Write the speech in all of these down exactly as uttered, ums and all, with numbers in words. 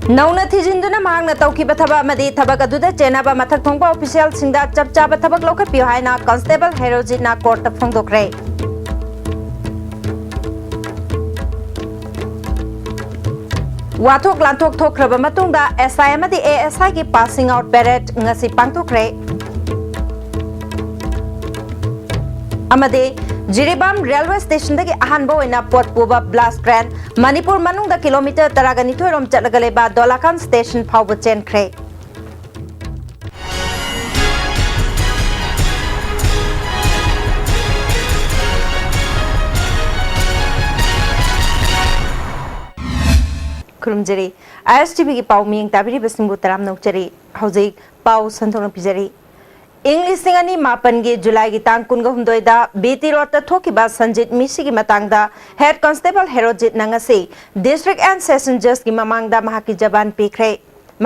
ꯅꯧꯅ ꯊꯤꯖꯤꯟꯗꯨꯅ ꯃꯍꯥꯛꯅ ꯇꯧꯈꯤꯕ ꯊꯕꯛ ꯑꯃꯗꯤ ꯊꯕꯛ ꯑꯗꯨꯗ ꯆꯦꯟꯅꯕ ꯃꯊꯛ ꯊꯣꯡꯕ ꯑꯣꯐꯤꯁꯤꯌꯦꯜꯁꯤꯡꯗ ꯆꯞ ꯆꯥꯕ ꯊꯕꯛ ꯂꯧꯈꯠꯄꯤꯌꯨ ꯍꯥꯏꯅ ꯀꯟꯁꯇꯦꯕꯜ ꯍꯦꯔꯣꯖꯤꯠꯅ ꯀꯣꯔꯠꯇ ꯐꯣꯡꯗꯣꯛꯈ꯭ꯔꯦ꯫ ꯋꯥꯊꯣꯛ ꯂꯥꯟꯊꯣꯛ ꯊꯣꯛꯈ꯭ꯔꯕ ꯃꯇꯨꯡꯗ ꯑꯦꯁ ꯑꯥꯏ ꯑꯃꯗꯤ ꯑꯦ ꯑꯦꯁ ꯑꯥꯏꯒꯤ ꯄꯥꯁꯤꯡ ꯑꯥꯎꯠ ꯄꯦꯔꯦꯗ ꯉꯁꯤ ꯄꯥꯡꯊꯣꯛꯈ꯭ꯔꯦ꯫ ꯑꯃꯗꯤ ꯖꯤꯔꯤꯕꯥꯝ ꯔꯦꯜꯋꯦ ꯁ꯭ꯇꯦꯁꯟꯗꯒꯤ ꯑꯍꯥꯟꯕ ꯑꯣꯏꯅ ꯄꯣꯠ ꯄꯨꯕ ꯕ꯭ꯂꯥꯁ ꯇ꯭ꯔꯦꯟ ꯃꯅꯤꯄꯨꯔ ꯃꯅꯨꯡꯗ ꯀꯤꯂꯣꯃꯤꯇꯔ ꯇꯔꯥꯒ ꯅꯤꯊꯣꯏ ꯔꯣꯝ ꯆꯠꯂꯒ ꯂꯩꯕ ꯗꯣꯂꯥꯈꯥꯟ ꯁ꯭ꯇꯦꯁꯟ ꯐꯥꯎꯕ ꯆꯦꯟꯈ꯭ꯔꯦ꯫ ꯈꯨꯔꯨꯝꯖꯔꯤ꯫ ꯑꯥꯏ ꯑꯦꯁ ꯇꯤ ꯚꯤꯒꯤ ꯄꯥꯎ ꯃꯤꯠꯌꯦꯡ ꯇꯥꯕꯤꯔꯤꯕꯁꯤꯡꯕꯨ ꯇꯔꯥꯝꯅ ꯑꯣꯛꯆꯔꯤ꯫ ꯍꯧꯖꯤꯛ ꯄꯥꯎ ꯁꯟꯗꯣꯛꯅ ꯄꯤꯖꯔꯤ꯫ ꯏꯪ ꯂꯤꯁꯤꯡ ꯑꯅꯤ ꯃꯥꯄꯟꯒꯤ ꯖꯨꯂꯥꯏꯒꯤ ꯇꯥꯡ ꯀꯨꯟꯒ ꯍꯨꯝꯗꯣꯏꯗ ꯕꯤ ꯇꯤ ꯔꯣꯗꯇ ꯊꯣꯛꯈꯤꯕ ꯁꯟꯖꯤꯠ ꯃꯤꯁꯤꯒꯤ ꯃꯇꯥꯡꯗ ꯍꯦꯗ ꯀꯟꯁꯇꯦꯕꯜ ꯍꯦꯔꯣꯖꯤꯠꯅ ꯉꯁꯤ ꯗꯤꯁꯇ꯭ꯔꯤꯛ ꯑꯦꯟ ꯁꯦꯁꯟ ꯖꯖꯀꯤ ꯃꯃꯥꯡꯗ ꯃꯍꯥꯛꯀꯤ ꯖꯕꯥꯟ ꯄꯤꯈ꯭ꯔꯦ꯫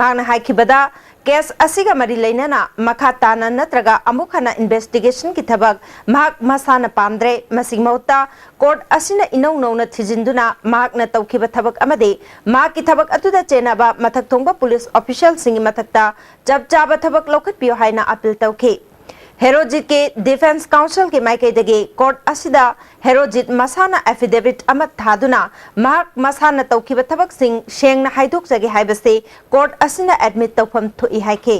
ꯃꯍꯥꯛꯅ ꯍꯥꯏꯈꯤꯕꯗ, ꯀꯦꯁ ꯑꯁꯤꯒ ꯃꯔꯤ ꯂꯩꯅꯅ ꯃꯈꯥ ꯇꯥꯅ ꯅꯠꯇ꯭ꯔꯒ ꯑꯃꯨꯛ ꯍꯟꯅ ꯏꯟꯚꯦꯁꯇꯤꯒꯦꯁꯟꯒꯤ ꯊꯕꯛ ꯃꯍꯥꯛ ꯃꯁꯥꯅ ꯄꯥꯝꯗ꯭ꯔꯦ꯫ ꯃꯁꯤꯒꯤ ꯃꯍꯨꯠꯇ ꯀꯣꯔꯠ ꯑꯁꯤꯅ ꯏꯅꯧ ꯅꯧꯅ ꯊꯤꯖꯤꯟꯗꯨꯅ ꯃꯍꯥꯛꯅ ꯇꯧꯈꯤꯕ ꯊꯕꯛ ꯑꯃꯗꯤ ꯃꯍꯥꯛꯀꯤ ꯊꯕꯛ ꯑꯗꯨꯗ ꯆꯦꯟꯅꯕ ꯃꯊꯛ ꯊꯣꯡꯕ ꯄꯨꯂꯤꯁ ꯑꯣꯐꯤꯁꯤꯌꯦꯜꯁꯤꯡꯒꯤ ꯃꯊꯛꯇ ꯆꯞ ꯆꯥꯕ ꯊꯕꯛ ꯂꯧꯈꯠꯄꯤꯌꯨ ꯍꯥꯏꯅ ꯑꯄꯤꯜ ꯇꯧꯈꯤ꯫ ꯍꯦꯔꯣꯖꯤꯠꯀꯤ ꯗꯤꯐꯦꯟꯁ ꯀꯥꯎꯟꯁꯤꯜꯒꯤ ꯃꯥꯏꯀꯩꯗꯒꯤ ꯀꯣꯔꯠ ꯑꯁꯤꯗ ꯍꯦꯔꯣꯖꯤꯠ ꯃꯁꯥꯅ ꯑꯦꯐꯤꯗꯦꯚꯤꯠ ꯑꯃ ꯊꯥꯗꯨꯅ ꯃꯍꯥꯛ ꯃꯁꯥꯅ ꯇꯧꯈꯤꯕ ꯊꯕꯛꯁꯤꯡ ꯁꯦꯡꯅ ꯍꯥꯏꯗꯣꯛꯆꯒꯦ ꯍꯥꯏꯕꯁꯤ ꯀꯣꯔꯠ ꯑꯁꯤꯅ ꯑꯦꯗꯃꯤꯠ ꯇꯧꯐꯝ ꯊꯣꯛꯏ ꯍꯥꯏꯈꯤ꯫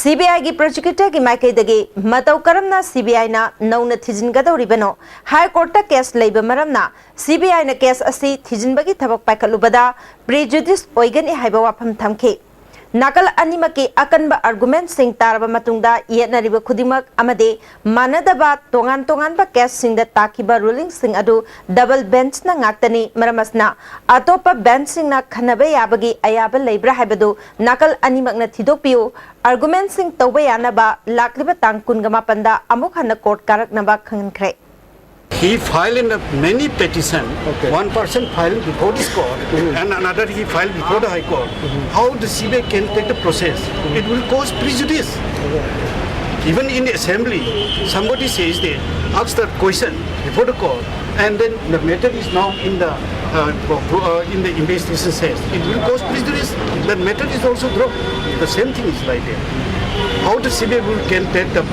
ꯁꯤ ꯕꯤ ꯑꯥꯏꯒꯤ ꯄ꯭ꯔꯣꯁꯤꯀ꯭ꯌꯨꯇꯔꯒꯤ ꯃꯥꯏꯀꯩꯗꯒꯤ ꯃꯇꯧ ꯀꯔꯝꯅ ꯁꯤ ꯕꯤ ꯑꯥꯏꯅ ꯅꯧꯅ ꯊꯤꯖꯤꯟꯒꯗꯧꯔꯤꯕꯅꯣ? ꯍꯥꯏ ꯀꯣꯔꯠꯇ ꯀꯦꯁ ꯂꯩꯕ ꯃꯔꯝꯅ ꯁꯤ ꯕꯤ ꯑꯥꯏꯅ ꯀꯦꯁ ꯑꯁꯤ ꯊꯤꯖꯤꯟꯕꯒꯤ ꯊꯕꯛ ꯄꯥꯏꯈꯠꯂꯨꯕꯗ ꯄ꯭ꯔꯤꯖꯨꯗꯤꯁ ꯑꯣꯏꯒꯅꯤ ꯍꯥꯏꯕ ꯋꯥꯐꯝ ꯊꯝꯈꯤ꯫ ꯅꯥꯀꯜ ꯑꯅꯤꯃꯛꯀꯤ ꯑꯀꯟꯕ ꯑꯥꯔꯒꯨꯃꯦꯟꯠꯁꯤꯡ ꯇꯥꯔꯕ ꯃꯇꯨꯡꯗ ꯌꯦꯠꯅꯔꯤꯕ ꯈꯨꯗꯤꯡꯃꯛ ꯑꯃꯗꯤ ꯃꯥꯟꯅꯗꯕ ꯇꯣꯉꯥꯟ ꯇꯣꯉꯥꯟꯕ ꯀꯦꯁꯁꯤꯡꯗ ꯇꯥꯈꯤꯕ ꯔꯨꯂꯤꯡꯁꯤꯡ ꯑꯗꯨ ꯗꯕꯜ ꯕꯦꯟꯆꯅ ꯉꯥꯛꯇꯅꯤ꯫ ꯃꯔꯝ ꯑꯁꯤꯅ, ꯑꯇꯣꯞꯄ ꯕꯦꯟꯆꯁꯤꯡꯅ ꯈꯟꯅꯕ ꯌꯥꯕꯒꯤ ꯑꯌꯥꯕ ꯂꯩꯕ꯭ꯔꯥ ꯍꯥꯏꯕꯗꯨ ꯅꯥꯀꯜ ꯑꯅꯤꯃꯛꯅ ꯊꯤꯗꯣꯛꯄꯤꯌꯨ꯫ ꯑꯥꯔꯒꯨꯃꯦꯟꯠꯁꯤꯡ ꯇꯧꯕ ꯌꯥꯅꯕ ꯂꯥꯛꯂꯤꯕ ꯇꯥꯡ ꯀꯨꯟꯒ ꯃꯥꯄꯟꯗ ꯑꯃꯨꯛ ꯍꯟꯅ court ꯀꯥꯔꯛꯅꯕ ꯈꯪꯍꯟꯈ꯭ꯔꯦ꯫ He filed in a many petition. Okay. One person filed before this court and another he filed before the High Court. How the C B I can take the process? It will cause prejudice. Even in the assembly, somebody says they ask the question before the court, and then the matter is now in the uh, pro- uh, in the investigation says it will cause prejudice, then matter is also dropped. The same thing is like that. How the C B I will can take the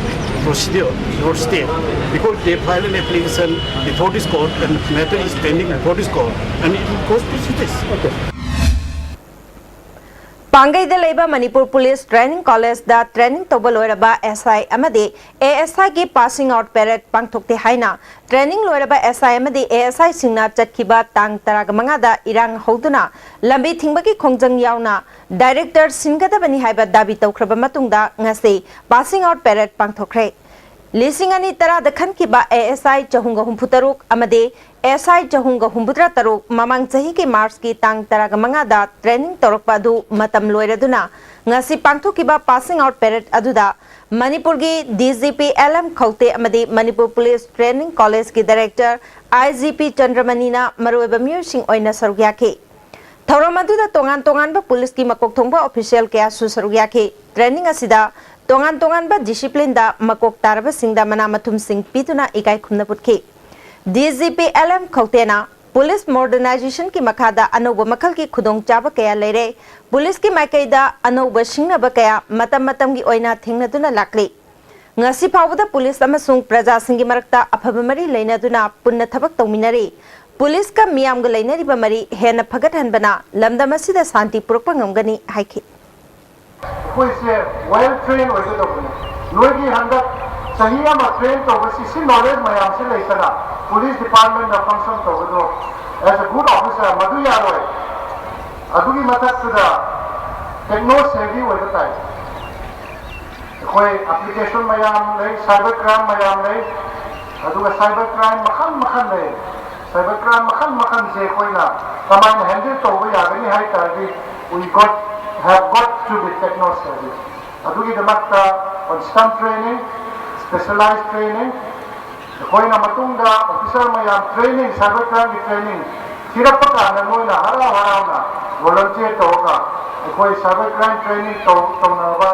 procedure or stay because they file an application before this court and matter is pending before this court and it will cause prejudice. ꯄꯥꯡꯒꯩꯗ ꯂꯩꯕ Manipur police training ꯀꯣꯂꯦꯖꯇ training ꯇꯧꯕ ꯂꯣꯏꯔꯕ ꯑꯦꯁ ꯑꯥꯏ ꯑꯃꯗꯤ A S ꯑꯥꯏꯒꯤ ꯄꯥꯁꯤꯡ out parade ꯄꯥꯡꯊꯣꯛꯇꯦ ꯍꯥꯏꯅ training ꯂꯣꯏꯔꯕ ꯑꯦꯁ ꯑꯥꯏ ꯑꯃꯗꯤ A S ꯑꯥꯏꯁꯤꯡꯅ ꯆꯠꯈꯤꯕ ꯇꯥꯡ ꯇꯔꯥꯃꯉꯥꯗ ꯏꯔꯥꯡ ꯍꯧꯗꯨꯅ ꯂꯝꯕꯤ ꯊꯤꯡꯕꯒꯤ ꯈꯣꯡꯖꯪ ꯌꯥꯎꯅ ꯗꯥꯏꯔꯦꯛꯇꯔ ꯁꯤꯟꯒꯗꯕꯅꯤ ꯍꯥꯏꯕ ꯗꯥꯕꯤ ꯇꯧꯈ꯭ꯔꯕ ꯃꯇꯨꯡꯗ ꯉꯁꯤ ꯄꯥꯁꯤꯡ ꯑꯥꯎꯠ ꯄꯦꯔꯦꯗ ꯄꯥꯡꯊꯣꯛꯈ꯭ꯔꯦ꯫ ꯂꯤꯁꯤꯡ ꯑꯅꯤ ꯇꯔꯥꯗ ꯈꯟꯈꯤꯕ ꯑꯦ ꯑꯦꯁ ꯑꯥꯏ ꯆꯍꯨꯝꯒ ꯍꯨꯝꯐꯨ ꯇꯔꯨꯛ ꯑꯃꯗꯤ ꯑꯦꯁ ꯑꯥꯏ ꯆꯍꯨꯝꯒ ꯍꯨꯝꯐꯨꯇꯔꯥ ꯇꯔꯨꯛ ꯃꯃꯥꯡ ꯆꯍꯤꯒꯤ ꯃꯥꯔꯆꯀꯤ ꯇꯥꯡ ꯇꯔꯥꯃꯉꯥꯗ ꯇ꯭ꯔꯦꯅꯤꯡ ꯇꯧꯔꯛꯄ ꯑꯗꯨ ꯃꯇꯝ ꯂꯣꯏꯔꯗꯨꯅ ꯉꯁꯤ ꯄꯥꯡꯊꯣꯛꯈꯤꯕ ꯄꯥꯁꯤꯡ ꯑꯥꯎꯠ ꯄꯦꯔꯦꯗ ꯑꯗꯨꯗ ꯃꯅꯤꯄꯨꯔꯒꯤ ꯗꯤ ꯖꯤ ꯄꯤ ꯑꯦꯜ ꯑꯦꯝ ꯈꯧꯇꯦ ꯑꯃꯗꯤ ꯃꯅꯤꯄꯨꯔ ꯄꯨꯂꯤꯁ ꯇ꯭ꯔꯦꯅꯤꯡ ꯀꯣꯂꯦꯖꯀꯤ ꯗꯥꯏꯔꯦꯛꯇꯔ ꯑꯥꯏ ꯖꯤ ꯄꯤ ꯆꯟꯗ꯭ꯔꯃꯅꯤꯅ ꯃꯔꯨꯑꯣꯏꯕ ꯃꯤꯑꯣꯏꯁꯤꯡ ꯑꯣꯏꯅ ꯁꯔꯨꯛ ꯌꯥꯈꯤ꯫ ꯊꯧꯔꯝ ꯑꯗꯨꯗ ꯇꯣꯉꯥꯟ ꯇꯣꯉꯥꯟꯕ ꯄꯨꯂꯤꯁꯀꯤ ꯃꯀꯣꯛ ꯊꯣꯡꯕ ꯑꯣꯐꯤꯁꯤꯌꯦꯜ ꯀꯌꯥꯁꯨ ꯁꯔꯨꯛ ꯌꯥꯈꯤ꯫ ꯇ꯭ꯔꯦꯅꯤꯡ ꯑꯁꯤꯗ ꯇꯣꯉꯥꯟ ꯇꯣꯉꯥꯟꯕ ꯗꯤꯁꯤꯄ꯭ꯂꯤꯟꯗ ꯃꯀꯣꯛ ꯇꯥꯔꯕꯁꯤꯡꯗ ꯃꯅꯥ ꯃꯊꯨꯝꯁꯤꯡ ꯄꯤꯗꯨꯅ ꯏꯀꯥꯏ ꯈꯨꯝꯅꯕ ꯎꯠꯈꯤ꯫ D G P L M ꯈꯧꯇꯦꯅ ꯄꯨꯂꯤꯁ ꯃꯣꯗꯔꯅꯥꯏꯖꯦꯁꯟꯒꯤ ꯃꯈꯥꯗ ꯑꯅꯧꯕ ꯃꯈꯜꯒꯤ ꯈꯨꯗꯣꯡꯆꯥꯕ ꯀꯌꯥ ꯂꯩꯔꯦ, ꯄꯨꯂꯤꯁꯀꯤ ꯃꯥꯏꯀꯩꯗ ꯑꯅꯧꯕ ꯁꯤꯡꯅꯕ ꯀꯌꯥ ꯃꯇꯝ ꯃꯇꯝꯒꯤ ꯑꯣꯏꯅ ꯊꯦꯡꯅꯗꯨꯅ ꯂꯥꯛꯂꯤ꯫ ꯉꯁꯤ ꯐꯥꯎꯕꯗ ꯄꯨꯂꯤꯁ ꯑꯃꯁꯨꯡ ꯄ꯭ꯔꯖꯥꯁꯤꯡꯒꯤ ꯃꯔꯛꯇ ꯑꯐꯕ ꯃꯔꯤ ꯂꯩꯅꯗꯨꯅ ꯄꯨꯟꯅ ꯊꯕꯛ ꯇꯧꯃꯤꯟꯅꯔꯤ꯫ ꯄꯨꯂꯤꯁꯀ ꯃꯤꯌꯥꯝꯒ ꯂꯩꯅꯔꯤꯕ ꯃꯔꯤ ꯍꯦꯟꯅ ꯐꯒꯠꯍꯟꯕꯅ ꯂꯝꯗꯝ ꯑꯁꯤꯗ ꯁꯥꯟꯇꯤ ꯄꯨꯔꯛꯄ ꯉꯝꯒꯅꯤ ꯍꯥꯏꯈꯤ꯫ ꯑꯩꯈꯣꯏꯁꯦ ꯋꯦꯜ ꯇ꯭ꯔꯦꯟ ꯑꯣꯏꯒꯗꯧꯕꯅꯤ꯫ ꯅꯣꯏꯒꯤ ꯍꯟꯗꯛ ꯆꯍꯤ ꯑꯃ ꯇ꯭ꯔꯦꯟ ꯇꯧꯕꯁꯤ ꯁꯤ ꯅꯣꯂꯦꯖ ꯃꯌꯥꯝꯁꯤ ꯂꯩꯇꯅ ꯄꯨꯂꯤꯁ ꯗꯤꯄꯥꯔꯠꯃꯦꯟꯗ ꯐꯪꯁꯟ ꯇꯧꯕꯗꯣ ꯑꯦꯁ ꯑꯦ ꯒꯨꯗ ꯑꯣꯐꯤꯁꯥꯔ ꯃꯗꯨ ꯌꯥꯔꯣꯏ꯫ ꯑꯗꯨꯒꯤ ꯃꯊꯛꯇꯨꯗ ꯇꯦꯛꯅꯣ ꯁꯦꯚꯤ ꯑꯣꯏꯕ ꯇꯥꯏ꯫ ꯑꯩꯈꯣꯏ ꯑꯦꯄ꯭ꯂꯤꯀꯦꯁꯟ ꯃꯌꯥꯝ ꯂꯩ, ꯁꯥꯏꯕꯔ ꯀ꯭ꯔꯥꯏꯝ ꯃꯌꯥꯝ ꯂꯩ, ꯑꯗꯨꯒ ꯁꯥꯏꯕꯔ ꯀ꯭ꯔꯥꯏꯝ ꯃꯈꯜ ꯃꯈꯜ ꯂꯩ꯫ ꯁꯥꯏꯕꯔ ꯀ꯭ꯔꯥꯏꯝ ꯃꯈꯜ ꯃꯈꯜꯁꯦ ꯑꯩꯈꯣꯏꯅ ꯀꯃꯥꯏꯅ ꯍꯦꯟꯗꯜ ꯇꯧꯕ ꯌꯥꯒꯅꯤ ꯍꯥꯏ ꯇꯥꯔꯗꯤ we got have got to be techno savvy꯫ ꯑꯗꯨꯒꯤꯗꯃꯛꯇ ꯀꯟꯁꯇꯦꯟꯠ ꯇ꯭ꯔꯦꯅꯤꯡ, ꯁ꯭ꯄꯦꯁꯦꯂꯥꯏꯖ ꯇ꯭ꯔꯦꯅꯤꯡ, ꯑꯩꯈꯣꯏꯅ ꯃꯇꯨꯡꯗ ꯑꯣꯐꯤꯁꯥꯔ ꯃꯌꯥꯝ ꯇ꯭ꯔꯦꯅꯤꯡ, ꯁꯥꯏꯕꯔ ꯀ꯭ꯔꯥꯏꯝꯒꯤ ꯇ꯭ꯔꯦꯅꯤꯡ ꯊꯤꯔꯛꯄ ꯀꯥꯟꯗ ꯅꯣꯏꯅ ꯍꯔꯥꯎ ꯍꯔꯥꯎꯅ ꯚꯣꯂꯟꯇꯤꯌꯔ ꯇꯧꯔꯒ ꯑꯩꯈꯣꯏ ꯁꯥꯏꯕꯔ ꯀ꯭ꯔꯥꯏꯝ ꯇ꯭ꯔꯦꯅꯤꯡ ꯇꯧ ꯇꯧꯅꯕ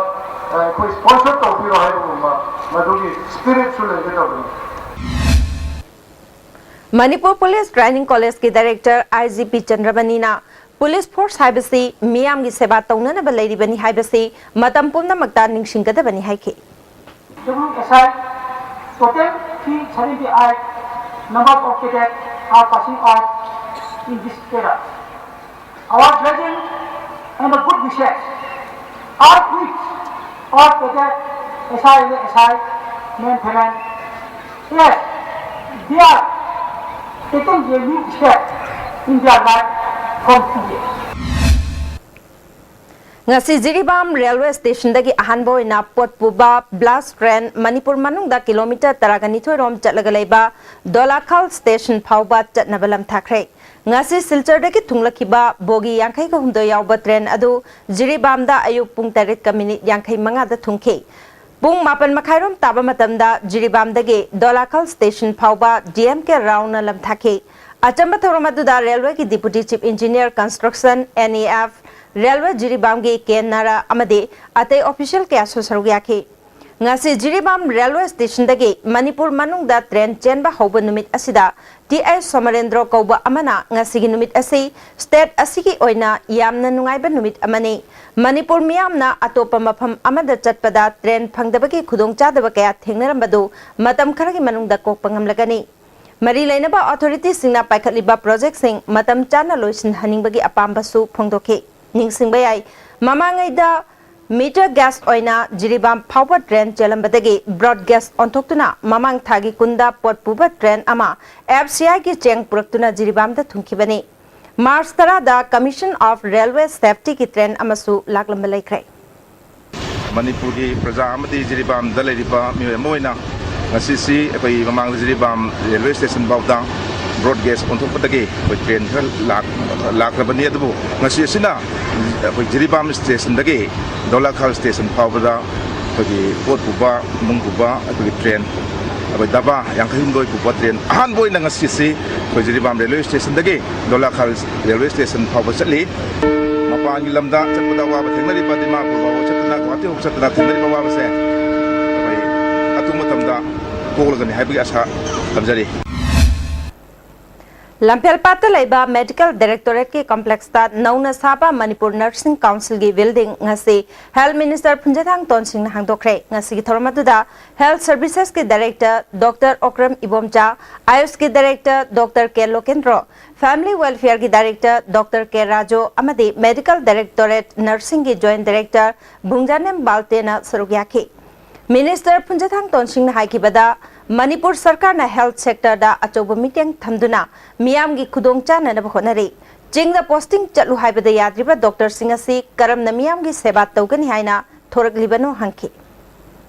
ꯑꯩꯈꯣꯏ ꯁ꯭ꯄꯣꯟꯁꯔ ꯇꯧꯕꯤꯔꯣ ꯍꯥꯏꯕꯒꯨꯝꯕ ꯃꯗꯨꯒꯤ ꯁ꯭ꯄꯤꯔꯤꯠꯁꯨ ꯂꯩꯒꯗꯕꯅꯤ꯫ ꯃꯅꯤꯄꯨꯔ ꯄꯨꯂꯤꯁ ꯇ꯭ꯔꯦꯅꯤꯡ ꯀꯣꯂꯦꯖꯀꯤ ꯗꯥꯏꯔꯦꯛꯇꯔ ꯑꯥꯏ ꯖꯤ ꯄꯤ ꯆꯟꯗ꯭ꯔꯃꯅꯤꯅ ꯄꯨꯂꯤꯁ ꯐꯣꯔꯁ ꯍꯥꯏꯕꯁꯤ ꯃꯤꯌꯥꯝꯒꯤ ꯁꯦꯕꯥ ꯇꯧꯅꯅꯕ ꯂꯩꯔꯤꯕꯅꯤ ꯍꯥꯏꯕꯁꯤ ꯃꯇꯝ ꯄꯨꯝꯅꯃꯛꯇ ꯅꯤꯡꯁꯤꯡꯒꯗꯕꯅꯤ ꯍꯥꯏꯈꯤ꯫ W S I, total three seventy-eight number of cadets are passing out in this cadre. Our blessing and a good wishes are with all cadet S I and S I men, women. Yes, they are taking a new step in their life from today. ꯉꯁꯤ Jiribam railway ꯁ꯭ꯇꯦꯁꯟꯗꯒꯤ ꯑꯍꯥꯟꯕ ꯑꯣꯏꯅ ꯄꯣꯠ ꯄꯨꯕ blast train Manipur ꯃꯅꯨꯡꯗ kilometre ꯇꯔꯥꯒ ꯅꯤꯊꯣꯏ ꯔꯣꯝ ꯆꯠꯂꯒ ꯂꯩꯕ ꯗꯣꯂꯥꯈꯥꯜ ꯁ꯭ꯇꯦꯁꯟ ꯐꯥꯎꯕ ꯆꯠꯅꯕ ꯂꯝꯊꯥꯈ꯭ꯔꯦ꯫ ꯉꯁꯤ ꯁꯤꯜꯆꯔꯗꯒꯤ ꯊꯨꯡꯂꯛꯈꯤꯕ ꯕꯣꯒꯤ ꯌꯥꯡꯈꯩꯒ ꯍꯨꯝꯗꯣꯏ ꯌꯥꯎꯕ ꯇ꯭ꯔꯦꯟ ꯑꯗꯨ ꯖꯤꯔꯤꯕꯥꯝꯗ ꯑꯌꯨꯛ ꯄꯨꯡ ꯇꯔꯦꯠꯀ ꯃꯤꯅꯤꯠ ꯌꯥꯡꯈꯩ ꯃꯉꯥꯗ ꯊꯨꯡꯈꯤ꯫ ꯄꯨꯡ ꯃꯥꯄꯟ ꯃꯈꯥꯏꯔꯣꯝ ꯇꯥꯕ ꯃꯇꯝꯗ ꯖꯤꯔꯤꯕꯥꯝꯗꯒꯤ ꯗꯣꯂꯥꯈꯥꯜ ꯁ꯭ꯇꯦꯁꯟ ꯐꯥꯎꯕ ꯗꯤ ꯑꯦꯝ ꯀꯦ ꯔꯥꯎꯅ ꯂꯝꯊꯥꯈꯤ꯫ ꯑꯆꯝꯕ ꯊꯧꯔꯝ ꯑꯗꯨꯗ ꯔꯦꯜꯋꯦꯒꯤ deputy chief engineer construction, N E F, railway ꯖꯤꯔꯤꯕꯥꯝꯒꯤ ꯀꯦ ꯅꯥꯔꯥ ꯑꯃꯗꯤ ꯑꯇꯩ ꯑꯣꯐꯤꯁꯤꯌꯦꯜ ꯀꯌꯥꯁꯨ ꯁꯔꯨꯛ ꯌꯥꯈꯤ꯫ ꯉꯁꯤ ꯖꯤꯔꯤꯕꯥꯝ ꯔꯦꯜꯋꯦ ꯁ꯭ꯇꯦꯁꯟꯗꯒꯤ ꯃꯅꯤꯄꯨꯔ ꯃꯅꯨꯡꯗ ꯇ꯭ꯔꯦꯟ ꯆꯦꯟꯕ ꯍꯧꯕ ꯅꯨꯃꯤꯠ ꯑꯁꯤꯗ ꯇꯤ ꯑꯩꯆ ꯁꯣꯃꯔꯦꯟꯗ꯭ꯔꯣ ꯀꯧꯕ ꯑꯃꯅ ꯉꯁꯤꯒꯤ ꯅꯨꯃꯤꯠ ꯑꯁꯤ ꯁ꯭ꯇꯦꯠ ꯑꯁꯤꯒꯤ ꯑꯣꯏꯅ ꯌꯥꯝꯅ ꯅꯨꯡꯉꯥꯏꯕ ꯅꯨꯃꯤꯠ ꯑꯃꯅꯤ꯫ ꯃꯅꯤꯄꯨꯔ ꯃꯤꯌꯥꯝꯅ ꯑꯇꯣꯞꯄ ꯃꯐꯝ ꯑꯃꯗ ꯆꯠꯄꯗ ꯇ꯭ꯔꯦꯟ ꯐꯪꯗꯕꯒꯤ ꯈꯨꯗꯣꯡꯆꯥꯗꯕ ꯀꯌꯥ ꯊꯦꯡꯅꯔꯝꯕꯗꯨ ꯃꯇꯝ ꯈꯔꯒꯤ ꯃꯅꯨꯡꯗ ꯀꯣꯛꯄ ꯉꯝꯂꯒꯅꯤ꯫ ꯃꯔꯤ ꯂꯩꯅꯕ ꯑꯣꯊꯣꯔꯤꯇꯤꯁꯤꯡꯅ ꯄꯥꯏꯈꯠꯂꯤꯕ ꯄ꯭ꯔꯣꯖꯦꯛꯁꯤꯡ ꯃꯇꯝ ꯆꯥꯅ ꯂꯣꯏꯁꯤꯟꯍꯟꯅꯤꯡꯕꯒꯤ ꯑꯄꯥꯝꯕꯁꯨ ꯐꯣꯡꯗꯣꯛꯈꯤ꯫ ꯅꯤꯡꯁꯤꯡꯕ ꯌꯥꯏ, ꯃꯃꯥꯡꯉꯩꯗ ꯃꯤꯇꯔ ꯒꯦꯖ ꯑꯣꯏꯅ ꯖꯤꯔꯤꯕꯥꯝ ꯐꯥꯎꯕ ꯇ꯭ꯔꯦꯟ ꯆꯦꯜꯂꯝꯕꯗꯒꯤ ꯕ꯭ꯔꯣꯗ ꯒꯦꯖ ꯑꯣꯟꯊꯣꯛꯇꯨꯅ ꯃꯃꯥꯡ ꯊꯥꯒꯤ ꯀꯨꯟꯗ ꯄꯣꯠ ꯄꯨꯕ ꯇ꯭ꯔꯦꯟ ꯑꯃ ꯑꯦꯐ ꯁꯤ ꯑꯥꯏꯒꯤ ꯆꯦꯡ ꯄꯨꯔꯛꯇꯨꯅ ꯖꯤꯔꯤꯕꯥꯝꯗ ꯊꯨꯡꯈꯤꯕꯅꯤ꯫ ꯃꯥꯔꯆ ꯇꯔꯥꯗ Commission of Railway Safetyꯒꯤ ꯇ꯭ꯔꯦꯟ ꯑꯃꯁꯨ ꯂꯥꯛꯂꯝꯕ ꯂꯩꯈ꯭ꯔꯦ꯫ ꯃꯅꯤꯄꯨꯔꯒꯤ ꯄ꯭ꯔꯖꯥ ꯑꯃꯗꯤ ꯖꯤꯔꯤꯕꯥꯝꯗ ꯂꯩꯔꯤꯕ ꯃꯤꯑꯣꯏ ꯑꯃ ꯑꯣꯏꯅ ꯉꯁꯤꯁꯤ ꯑꯩꯈꯣꯏ ꯃꯃꯥꯡꯗ ꯖꯤꯔꯤꯕꯥꯝ ꯔꯦꯜꯋꯦ ꯁ꯭ꯇꯦꯁꯟ ꯐꯥꯎꯗ ꯕ꯭ꯔꯣꯗ ꯒꯦꯖ ꯑꯣꯟꯊꯣꯛꯄꯗꯒꯤ ꯑꯩꯈꯣꯏ ꯇ꯭ꯔꯦꯟ ꯈꯔ ꯂꯥꯛ-, ꯂꯥꯛꯈ꯭ꯔꯕꯅꯤ꯫ ꯑꯗꯨꯕꯨ ꯉꯁꯤ ꯑꯁꯤꯅ ꯑꯩꯈꯣꯏ ꯖꯤꯔꯤꯕꯥꯝ ꯁ꯭ꯇꯦꯁꯟꯗꯒꯤ ꯗꯣꯂꯥꯈꯥꯜ ꯁ꯭ꯇꯦꯁꯟ ꯐꯥꯎꯕꯗ ꯑꯩꯈꯣꯏꯒꯤ ꯄꯣꯠ ꯄꯨꯕ, ꯅꯨꯡ ꯄꯨꯕ ꯑꯩꯈꯣꯏꯒꯤ ꯇ꯭ꯔꯦꯟ, ꯑꯩꯈꯣꯏ ꯗꯕꯥ ꯌꯥꯡꯈꯩ ꯍꯨꯝꯗꯣꯏ ꯄꯨꯕ ꯇ꯭ꯔꯦꯟ ꯑꯍꯥꯟꯕ ꯑꯣꯏꯅ ꯉꯁꯤꯁꯤ ꯑꯩꯈꯣꯏ ꯖꯤꯔꯤꯕꯥꯝ ꯔꯦꯜꯋꯦ ꯁ꯭ꯇꯦꯁꯟꯗꯒꯤ ꯗꯣꯂꯥꯈꯥꯜ ꯔꯦꯜꯋꯦ ꯁ꯭ꯇꯦꯁꯟ ꯐꯥꯎꯕ ꯆꯠꯂꯤ꯫ ꯃꯄꯥꯟꯒꯤ ꯂꯝꯗ ꯆꯠꯄꯗ ꯑꯋꯥꯕ ꯊꯦꯡꯅꯔꯤꯕ, ꯗꯤꯃꯥꯄꯨꯔ ꯐꯥꯎꯕ ꯆꯠꯇꯅ, ꯒꯨꯋꯥꯍꯥꯇꯤ ꯐꯥꯎꯕ ꯆꯠꯇꯅ ꯊꯦꯡꯅꯔꯤꯕ ꯑꯋꯥꯕꯁꯦ ꯑꯩꯈꯣꯏ ꯑꯊꯨꯕ ꯃꯇꯝꯗ ꯀꯣꯛꯂꯒꯅꯤ ꯍꯥꯏꯕꯒꯤ ꯑꯥꯁꯥ ꯊꯝꯖꯔꯤ꯫ ꯂꯝꯐꯦꯜꯄꯥꯠꯇ ꯂꯩꯕ Medical Directorateꯀꯤ complexꯇ ꯅꯧꯅ ꯁꯥꯕ ꯃꯅꯤꯄꯨꯔ Nursing Councilꯒꯤ building ꯉꯁꯤ Health Minister ꯐꯨꯟꯖꯊꯥꯡ ꯇꯣꯟꯁꯤꯡꯅ ꯍꯥꯡꯗꯣꯛꯈ꯭ꯔꯦ꯫ ꯉꯁꯤꯒꯤ ꯊꯧꯔꯝ ꯑꯗꯨꯗ Health Servicesꯀꯤ Director Doctor Okram Ibomcha, AYUSꯀꯤ Director Doctor ꯀꯦ ꯂꯣꯀꯦꯟꯗ꯭ꯔꯣ, Family Welfareꯒꯤ Director Doctor ꯀꯦ ꯔꯥꯖꯨ ꯑꯃꯗꯤ Medical Directorate Nursingꯒꯤ Joint Director ꯚꯨꯡꯖꯥꯅꯦꯝ ꯕꯥꯜꯇꯦꯅ ꯁꯔꯨꯛ ꯌꯥꯈꯤ꯫ Minister ꯐꯨꯟꯖꯊꯥꯡ ꯇꯣꯟꯁꯤꯡꯅ ꯍꯥꯏꯈꯤꯕꯗ, ꯃꯅꯤꯄꯨꯔ ꯁꯔꯀꯥꯔꯅ health sectorꯗ ꯑꯆꯧꯕ ꯃꯤꯠꯌꯦꯡ ꯊꯝꯗꯨꯅ ꯃꯤꯌꯥꯝꯒꯤ ꯈꯨꯗꯣꯡ ꯆꯥꯅꯅꯕ ꯍꯣꯠꯅꯔꯤ꯫ ꯆꯤꯡꯗ posting ꯆꯠꯂꯨ ꯍꯥꯏꯕꯗ ꯌꯥꯗ꯭ꯔꯤꯕ doctorꯁꯤꯡ ꯑꯁꯤ ꯀꯔꯝꯅ ꯃꯤꯌꯥꯝꯒꯤ ꯁꯦꯕꯥ ꯇꯧꯒꯅꯤ ꯍꯥꯏꯅ ꯊꯣꯔꯛꯂꯤꯕꯅꯣ ꯍꯪꯈꯤ꯫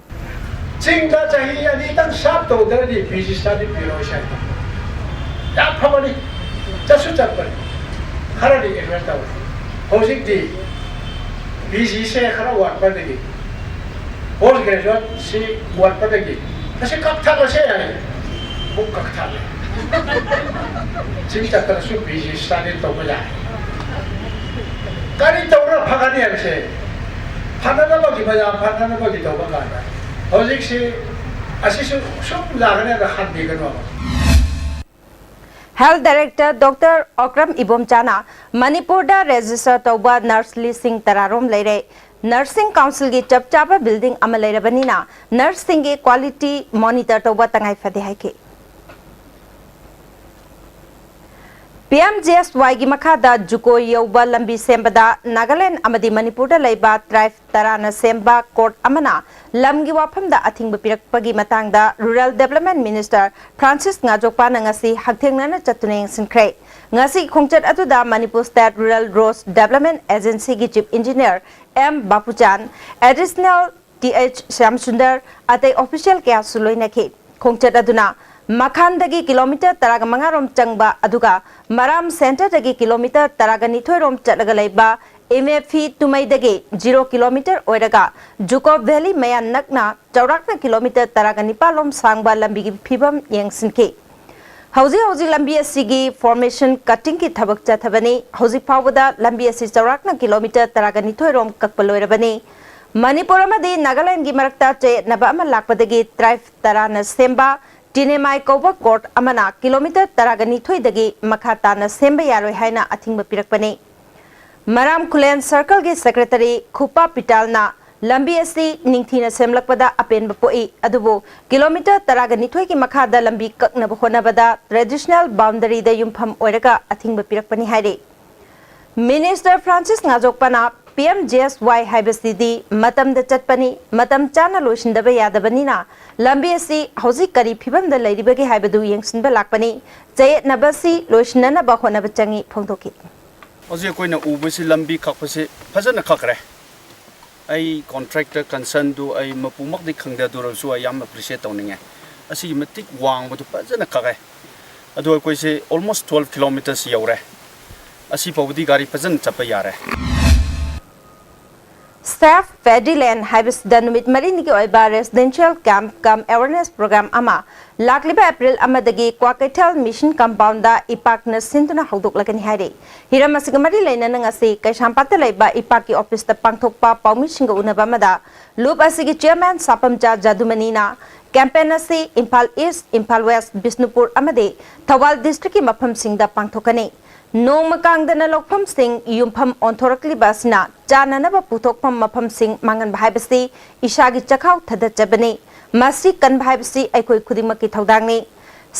ꯆꯤꯡꯗ ꯆꯍꯤ ꯑꯅꯤꯇꯪ serve ꯇꯧꯗ꯭ꯔꯗꯤ PG study ꯄꯤꯔꯣꯏ ꯁꯥꯏ꯫ ꯌꯥꯝ ꯐꯕꯅꯤ, ꯆꯠꯁꯨ ꯆꯠꯄꯅꯤ, ꯈꯔꯗꯤ invest ꯇꯧꯔꯦ꯫ ꯍꯧꯖꯤꯛꯇꯤ PGꯁꯦ ꯈꯔ ꯋꯥꯠꯄꯗꯒꯤ, post graduateꯁꯤ ꯋꯥꯠꯄꯗꯒꯤ, ꯃꯁꯤ ꯀꯛꯊꯠꯂꯁꯦ ꯍꯥꯏ꯫ ꯑꯃꯨꯛ ꯀꯛꯊꯠꯂꯦ꯫ ꯆꯤꯡ ꯆꯠꯇ꯭ꯔꯁꯨ PG study ꯇꯧꯕ ꯌꯥꯏ꯫ ꯀꯔꯤ ꯇꯧꯔ ꯐꯒꯅꯤ ꯍꯥꯏꯕꯁꯦ, ꯐꯅꯅꯕꯒꯤ, ꯃꯌꯥꯝ ꯐꯅꯅꯕꯒꯤ ꯇꯧꯕ ꯀꯥꯟꯗ, ꯍꯧꯖꯤꯛꯁꯤ ꯑꯁꯤꯁꯨ ꯁꯨꯝ ꯂꯥꯛꯀꯅꯤ ꯍꯥꯏꯅ ꯈꯟꯕꯤꯒꯅꯨ꯫ Health Director Doctor ꯑꯣꯀ꯭ꯔꯝ ꯏꯕꯣꯝꯆꯥꯅ ꯃꯅꯤꯄꯨꯔꯗ register ꯇꯧꯕ nurse ꯂꯤꯁꯤꯡ ꯇꯔꯥ ꯔꯣꯝ ꯂꯩꯔꯦ꯫ Nursing Councilꯒꯤ ꯆꯞ ꯆꯥꯕ building ꯑꯃ ꯂꯩꯔꯕꯅꯤꯅ nurseꯁꯤꯡꯒꯤ quality monitor ꯇꯧꯕ ꯇꯉꯥꯏ ꯐꯗꯦ ꯍꯥꯏꯈꯤ꯫ PMGSYꯒꯤ ꯃꯈꯥꯗ ꯖꯨꯀꯣ ꯌꯧꯕ ꯂꯝꯕꯤ ꯁꯦꯝꯕꯗ ꯅꯥꯒꯥꯂꯦꯟꯗ ꯑꯃꯗꯤ ꯃꯅꯤꯄꯨꯔꯗ ꯂꯩꯕ tribe ꯇꯔꯥꯅ ꯁꯦꯝꯕ court ꯑꯃꯅ ꯂꯝꯒꯤ ꯋꯥꯐꯝꯗ ꯑꯊꯤꯡꯕ ꯄꯤꯔꯛꯄꯒꯤ ꯃꯇꯥꯡꯗ Rural Development Minister ꯐ꯭ꯔꯥꯟꯁꯤꯁ ꯉꯥꯖꯣꯛꯄꯥꯅ ꯉꯁꯤ ꯍꯛꯊꯦꯡꯅꯅ ꯆꯠꯇꯨꯅ ꯌꯦꯡꯁꯤꯟꯈ꯭ꯔꯦ꯫ ꯉꯁꯤꯒꯤ ꯈꯣꯡꯆꯠ ꯑꯗꯨꯗ Manipur State Rural Roads Development Agencyꯒꯤ Chief Engineer M Bapuchan, Additional T H Shyamsundar, ꯑꯇꯩ official ꯀꯌꯥꯁꯨ ꯂꯣꯏꯅꯈꯤ꯫ ꯈꯣꯡꯆꯠ ꯑꯗꯨꯅ ꯃꯈꯥꯟꯗꯒꯤ ꯀꯤꯂꯣꯃꯤꯇꯔ ꯇꯔꯥꯒ ꯃꯉꯥ ꯔꯣꯝ ꯆꯪꯕ, ꯑꯗꯨꯒ ꯃꯔꯥꯝ centreꯗꯒꯤ ꯀꯤꯂꯣꯃꯤꯇꯔ ꯇꯔꯥꯒ ꯅꯤꯊꯣꯏ ꯔꯣꯝ ꯆꯠꯂꯒ ꯂꯩꯕ ꯏꯃꯦꯐꯤ ꯇꯨꯃꯩꯗꯒꯤ zero kilometre ꯑꯣꯏꯔꯒ ꯖꯨꯀꯣ valley ꯃꯌꯥ ꯅꯛꯅ ꯆꯥꯎꯔꯥꯛꯅ ꯀꯤꯂꯣꯃꯤꯇꯔ ꯇꯔꯥꯒ ꯅꯤꯄꯥꯜ ꯔꯣꯝ ꯁꯥꯡꯕ ꯂꯝꯕꯤꯒꯤ ꯐꯤꯕꯝ ꯌꯦꯡꯁꯤꯟꯈꯤ꯫ ꯍꯧꯖꯤꯛ ꯍꯧꯖꯤꯛ ꯂꯝꯕꯤ ꯑꯁꯤꯒꯤ formation cuttingꯒꯤ ꯊꯕꯛ ꯆꯠꯊꯕꯅꯤ꯫ ꯍꯧꯖꯤꯛ ꯐꯥꯎꯕꯗ ꯂꯝꯕꯤ ꯑꯁꯤ ꯆꯥꯎꯔꯥꯛꯅ ꯀꯤꯂꯣꯃꯤꯇꯔ ꯇꯔꯥꯒ ꯅꯤꯊꯣꯏ ꯔꯣꯝ ꯀꯛꯄ ꯂꯣꯏꯔꯕꯅꯤ꯫ ꯃꯅꯤꯄꯨꯔ ꯑꯃꯗꯤ ꯅꯥꯒꯥꯂꯦꯟꯗꯒꯤ ꯃꯔꯛꯇ ꯆꯌꯦꯠꯅꯕ ꯑꯃ ꯂꯥꯛꯄꯗꯒꯤ tribe ꯇꯔꯥꯅ ꯁꯦꯝꯕ ꯇꯤꯅꯦꯃꯥꯏ ꯀꯧꯕ ꯀꯣꯔꯠ ꯑꯃꯅ ꯀꯤꯂꯣꯃꯤꯇꯔ ꯇꯔꯥꯒ ꯅꯤꯊꯣꯏꯗꯒꯤ ꯃꯈꯥ ꯇꯥꯅ ꯁꯦꯝꯕ ꯌꯥꯔꯣꯏ ꯍꯥꯏꯅ ꯑꯊꯤꯡꯕ ꯄꯤꯔꯛꯄꯅꯤ꯫ ꯃꯔꯥꯝ ꯈꯨꯂꯦꯟ ꯁꯔꯀꯜꯒꯤ ꯁꯦꯀ꯭ꯔꯦꯇꯔꯤ ꯈꯨꯄꯥ ꯄꯤꯇꯥꯜꯅ ꯂꯝꯕꯤ ꯑꯁꯤ ꯅꯤꯡꯊꯤꯅ ꯁꯦꯝꯂꯛꯄꯗ ꯑꯄꯦꯟꯕ ꯄꯣꯛꯏ, ꯑꯗꯨꯕꯨ ꯀꯤꯂꯣꯃꯤꯇꯔ ꯇꯔꯥꯒ ꯅꯤꯊꯣꯏꯒꯤ ꯃꯈꯥꯗ ꯂꯝꯕꯤ ꯀꯛꯅꯕ ꯍꯣꯠꯅꯕꯗ ꯇ꯭ꯔꯦꯗꯤꯁꯅꯦꯜ ꯕꯥꯎꯟꯗꯔꯤꯗ ꯌꯨꯝꯐꯝ ꯑꯣꯏꯔꯒ ꯑꯊꯤꯡꯕ ꯄꯤꯔꯛꯄꯅꯤ ꯍꯥꯏꯔꯤ꯫ ꯃꯤꯅꯤꯁꯇꯔ ꯐ꯭ꯔꯥꯟꯁꯤꯁ ꯉꯥꯖꯣꯛꯄꯅ P M G S Y ꯍꯥꯏꯕꯁꯤꯗꯤ ꯃꯇꯝꯗ ꯆꯠꯄꯅꯤ, ꯃꯇꯝ ꯆꯥꯅ ꯂꯣꯏꯁꯤꯟꯗꯕ ꯌꯥꯗꯕꯅꯤꯅ ꯂꯝꯕꯤ ꯑꯁꯤ ꯍꯧꯖꯤꯛ ꯀꯔꯤ ꯐꯤꯕꯝꯗ ꯂꯩꯔꯤꯕꯒꯦ ꯍꯥꯏꯕꯗꯨ ꯌꯦꯡꯁꯤꯟꯕ ꯂꯥꯛꯄꯅꯤ꯫ ꯆꯌꯦꯠꯅꯕꯁꯤ ꯂꯣꯏꯁꯤꯟꯅꯅꯕ ꯍꯣꯠꯅꯕ ꯆꯪꯏ ꯐꯣꯡꯗꯣꯛꯈꯤ꯫ ꯍꯧꯖꯤꯛ ꯑꯩꯈꯣꯏꯅ ꯎꯕꯁꯤ ꯂꯝꯕꯤ ꯀꯛꯄꯁꯤ ꯐꯖꯅ ꯀꯛꯈ꯭ꯔꯦ꯫ ꯑꯩ ꯀꯣꯟꯇ꯭ꯔꯦꯛꯇꯔ ꯀꯟꯁꯔꯟꯗꯨ ꯑꯩ ꯃꯄꯨꯃꯛꯇꯤ ꯈꯪꯗꯦ, ꯑꯗꯨ ꯑꯣꯏꯔꯁꯨ ꯑꯩ ꯌꯥꯝ ꯑꯦꯄ꯭ꯔꯤꯁꯤꯌꯦꯠ ꯇꯧꯅꯤꯡꯉꯦ꯫ ꯑꯁꯤꯒꯤ ꯃꯇꯤꯛ ꯋꯥꯡꯕꯗꯨ ꯐꯖꯅ ꯀꯛꯑꯦ꯫ ꯑꯗꯨ ꯑꯩꯈꯣꯏꯁꯦ almost twelve kilometres ꯌꯧꯔꯦ꯫ ꯑꯁꯤ ꯐꯥꯎꯕꯗꯤ ꯒꯥꯔꯤ ꯐꯖꯅ ꯆꯠꯄ ꯌꯥꯔꯦ꯫ Save Paddy Land ꯍꯥꯏꯕꯁꯤꯗ ꯅꯨꯃꯤꯠ ꯃꯔꯤꯅꯤꯒꯤ ꯑꯣꯏꯕ residential camp cum awareness program ꯑꯃ ꯂꯥꯛꯂꯤꯕ ꯑꯦꯄ꯭ꯔꯤꯜ ꯑꯃꯗꯒꯤ ꯀ꯭ꯋꯥꯀꯩꯊꯦꯜ ꯃꯤꯁꯟ ꯀꯝꯄꯥꯎꯟꯗ ꯏꯄꯥꯛꯅ ꯁꯤꯟꯗꯨꯅ ꯍꯧꯗꯣꯛꯂꯒꯅꯤ ꯍꯥꯏꯔꯤ꯫ ꯍꯤꯔꯝ ꯑꯁꯤꯒ ꯃꯔꯤ ꯂꯩꯅꯅ ꯉꯁꯤ ꯀꯩꯁꯥꯝꯄꯥꯠꯇ ꯂꯩꯕ ꯏꯄꯥꯛꯀꯤ ꯑꯣꯐꯤꯁꯇ ꯄꯥꯡꯊꯣꯛꯄ ꯄꯥꯎꯃꯤꯁꯤꯡꯒ ꯎꯅꯕ ꯑꯃꯗ ꯂꯨꯞ ꯑꯁꯤꯒꯤ ꯆꯤꯌꯔꯃꯦꯟ ꯁꯥꯄꯝꯆꯥ ꯖꯥꯗꯨꯃꯅꯤꯅ ꯀꯦꯝꯄꯦꯟ ꯑꯁꯤ ꯏꯝꯐꯥꯜ ꯏꯁ, ꯏꯝꯐꯥꯜ ꯋꯦꯁ, ꯕꯤꯁꯅꯨꯄꯨꯔ ꯑꯃꯗꯤ ꯊꯧꯕꯥꯜ ꯗꯤꯁꯇ꯭ꯔꯤꯛꯀꯤ ꯃꯐꯝꯁꯤꯡꯗ ꯄꯥꯡꯊꯣꯛꯀꯅꯤ꯫ ꯅꯣꯡꯃ ꯀꯥꯡꯗꯅ ꯂꯧꯐꯝꯁꯤꯡ ꯌꯨꯝꯐꯝ ꯑꯣꯟꯊꯣꯔꯛꯂꯤꯕ ꯑꯁꯤꯅ ꯆꯥꯅꯅꯕ ꯄꯨꯊꯣꯛꯐꯝ ꯃꯐꯝꯁꯤꯡ ꯃꯥꯡꯍꯟꯕ ꯍꯥꯏꯕꯁꯤ ꯏꯁꯥꯒꯤ ꯆꯈꯥꯎ ꯊꯥꯗꯠꯆꯕꯅꯤ꯫ ꯃꯁꯤ ꯀꯟꯕ ꯍꯥꯏꯕꯁꯤ ꯑꯩꯈꯣꯏ ꯈꯨꯗꯤꯡꯃꯛꯀꯤ ꯊꯧꯗꯥꯡꯅꯤ꯫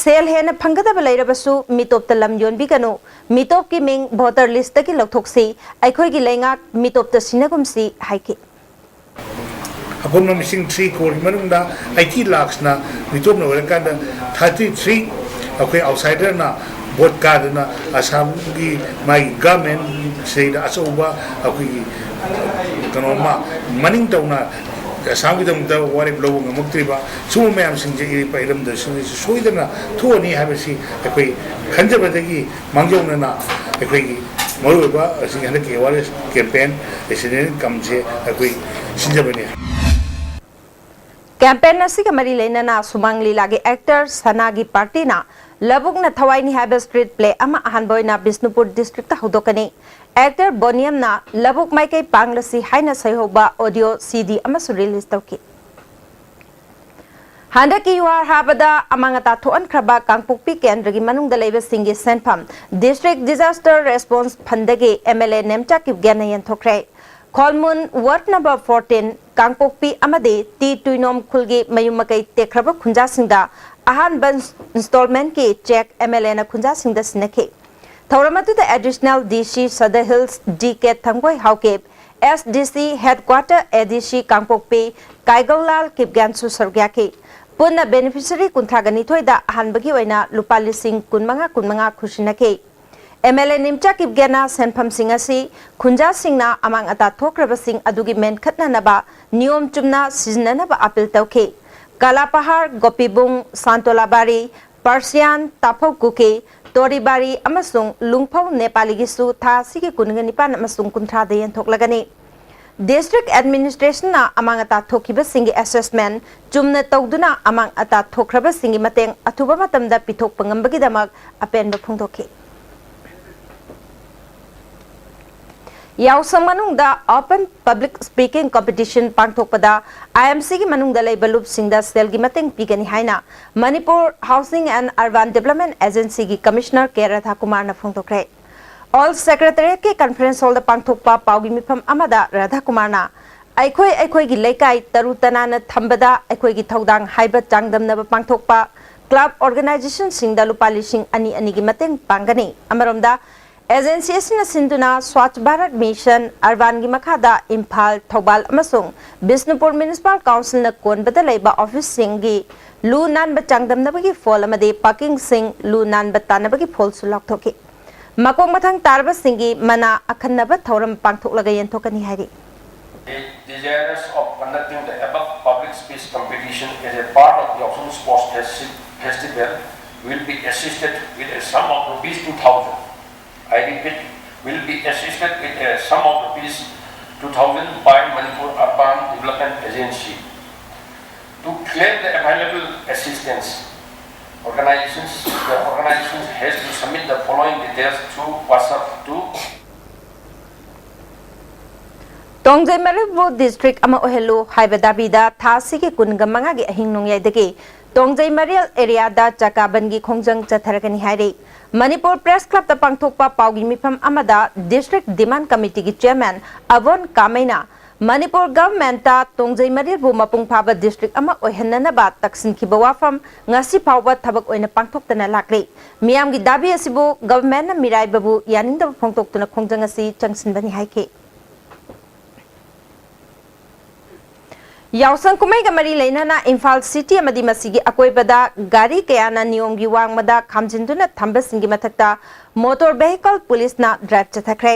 ꯁꯦꯜ ꯍꯦꯟꯅ ꯐꯪꯒꯗꯕ ꯂꯩꯔꯕꯁꯨ ꯃꯤꯇꯣꯞꯇ ꯂꯝ ꯌꯣꯟꯕꯤꯒꯅꯨ꯫ ꯃꯤꯇꯣꯞꯀꯤ ꯃꯤꯡ ꯚꯣꯇꯔ ꯂꯤꯁꯇꯒꯤ ꯂꯧꯊꯣꯛꯁꯤ꯫ ꯑꯩꯈꯣꯏꯒꯤ ꯂꯩꯉꯥꯛ ꯃꯤꯇꯣꯞꯇ ꯁꯤꯟꯅꯒꯨꯝꯁꯤ ꯍꯥꯏꯈꯤ꯫ ꯑꯄꯨꯟꯕ ꯃꯤꯁꯤꯡ three crore ꯒꯤ ꯃꯅꯨꯡꯗ eighty lakhs ꯅ ꯃꯤꯇꯣꯞꯅ ꯑꯣꯏꯔꯀꯥꯟꯗ thirty three ꯑꯩꯈꯣꯏ ꯑꯥꯎꯠꯁꯥꯏꯗꯔꯅ ꯚꯣꯠ ꯀꯥꯗꯨꯅ ꯑꯁꯥꯝꯒꯤ ꯃꯥꯒꯤ ꯒꯚꯔꯟꯃꯦꯟꯠ ꯁꯤꯗ ꯑꯆꯧꯕ ꯑꯩꯈꯣꯏꯒꯤ ꯀꯩꯅꯣꯝꯃ ꯃꯅꯤꯡ ꯇꯧꯅ ꯑꯁꯥꯝꯒꯤꯗꯃꯛꯇ ꯋꯥꯔꯦꯞ ꯂꯧꯕ ꯉꯝꯃꯛꯇ꯭ꯔꯤꯕ ꯁꯤꯒꯨꯝꯕ ꯃꯌꯥꯝꯁꯤꯡꯁꯦ ꯏꯔꯝ-, ꯏꯔꯝꯗꯝꯁꯤꯡꯗꯁꯨ ꯁꯣꯏꯗꯅ ꯊꯣꯛꯑꯅꯤ ꯍꯥꯏꯕꯁꯤ ꯑꯩꯈꯣꯏ ꯈꯟꯖꯕꯗꯒꯤ ꯃꯥꯡꯖꯧꯅꯅ ꯑꯩꯈꯣꯏꯒꯤ ꯃꯔꯨꯑꯣꯏꯕ ꯑꯁꯤꯒꯤ ꯍꯟꯗꯛꯀꯤ awareness campaign residential camp ꯁꯦ ꯑꯩꯈꯣꯏ ꯁꯤꯟꯖꯕꯅꯤ꯫ ꯀꯦꯝꯄꯦꯟ ꯑꯁꯤꯒ ꯃꯔꯤ ꯂꯩꯅꯅ ꯁꯨꯃꯥꯡ ꯂꯤꯂꯥꯒꯤ ꯑꯦꯛꯇꯔ ꯁꯅꯥꯒꯤ ꯄꯥꯔꯇꯤꯅ ꯂꯧꯕꯨꯛꯅ ꯊꯋꯥꯏꯅꯤ ꯍꯥꯏꯕ ꯁ꯭ꯇ꯭ꯔꯤꯠ ꯄ꯭ꯂꯦ ꯑꯃ ꯑꯍꯥꯟꯕ ꯑꯣꯏꯅ ꯕꯤꯁꯅꯨꯄꯨꯔ ꯗꯤꯁꯇ꯭ꯔꯤꯛꯇ ꯍꯧꯗꯣꯛꯀꯅꯤ꯫ ꯑꯦꯛꯇꯔ ꯕꯣꯅꯤꯌꯝꯅ ꯂꯧꯕꯨꯛ ꯃꯥꯏꯀꯩ ꯄꯥꯡꯂꯁꯤ ꯍꯥꯏꯅ ꯁꯩꯍꯧꯕ ꯑꯣꯗꯤꯑꯣ ꯁꯤ ꯗꯤ ꯑꯃꯁꯨ ꯔꯤꯂꯤꯖ ꯇꯧꯈꯤ꯫ ꯍꯟꯗꯛꯀꯤ ꯌꯨꯍꯥꯔ ꯍꯥꯕꯗ ꯑꯃꯥꯡ ꯑꯇꯥ ꯊꯣꯛꯍꯟꯈ꯭ꯔꯕ ꯀꯥꯡꯄꯣꯛꯄꯤ ꯀꯦꯟꯗ꯭ꯔꯒꯤ ꯃꯅꯨꯡꯗ ꯂꯩꯕꯁꯤꯡꯒꯤ ꯁꯦꯟꯐꯝ District Disaster Response Fundꯗꯒꯤ MLA Nemcha ꯀꯤꯞꯒꯦꯟꯅ ꯌꯦꯟꯊꯣꯛꯈ꯭ꯔꯦ꯫ ꯈꯣꯜꯃꯨꯟ Ward number fourteen, ꯀꯥꯡꯄꯣꯛꯄꯤ ꯑꯃꯗꯤ ꯇꯤ ꯇꯨꯏꯅꯣꯝ ꯈꯨꯜꯒꯤ ꯃꯌꯨꯝ ꯃꯀꯩ ꯇꯦꯛꯈ꯭ꯔꯕ ꯈꯨꯟꯖꯥꯁꯤꯡꯗ ꯑꯍꯥꯟꯕ installmentꯀꯤ cheque MLAꯅ ꯈꯨꯟꯖꯥꯁꯤꯡꯗ ꯁꯤꯟꯅꯈꯤ꯫ ꯊꯧꯔꯝ ꯑꯗꯨꯗ Additional DC Sadar Hills D K ꯊꯪꯒꯣꯏ Haokip, SDC Headquarter ADC ꯀꯥꯡꯄꯣꯛꯄꯤ ꯀꯥꯏꯒꯧꯂꯥꯜ ꯀꯤꯞꯒꯦꯟꯁꯨ ꯁꯔꯨꯛ ꯌꯥꯈꯤ꯫ ꯄꯨꯟꯅ beneficiary ꯀꯨꯟꯊ꯭ꯔꯥꯒ ꯅꯤꯊꯣꯏꯗ ꯑꯍꯥꯟꯕꯒꯤ ꯑꯣꯏꯅ ꯂꯨꯄꯥ ꯂꯤꯁꯤꯡ ꯀꯨꯟꯃꯉꯥ ꯀꯨꯟꯃꯉꯥ ꯈꯨꯠꯁꯤꯟꯅꯈꯤ꯫ MLA ꯅꯦꯝꯆꯥ ꯀꯤꯞꯒꯦꯟꯅ ꯁꯦꯟꯐꯝꯁꯤꯡ ꯑꯁꯤ ꯈꯨꯟꯖꯥꯁꯤꯡꯅ ꯑꯃꯥꯡ ꯑꯇꯥ ꯊꯣꯛꯈ꯭ꯔꯕꯁꯤꯡ ꯑꯗꯨꯒꯤ ꯃꯦꯟꯈꯠꯅꯅꯕ ꯅꯤꯌꯣꯝ ꯆꯨꯝꯅ ꯁꯤꯖꯤꯟꯅꯅꯕ appeal ꯇꯧꯈꯤ꯫ ꯀꯂꯥꯄꯍꯥꯔ, ꯒꯣꯄꯤꯕꯨꯡ, ꯁꯥꯟꯇꯣꯂꯥꯕꯥꯔꯤ, ꯄꯥꯔꯁꯤꯌꯥꯟ, ꯇꯥꯐꯧ ꯀꯨꯀꯤ, ꯇꯣꯔꯤꯕꯥꯔꯤ ꯑꯃꯁꯨꯡ ꯂꯨꯡꯐꯧ ꯅꯦꯄꯥꯂꯤꯒꯤꯁꯨ ꯊꯥ ꯑꯁꯤꯒꯤ ꯀꯨꯟꯒ ꯅꯤꯄꯥꯟ ꯑꯃꯁꯨꯡ ꯀꯨꯟꯊ꯭ꯔꯥꯗ ꯌꯦꯟꯊꯣꯛꯂꯒꯅꯤ꯫ District Administrationꯅ ꯑꯃꯥꯡ ꯑꯇꯥ ꯊꯣꯛꯈꯤꯕꯁꯤꯡꯒꯤ assessment ꯆꯨꯝꯅ ꯇꯧꯗꯨꯅ ꯑꯃꯥꯡ ꯑꯇꯥ ꯊꯣꯛꯈ꯭ꯔꯕꯁꯤꯡꯒꯤ ꯃꯇꯦꯡ ꯑꯊꯨꯕ ꯃꯇꯝꯗ ꯄꯤꯊꯣꯛꯄ ꯉꯝꯕꯒꯤꯗꯃꯛ ꯑꯄꯦꯟꯕ ꯐꯣꯡꯗꯣꯛꯈꯤ꯫ ꯌꯥꯎꯁꯪ ꯃꯅꯨꯡꯗ Open Public Speaking Competition ꯄꯥꯡꯊꯣꯛꯄꯗ IMCꯒꯤ ꯃꯅꯨꯡꯗ ꯂꯩꯕ ꯂꯨꯞꯁꯤꯡꯗ ꯁꯦꯜꯒꯤ ꯃꯇꯦꯡ ꯄꯤꯒꯅꯤ ꯍꯥꯏꯅ Manipur Housing and Urban Development Agencyꯒꯤ Commissioner K ꯔꯥꯙꯥꯀꯨꯃꯥꯔꯅ ꯐꯣꯡꯗꯣꯛꯈ꯭ꯔꯦ꯫ Old Secretariatꯀꯤ Conference Hallꯗ ꯄꯥꯡꯊꯣꯛꯄ ꯄꯥꯎꯒꯤ ꯃꯤꯐꯝ ꯑꯃꯗ ꯔꯥꯙꯥꯀꯨꯃꯥꯔꯅ ꯑꯩꯈꯣꯏ ꯑꯩꯈꯣꯏꯒꯤ ꯂꯩꯀꯥꯏ ꯇꯔꯨ ꯇꯅꯥꯟꯅ ꯊꯝꯕꯗ ꯑꯩꯈꯣꯏꯒꯤ ꯊꯧꯗꯥꯡ ꯍꯥꯏꯕ ꯆꯥꯡꯗꯝꯅꯕ ꯄꯥꯡꯊꯣꯛꯄ club organizationꯁꯤꯡꯗ ꯂꯨꯄꯥ ꯂꯤꯁꯤꯡ ꯑꯅꯤ ꯑꯅꯤꯒꯤ ꯃꯇꯦꯡ ꯄꯥꯡꯒꯅꯤ꯫ ꯑꯃꯔꯣꯝꯗ, agency ꯑꯁꯤꯅ ꯁꯤꯟꯗꯨꯅ Swachh Bharat Mission Urbanꯒꯤ ꯃꯈꯥꯗ ꯏꯝꯐꯥꯜ, ꯊꯧꯕꯥꯜ ꯑꯃꯁꯨꯡ ꯕꯤꯁꯅꯨꯄꯨꯔ Municipal Councilꯅ ꯀꯣꯟꯕꯗ ꯂꯩꯕ officeꯁꯤꯡꯒꯤ ꯂꯨ ꯅꯥꯟꯕ ꯆꯥꯡꯗꯝꯅꯕꯒꯤ ꯐꯣꯜ ꯑꯃꯗꯤ ꯄꯥꯔꯀꯤꯡꯁꯤꯡ ꯂꯨ ꯅꯥꯟꯕ ꯇꯥꯟꯅꯕꯒꯤ ꯐꯣꯜꯁꯨ ꯂꯥꯎꯊꯣꯛꯈꯤ꯫ ꯃꯀꯣꯛ ꯃꯊꯪ ꯇꯥꯔꯕꯁꯤꯡꯒꯤ ꯃꯅꯥ ꯑꯈꯟꯅꯕ ꯊꯧꯔꯝ ꯄꯥꯡꯊꯣꯛꯂꯒ ꯌꯦꯟꯊꯣꯛꯀꯅꯤ ꯍꯥꯏꯔꯤ꯫ Desirous of conducting the above public speech competition as a part of the Yaosang Sports Festi- Festival will be assisted with a sum of rupees two thousand. I repeat, will be assisted with a sum of rupees two thousand by Manipur Urban Development Agency. To claim the available assistance, organizations, the organization has to submit the following details through WhatsApp to Tongjei ꯃꯔꯤꯜꯕꯨ district ꯑꯃ ꯑꯣꯏꯍꯜꯂꯨ ꯍꯥꯏꯕ ꯗꯥꯕꯤꯗ ꯊꯥ ꯑꯁꯤꯒꯤ ꯀꯨꯟꯒ ꯃꯉꯥꯒꯤ ꯑꯍꯤꯡ ꯅꯣꯡꯌꯥꯏꯗꯒꯤ ꯇꯣꯡꯖꯩ ꯃꯔꯤꯜ ꯑꯦꯔꯤꯌꯥꯗ ꯆꯀꯥ ꯕꯟꯒꯤ ꯈꯣꯡꯖꯪ ꯆꯠꯊꯔꯒꯅꯤ ꯍꯥꯏꯔꯤ꯫ ꯃꯅꯤꯄꯨꯔ ꯄ꯭ꯔꯦꯁ ꯀ꯭ꯂꯕꯇ ꯄꯥꯡꯊꯣꯛꯄ ꯄꯥꯎꯒꯤ ꯃꯤꯐꯝ ꯑꯃꯗ ꯗꯤꯁꯇ꯭ꯔꯤꯛ ꯗꯤꯃꯥꯟ ꯀꯃꯤꯇꯤꯒꯤ ꯆꯤꯌꯔꯃꯦꯟ ꯑꯕꯣꯟ ꯀꯥꯃꯩꯅ ꯃꯅꯤꯄꯨꯔ ꯒꯚꯔꯟꯃꯦꯟꯠꯇ ꯇꯣꯡꯖꯩ ꯃꯔꯤꯜꯕꯨ ꯃꯄꯨꯡ ꯐꯥꯕ ꯗꯤꯁꯇ꯭ꯔꯤꯛ ꯑꯃ ꯑꯣꯏꯍꯟꯅꯅꯕ ꯇꯛꯁꯤꯟꯈꯤꯕ ꯋꯥꯐꯝ ꯉꯁꯤ ꯐꯥꯎꯕ ꯊꯕꯛ ꯑꯣꯏꯅ ꯄꯥꯡꯊꯣꯛꯇꯅ ꯂꯥꯛꯂꯤ꯫ ꯃꯤꯌꯥꯝꯒꯤ ꯗꯥꯕꯤ ꯑꯁꯤꯕꯨ ꯒꯚꯔꯟꯃꯦꯟꯠꯅ ꯃꯤꯔꯥꯏꯕꯕꯨ ꯌꯥꯅꯤꯡꯗꯕ ꯐꯣꯡꯗꯣꯛꯇꯨꯅ ꯈꯣꯡꯖꯪ ꯑꯁꯤ ꯆꯪꯁꯤꯟꯕꯅꯤ ꯍꯥꯏꯈꯤ꯫ ꯌꯥꯎꯁꯪ ꯀꯨꯝꯍꯩꯒ ꯃꯔꯤ ꯂꯩꯅꯅ ꯏꯝꯐꯥꯜ ꯁꯤꯇꯤ ꯑꯃꯗꯤ ꯃꯁꯤꯒꯤ ꯑꯀꯣꯏꯕꯗ ꯒꯥꯔꯤ ꯀꯌꯥꯅ ꯅꯤꯌꯣꯝꯒꯤ ꯋꯥꯡꯃꯗ ꯈꯥꯝꯖꯤꯟꯗꯨꯅ ꯊꯝꯕꯁꯤꯡꯒꯤ ꯃꯊꯛꯇ ꯃꯣꯇꯣꯔ ꯚꯦꯍꯤꯀꯜ ꯄꯨꯂꯤꯁꯅ ꯗ꯭ꯔꯥꯏꯚ ꯆꯠꯊꯈ꯭ꯔꯦ꯫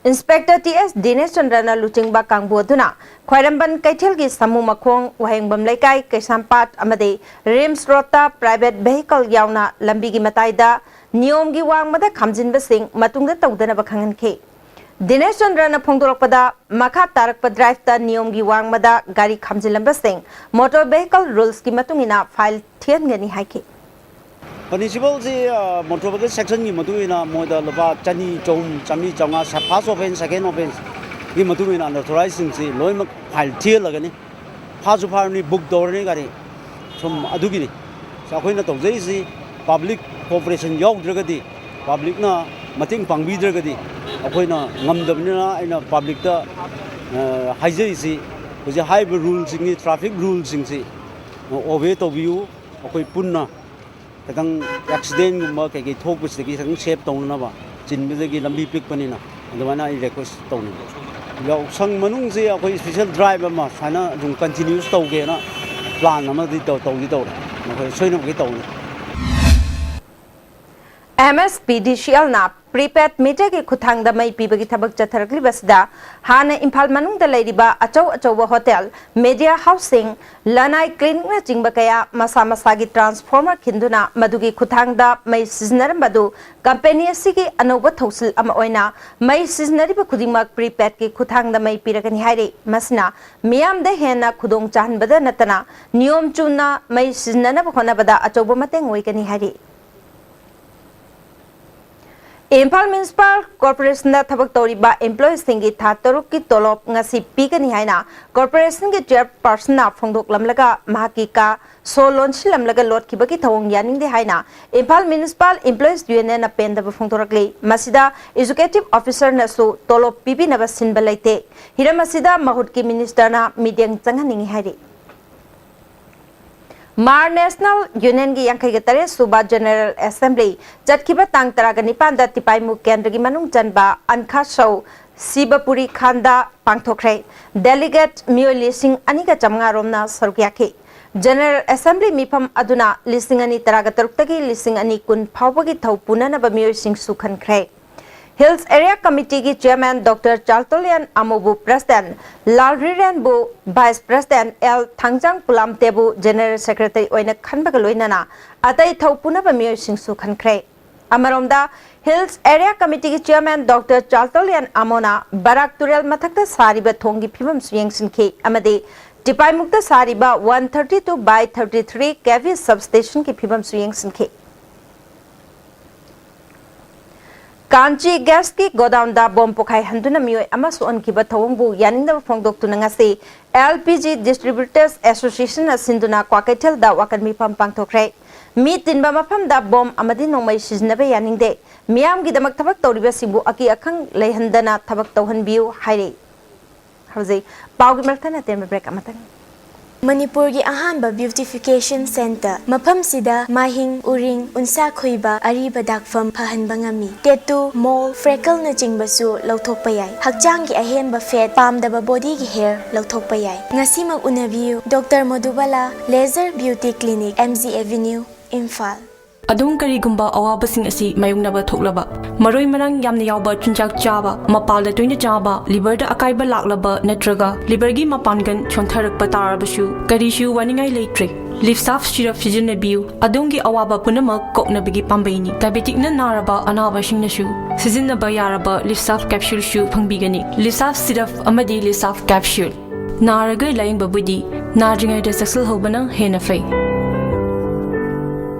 ꯏꯟꯁꯄꯦꯛꯇꯔ ꯇꯤ ꯑꯦꯁ ꯗꯤꯅꯦꯁ ꯆꯟꯗ꯭ꯔꯅ ꯂꯨꯆꯤꯡꯕ ꯀꯥꯡꯕꯨ ꯑꯗꯨꯅ ꯈ꯭ꯋꯥꯏꯔꯝꯕꯟ ꯀꯩꯊꯦꯜꯒꯤ ꯁꯥꯃꯨ ꯃꯈꯣꯡ, ꯋꯥꯍꯦꯡꯕꯝ ꯂꯩꯀꯥꯏ, ꯀꯩꯁꯥꯝꯄꯥꯠ ꯑꯃꯗꯤ ꯔꯤꯝꯁ ꯔꯣꯗꯇ ꯄ꯭ꯔꯥꯏꯚꯦꯠ ꯚꯦꯍꯤꯀꯜ ꯌꯥꯎꯅ ꯂꯝꯕꯤꯒꯤ ꯃꯇꯥꯏꯗ ꯅꯤꯌꯣꯝꯒꯤ ꯋꯥꯡꯃꯗ ꯈꯥꯝꯖꯤꯟꯕꯁꯤꯡ ꯃꯇꯨꯡꯗ ꯇꯧꯗꯅꯕ ꯈꯪꯍꯟꯈꯤ꯫ ꯗꯤꯅꯦꯁ ꯆꯟꯗ꯭ꯔꯅ ꯐꯣꯡꯗꯣꯔꯛꯄꯗ, ꯃꯈꯥ ꯇꯥꯔꯛꯄ ꯗ꯭ꯔꯥꯏꯚꯇ ꯅꯤꯌꯣꯝꯒꯤ ꯋꯥꯡꯃꯗ ꯒꯥꯔꯤ ꯈꯥꯝꯖꯤꯜꯂꯝꯕꯁꯤꯡ ꯃꯣꯇꯣꯔ ꯚꯦꯍꯤꯀꯜ ꯔꯨꯜꯁꯀꯤ ꯃꯇꯨꯡ ꯏꯟꯅ ꯐꯥꯏꯜ ꯊꯤꯍꯟꯒꯅꯤ ꯍꯥꯏꯈꯤ꯫ ꯄꯅꯤꯁꯤꯕꯜꯁꯤ, ꯑ, ꯃꯣꯇꯣꯔ ꯚꯦꯍꯤꯀꯜ ꯁꯦꯛꯁꯟꯒꯤ ꯃꯇꯨꯡ ꯏꯟꯅ ꯃꯣꯏꯗ ꯂꯨꯄꯥ ꯆꯅꯤ, ꯆꯍꯨꯝ, ꯆꯥꯝꯃꯔꯤ, ꯆꯥꯝꯃꯉꯥ, ꯁ-, ꯐꯥꯔꯁ ꯑꯣꯐꯦꯟꯁ, ꯁꯦꯀꯦꯟ ꯑꯣꯐꯦꯟꯁꯀꯤ ꯃꯇꯨꯡ ꯏꯟꯅ ꯑꯟꯑꯣꯊꯣꯔꯥꯏꯖꯁꯤꯡꯁꯤ ꯂꯣꯏꯅꯃꯛ ꯐꯥꯏꯜ ꯊꯤꯍꯜꯂꯒꯅꯤ꯫ ꯐꯥꯁꯨ ꯐꯥꯔꯅꯤ, ꯕꯨꯛ ꯇꯧꯔꯅꯤ ꯒꯥꯔꯤ꯫ ꯁꯨꯝ ꯑꯗꯨꯒꯤꯅꯤ꯫ ꯁꯤ ꯑꯩꯈꯣꯏꯅ ꯇꯧꯖꯔꯤꯁꯤ ꯄꯕ꯭ꯂꯤꯛ ꯀꯣꯑꯣꯄꯔꯦꯁꯟ ꯌꯥꯎꯗ꯭ꯔꯒꯗꯤ, ꯄꯕ꯭ꯂꯤꯛꯅ ꯃꯇꯦꯡ ꯄꯥꯡꯕꯤꯗ꯭ꯔꯒꯗꯤ ꯑꯩꯈꯣꯏꯅ ꯉꯝꯗꯕꯅꯤꯅ ꯑꯩꯅ ꯄꯕ꯭ꯂꯤꯛꯇ, ꯑ, ꯍꯥꯏꯖꯔꯤꯁꯤ, ꯍꯧꯖꯤꯛ ꯍꯥꯏꯔꯤꯕ ꯔꯨꯜꯁꯤꯡꯁꯤ, ꯇ꯭ꯔꯥꯐꯤꯛ ꯔꯨꯜꯁꯤꯡꯁꯤ ꯑꯣꯕꯦ ꯇꯧꯕꯤꯌꯨ꯫ ꯑꯩꯈꯣꯏ ꯄꯨꯟꯅ ꯈꯤꯇꯪ ꯑꯦꯛꯁꯤꯗꯦꯟꯒꯨꯝꯕ ꯀꯩꯀꯩ ꯊꯣꯛꯄꯁꯤꯗꯒꯤ ꯈꯤꯇꯪ ꯁꯦꯞ ꯇꯧꯅꯅꯕ, ꯆꯤꯟꯕꯗꯒꯤ ꯂꯝꯕꯤ ꯄꯤꯛꯄꯅꯤꯅ ꯑꯗꯨꯃꯥꯏꯅ ꯑꯩ ꯔꯤꯀ꯭ꯋꯦꯁ ꯇꯧꯅꯤꯡꯉꯤ꯫ ꯌꯥꯎꯁꯪ ꯃꯅꯨꯡꯁꯤ ꯑꯩꯈꯣꯏ ꯏꯁꯄꯤꯁꯦꯜ ꯗ꯭ꯔꯥꯏꯚ ꯑꯃ ꯁꯨꯃꯥꯏꯅ ꯑꯗꯨꯝ ꯀꯟꯇꯤꯅ꯭ꯌꯨꯁ ꯇꯧꯒꯦꯅ ꯄ꯭ꯂꯥꯟ ꯑꯃꯗꯤ ꯇꯧ-, ꯇꯧꯗꯤ ꯇꯧꯔꯦ꯫ ꯃꯈꯣꯏ ꯁꯣꯏꯗꯅꯃꯛꯀꯤ ꯇꯧꯅꯤ꯫ ꯑꯦꯝ ꯑꯦꯁ ꯄꯤ ꯗꯤ ꯁꯤ ꯑꯦꯜꯅ ꯄ꯭ꯔꯤꯄꯦꯗ ꯃꯤꯇꯔꯒꯤ ꯈꯨꯠꯊꯥꯡꯗ ꯃꯩ ꯄꯤꯕꯒꯤ ꯊꯕꯛ ꯆꯠꯊꯔꯛꯂꯤꯕꯁꯤꯗ ꯍꯥꯟꯅ ꯏꯝꯐꯥꯜ ꯃꯅꯨꯡꯗ ꯂꯩꯔꯤꯕ ꯑꯆꯧ ꯑꯆꯧꯕ ꯍꯣꯇꯦꯜ, ꯃꯦꯗꯤꯌꯥ ꯍꯥꯎꯁꯁꯤꯡ, ꯂꯅꯥꯏ ꯀ꯭ꯂꯤꯅꯤꯛꯅꯆꯤꯡꯕ ꯀꯌꯥ ꯃꯁꯥ ꯃꯁꯥꯒꯤ ꯇ꯭ꯔꯥꯟꯁꯐꯣꯔꯃꯔ ꯈꯤꯟꯗꯨꯅ ꯃꯗꯨꯒꯤ ꯈꯨꯠꯊꯥꯡꯗ ꯃꯩ ꯁꯤꯖꯤꯟꯅꯔꯝꯕꯗꯨ ꯀꯝꯄꯦꯅꯤ ꯑꯁꯤꯒꯤ ꯑꯅꯧꯕ ꯊꯧꯁꯤꯜ ꯑꯃ ꯑꯣꯏꯅ ꯃꯩ ꯁꯤꯖꯤꯟꯅꯔꯤꯕ ꯈꯨꯗꯤꯡꯃꯛ ꯄ꯭ꯔꯤꯄꯦꯗꯀꯤ ꯈꯨꯠꯊꯥꯡꯗ ꯃꯩ ꯄꯤꯔꯒꯅꯤ ꯍꯥꯏꯔꯤ꯫ ꯃꯁꯤꯅ ꯃꯤꯌꯥꯝꯗ ꯍꯦꯟꯅ ꯈꯨꯗꯣꯡ ꯆꯥꯍꯟꯕꯗ ꯅꯠꯇꯅ ꯅꯤꯌꯣꯝ ꯆꯨꯝꯅ ꯃꯩ ꯁꯤꯖꯤꯟꯅꯅꯕ ꯍꯣꯠꯅꯕꯗ ꯑꯆꯧꯕ ꯃꯇꯦꯡ ꯑꯣꯏꯒꯅꯤ ꯍꯥꯏꯔꯤ꯫ ꯏꯝꯐꯥꯜ ꯃ꯭ꯌꯨꯅꯤꯁꯤꯄꯥꯜ ꯀꯣꯔꯄꯣꯔꯦꯁꯟꯗ ꯊꯕꯛ ꯇꯧꯔꯤꯕ ꯏꯝꯄ꯭ꯂꯣꯌꯤꯁꯤꯡꯒꯤ ꯊꯥ ꯇꯔꯨꯛꯀꯤ ꯇꯣꯂꯣꯞ ꯉꯁꯤ ꯄꯤꯒꯅꯤ ꯍꯥꯏꯅ ꯀꯣꯔꯄꯣꯔꯦꯁꯟꯒꯤ ꯆꯤꯌꯔꯄꯔꯁꯟꯅ ꯐꯣꯡꯗꯣꯛꯂꯝꯂꯒ, ꯃꯍꯥꯛꯀꯤ ꯀꯥ ꯁꯣ ꯂꯣꯟꯁꯤꯜꯂꯝꯂꯒ ꯂꯣꯠꯈꯤꯕꯒꯤ ꯊꯧꯑꯣꯡ ꯌꯥꯅꯤꯡꯗꯦ ꯍꯥꯏꯅ ꯏꯝꯐꯥꯜ ꯃ꯭ꯌꯨꯅꯤꯁꯤꯄꯥꯜ ꯏꯝꯄ꯭ꯂꯣꯌꯤꯁ ꯌꯨꯅꯤꯌꯟꯅ ꯄꯦꯟꯗꯕ ꯐꯣꯡꯗꯣꯔꯛꯂꯤ꯫ ꯃꯁꯤꯗ ꯑꯦꯛꯖꯤꯀ꯭ꯌꯨꯇꯤꯚ ꯑꯣꯐꯤꯁꯔꯅꯁꯨ ꯇꯣꯂꯣꯞ ꯄꯤꯕꯤꯅꯕ ꯁꯤꯟꯕ ꯂꯩꯇꯦ꯫ ꯍꯤꯔꯝ ꯑꯁꯤꯗ ꯃꯍꯨꯠꯀꯤ ꯃꯤꯅꯤꯁꯇꯔꯅ ꯃꯤꯠꯌꯦꯡ ꯆꯪꯍꯟꯅꯤꯡꯏ ꯍꯥꯏꯔꯤ꯫ ꯃꯥꯔ ꯅꯦꯁꯅꯦꯜ ꯌꯨꯅꯤꯌꯟꯒꯤ ꯌꯥꯡꯈꯩꯒ ꯇꯔꯦꯠ ꯁꯨꯕ ꯖꯦꯅꯔꯦꯜ ꯑꯦꯁꯦꯝꯕ꯭ꯂꯤ ꯆꯠꯈꯤꯕ ꯇꯥꯡ ꯇꯔꯥꯒ ꯅꯤꯄꯥꯟꯗ ꯇꯤꯄꯥꯏꯃꯨ ꯀꯦꯟꯗ꯭ꯔꯒꯤ ꯃꯅꯨꯡ ꯆꯟꯕ ꯑꯟꯈꯥꯁꯧ ꯁꯤꯕꯄꯨꯔꯤ ꯈꯥꯟꯗ ꯄꯥꯡꯊꯣꯛꯈ꯭ꯔꯦ꯫ ꯗꯦꯂꯤꯒꯦꯠ ꯃꯤꯑꯣꯏ ꯂꯤꯁꯤꯡ ꯑꯅꯤꯒ ꯆꯥꯃꯉꯥ ꯔꯣꯝꯅ ꯁꯔꯨꯛ ꯌꯥꯈꯤ꯫ ꯖꯦꯅꯔꯦꯜ ꯑꯦꯁꯦꯝꯕ꯭ꯂꯤ ꯃꯤꯐꯝ ꯑꯗꯨꯅ ꯂꯤꯁꯤꯡ ꯑꯅꯤ ꯇꯔꯥꯒ ꯇꯔꯨꯛꯇꯒꯤ ꯂꯤꯁꯤꯡ ꯑꯅꯤ ꯀꯨꯟ ꯐꯥꯎꯕꯒꯤ ꯊꯧ ꯄꯨꯅꯅꯕ ꯃꯤꯑꯣꯏꯁꯤꯡꯁꯨ ꯈꯟꯈ꯭ꯔꯦ꯫ ꯍꯤꯜꯁ ꯑꯦꯔꯤꯌꯥ ꯀꯃꯤꯇꯤꯒꯤ ꯆꯤꯌꯔꯃꯦꯟ ꯗꯣꯛꯇꯔ ꯆꯥꯔꯇꯣꯂꯤꯌꯥꯟ ꯑꯃꯨꯕꯨ ꯄ꯭ꯔꯦꯁꯤꯗꯦꯟꯠ, ꯂꯥꯜꯔꯤꯔꯦꯟꯕꯨ ꯚꯥꯏꯁ ꯄ꯭ꯔꯦꯁꯤꯗꯦꯟꯠ, ꯑꯦꯜ ꯊꯥꯡꯖꯥꯡ ꯄꯨꯂꯥꯝꯇꯦꯕꯨ ꯖꯦꯅꯔꯦꯜ ꯁꯦꯀ꯭ꯔꯦꯇꯔꯤ ꯑꯣꯏꯅ ꯈꯟꯕꯒ ꯂꯣꯏꯅꯅ ꯑꯇꯩ ꯊꯧ ꯄꯨꯅꯕ ꯃꯤꯑꯣꯏꯁꯤꯡꯁꯨ ꯈꯟꯈ꯭ꯔꯦ꯫ ꯑꯃꯔꯣꯝꯗ, ꯍꯤꯜꯁ ꯑꯦꯔꯤꯌꯥ ꯀꯃꯤꯇꯤꯒꯤ ꯆꯤꯌꯔꯃꯦꯟ ꯗꯣꯛꯇꯔ ꯆꯥꯔꯇꯣꯂꯤꯌꯥꯟ ꯑꯃꯣꯅ ꯕꯔꯥꯛ ꯇꯨꯔꯦꯜ ꯃꯊꯛꯇ ꯁꯥꯔꯤꯕ ꯊꯣꯡꯒꯤ ꯐꯤꯕꯝꯁꯨ ꯌꯦꯡꯁꯤꯟꯈꯤ ꯑꯃꯗꯤ ꯇꯤꯄꯥꯏꯃꯨꯛꯇ ꯁꯥꯔꯤꯕ one thirty two by thirty three KV substation ꯒꯤ ꯐꯤꯕꯝꯁꯨ ꯌꯦꯡꯁꯤꯟꯈꯤ꯫ ꯀꯥꯟꯆꯤ ꯒ꯭ꯌꯥꯁꯀꯤ ꯒꯣꯗꯥꯎꯟꯗ ꯕꯣꯝ ꯄꯣꯈꯥꯏꯍꯟꯗꯨꯅ ꯃꯤꯑꯣꯏ ꯑꯃ ꯁꯣꯛꯍꯟꯈꯤꯕ ꯊꯧꯑꯣꯡꯕꯨ ꯌꯥꯅꯤꯡꯗꯕ ꯐꯣꯡꯗꯣꯛꯇꯨꯅ ꯉꯁꯤ ꯑꯦꯜ ꯄꯤ ꯖꯤ ꯗꯤꯁꯇ꯭ꯔꯤꯕ꯭ꯌꯨꯇꯔꯁ ꯑꯦꯁꯣꯁꯤꯌꯦꯁꯟꯅ ꯁꯤꯟꯗꯨꯅ ꯀ꯭ꯋꯥꯀꯩꯊꯦꯜꯗ ꯋꯥꯀꯠ ꯃꯤꯐꯝ ꯄꯥꯡꯊꯣꯛꯈ꯭ꯔꯦ꯫ ꯃꯤ ꯇꯤꯟꯕ ꯃꯐꯝꯗ ꯕꯣꯝ ꯑꯃꯗꯤ ꯅꯣꯡꯃꯩ ꯁꯤꯖꯤꯟꯅꯕ ꯌꯥꯅꯤꯡꯗꯦ꯫ ꯃꯤꯌꯥꯝꯒꯤꯗꯃꯛ ꯊꯕꯛ ꯇꯧꯔꯤꯕꯁꯤꯡꯕꯨ ꯑꯀꯤ ꯑꯈꯪ ꯂꯩꯍꯟꯗꯅ ꯊꯕꯛ ꯇꯧꯍꯟꯕꯤꯌꯨ ꯍꯥꯏꯔꯤ꯫ ꯍꯧꯖꯤꯛ ꯄꯥꯎꯒꯤ ꯃꯔꯛꯇ ꯑꯇꯦꯟꯕ ꯕ꯭ꯔꯦꯛ ꯑꯃꯇꯪ꯫ ꯃꯅꯤꯄꯨꯔꯒꯤ ꯑꯍꯥꯟꯕ ꯕ꯭ꯌꯨꯇꯤꯐꯤꯀꯦꯁꯟ ꯁꯦꯟꯇꯔ꯫ ꯃꯐꯝꯁꯤꯗ ꯃꯥꯏꯍꯤꯡ, ꯎꯔꯤꯡ, ꯎꯟꯁꯥ ꯈꯣꯏꯕ, ꯑꯔꯤꯕ ꯗꯥꯛꯐꯝ ꯐꯍꯟꯕ ꯉꯝꯃꯤ꯫ ꯇꯦꯇꯨ, ꯃꯣꯜ, ꯐ꯭ꯔꯦꯀꯜꯅꯆꯤꯡꯕꯁꯨ ꯂꯧꯊꯣꯛꯄ ꯌꯥꯏ꯫ ꯍꯛꯆꯥꯡꯒꯤ ꯑꯍꯦꯟꯕ ꯐꯦꯠ, ꯄꯥꯝꯗꯕ ꯕꯣꯗꯤꯒꯤ ꯍꯦꯌꯔ ꯂꯧꯊꯣꯛꯄ ꯌꯥꯏ꯫ ꯉꯁꯤꯃꯛ ꯎꯅꯕꯤꯌꯨ, doctor Madhubala, laser beauty clinic, M G avenue, Imphal. ꯑꯗꯣꯝ ꯀꯔꯤꯒꯨꯝꯕ ꯑꯋꯥꯕꯁꯤꯡ ꯑꯁꯤ ꯃꯥꯌꯣꯛꯅꯕ ꯊꯣꯛꯂꯕ, ꯃꯔꯣꯏ ꯃꯔꯥꯡ ꯌꯥꯝꯅ ꯌꯥꯎꯕ ꯆꯤꯟꯖꯥꯛ ꯆꯥꯕ, ꯃꯄꯥꯜꯗ ꯇꯣꯏꯅ ꯆꯥꯕ, ꯂꯤꯚꯔꯗ ꯑꯀꯥꯏꯕ ꯂꯥꯛꯂꯕ ꯅꯠꯇ꯭ꯔꯒ ꯂꯤꯚꯔꯒꯤ ꯃꯄꯥꯟꯒꯜ ꯁꯣꯟꯊꯔꯛꯄ ꯇꯥꯔꯕꯁꯨ ꯀꯔꯤꯁꯨ ꯋꯥꯅꯤꯡꯉꯥꯏ ꯂꯩꯇ꯭ꯔꯦ꯫ ꯂꯤꯞꯁꯥꯐ ꯁꯤꯔꯞ ꯁꯤꯖꯤꯟꯅꯕꯤꯌꯨ꯫ ꯑꯗꯣꯝꯒꯤ ꯑꯋꯥꯕ ꯄꯨꯝꯅꯃꯛ ꯀꯣꯛꯅꯕꯒꯤ ꯄꯥꯝꯕꯩꯅꯤ꯫ ꯗꯥꯏꯕꯦꯇꯤꯛꯅ ꯅꯥꯔꯕ ꯑꯅꯥꯕꯁꯤꯡꯅꯁꯨ ꯁꯤꯖꯤꯟꯅꯕ ꯌꯥꯔꯕ ꯂꯤꯞꯁꯥꯐ ꯀꯦꯞꯁꯨꯜꯁꯨ ꯐꯪꯕꯤꯒꯅꯤ꯫ ꯂꯤꯞꯁꯥꯐ ꯁꯤꯔꯞ ꯑꯃꯗꯤ ꯂꯤꯞꯁꯥꯐ ꯀꯦꯞꯁꯨꯜ꯫ ꯅꯥꯔꯒ ꯂꯥꯌꯦꯡꯕꯕꯨꯗꯤ ꯅꯥꯗ꯭ꯔꯤꯉꯩꯗ ꯆꯦꯛꯁꯤꯜꯍꯧꯕꯅ ꯍꯦꯟꯅ ꯐꯩ꯫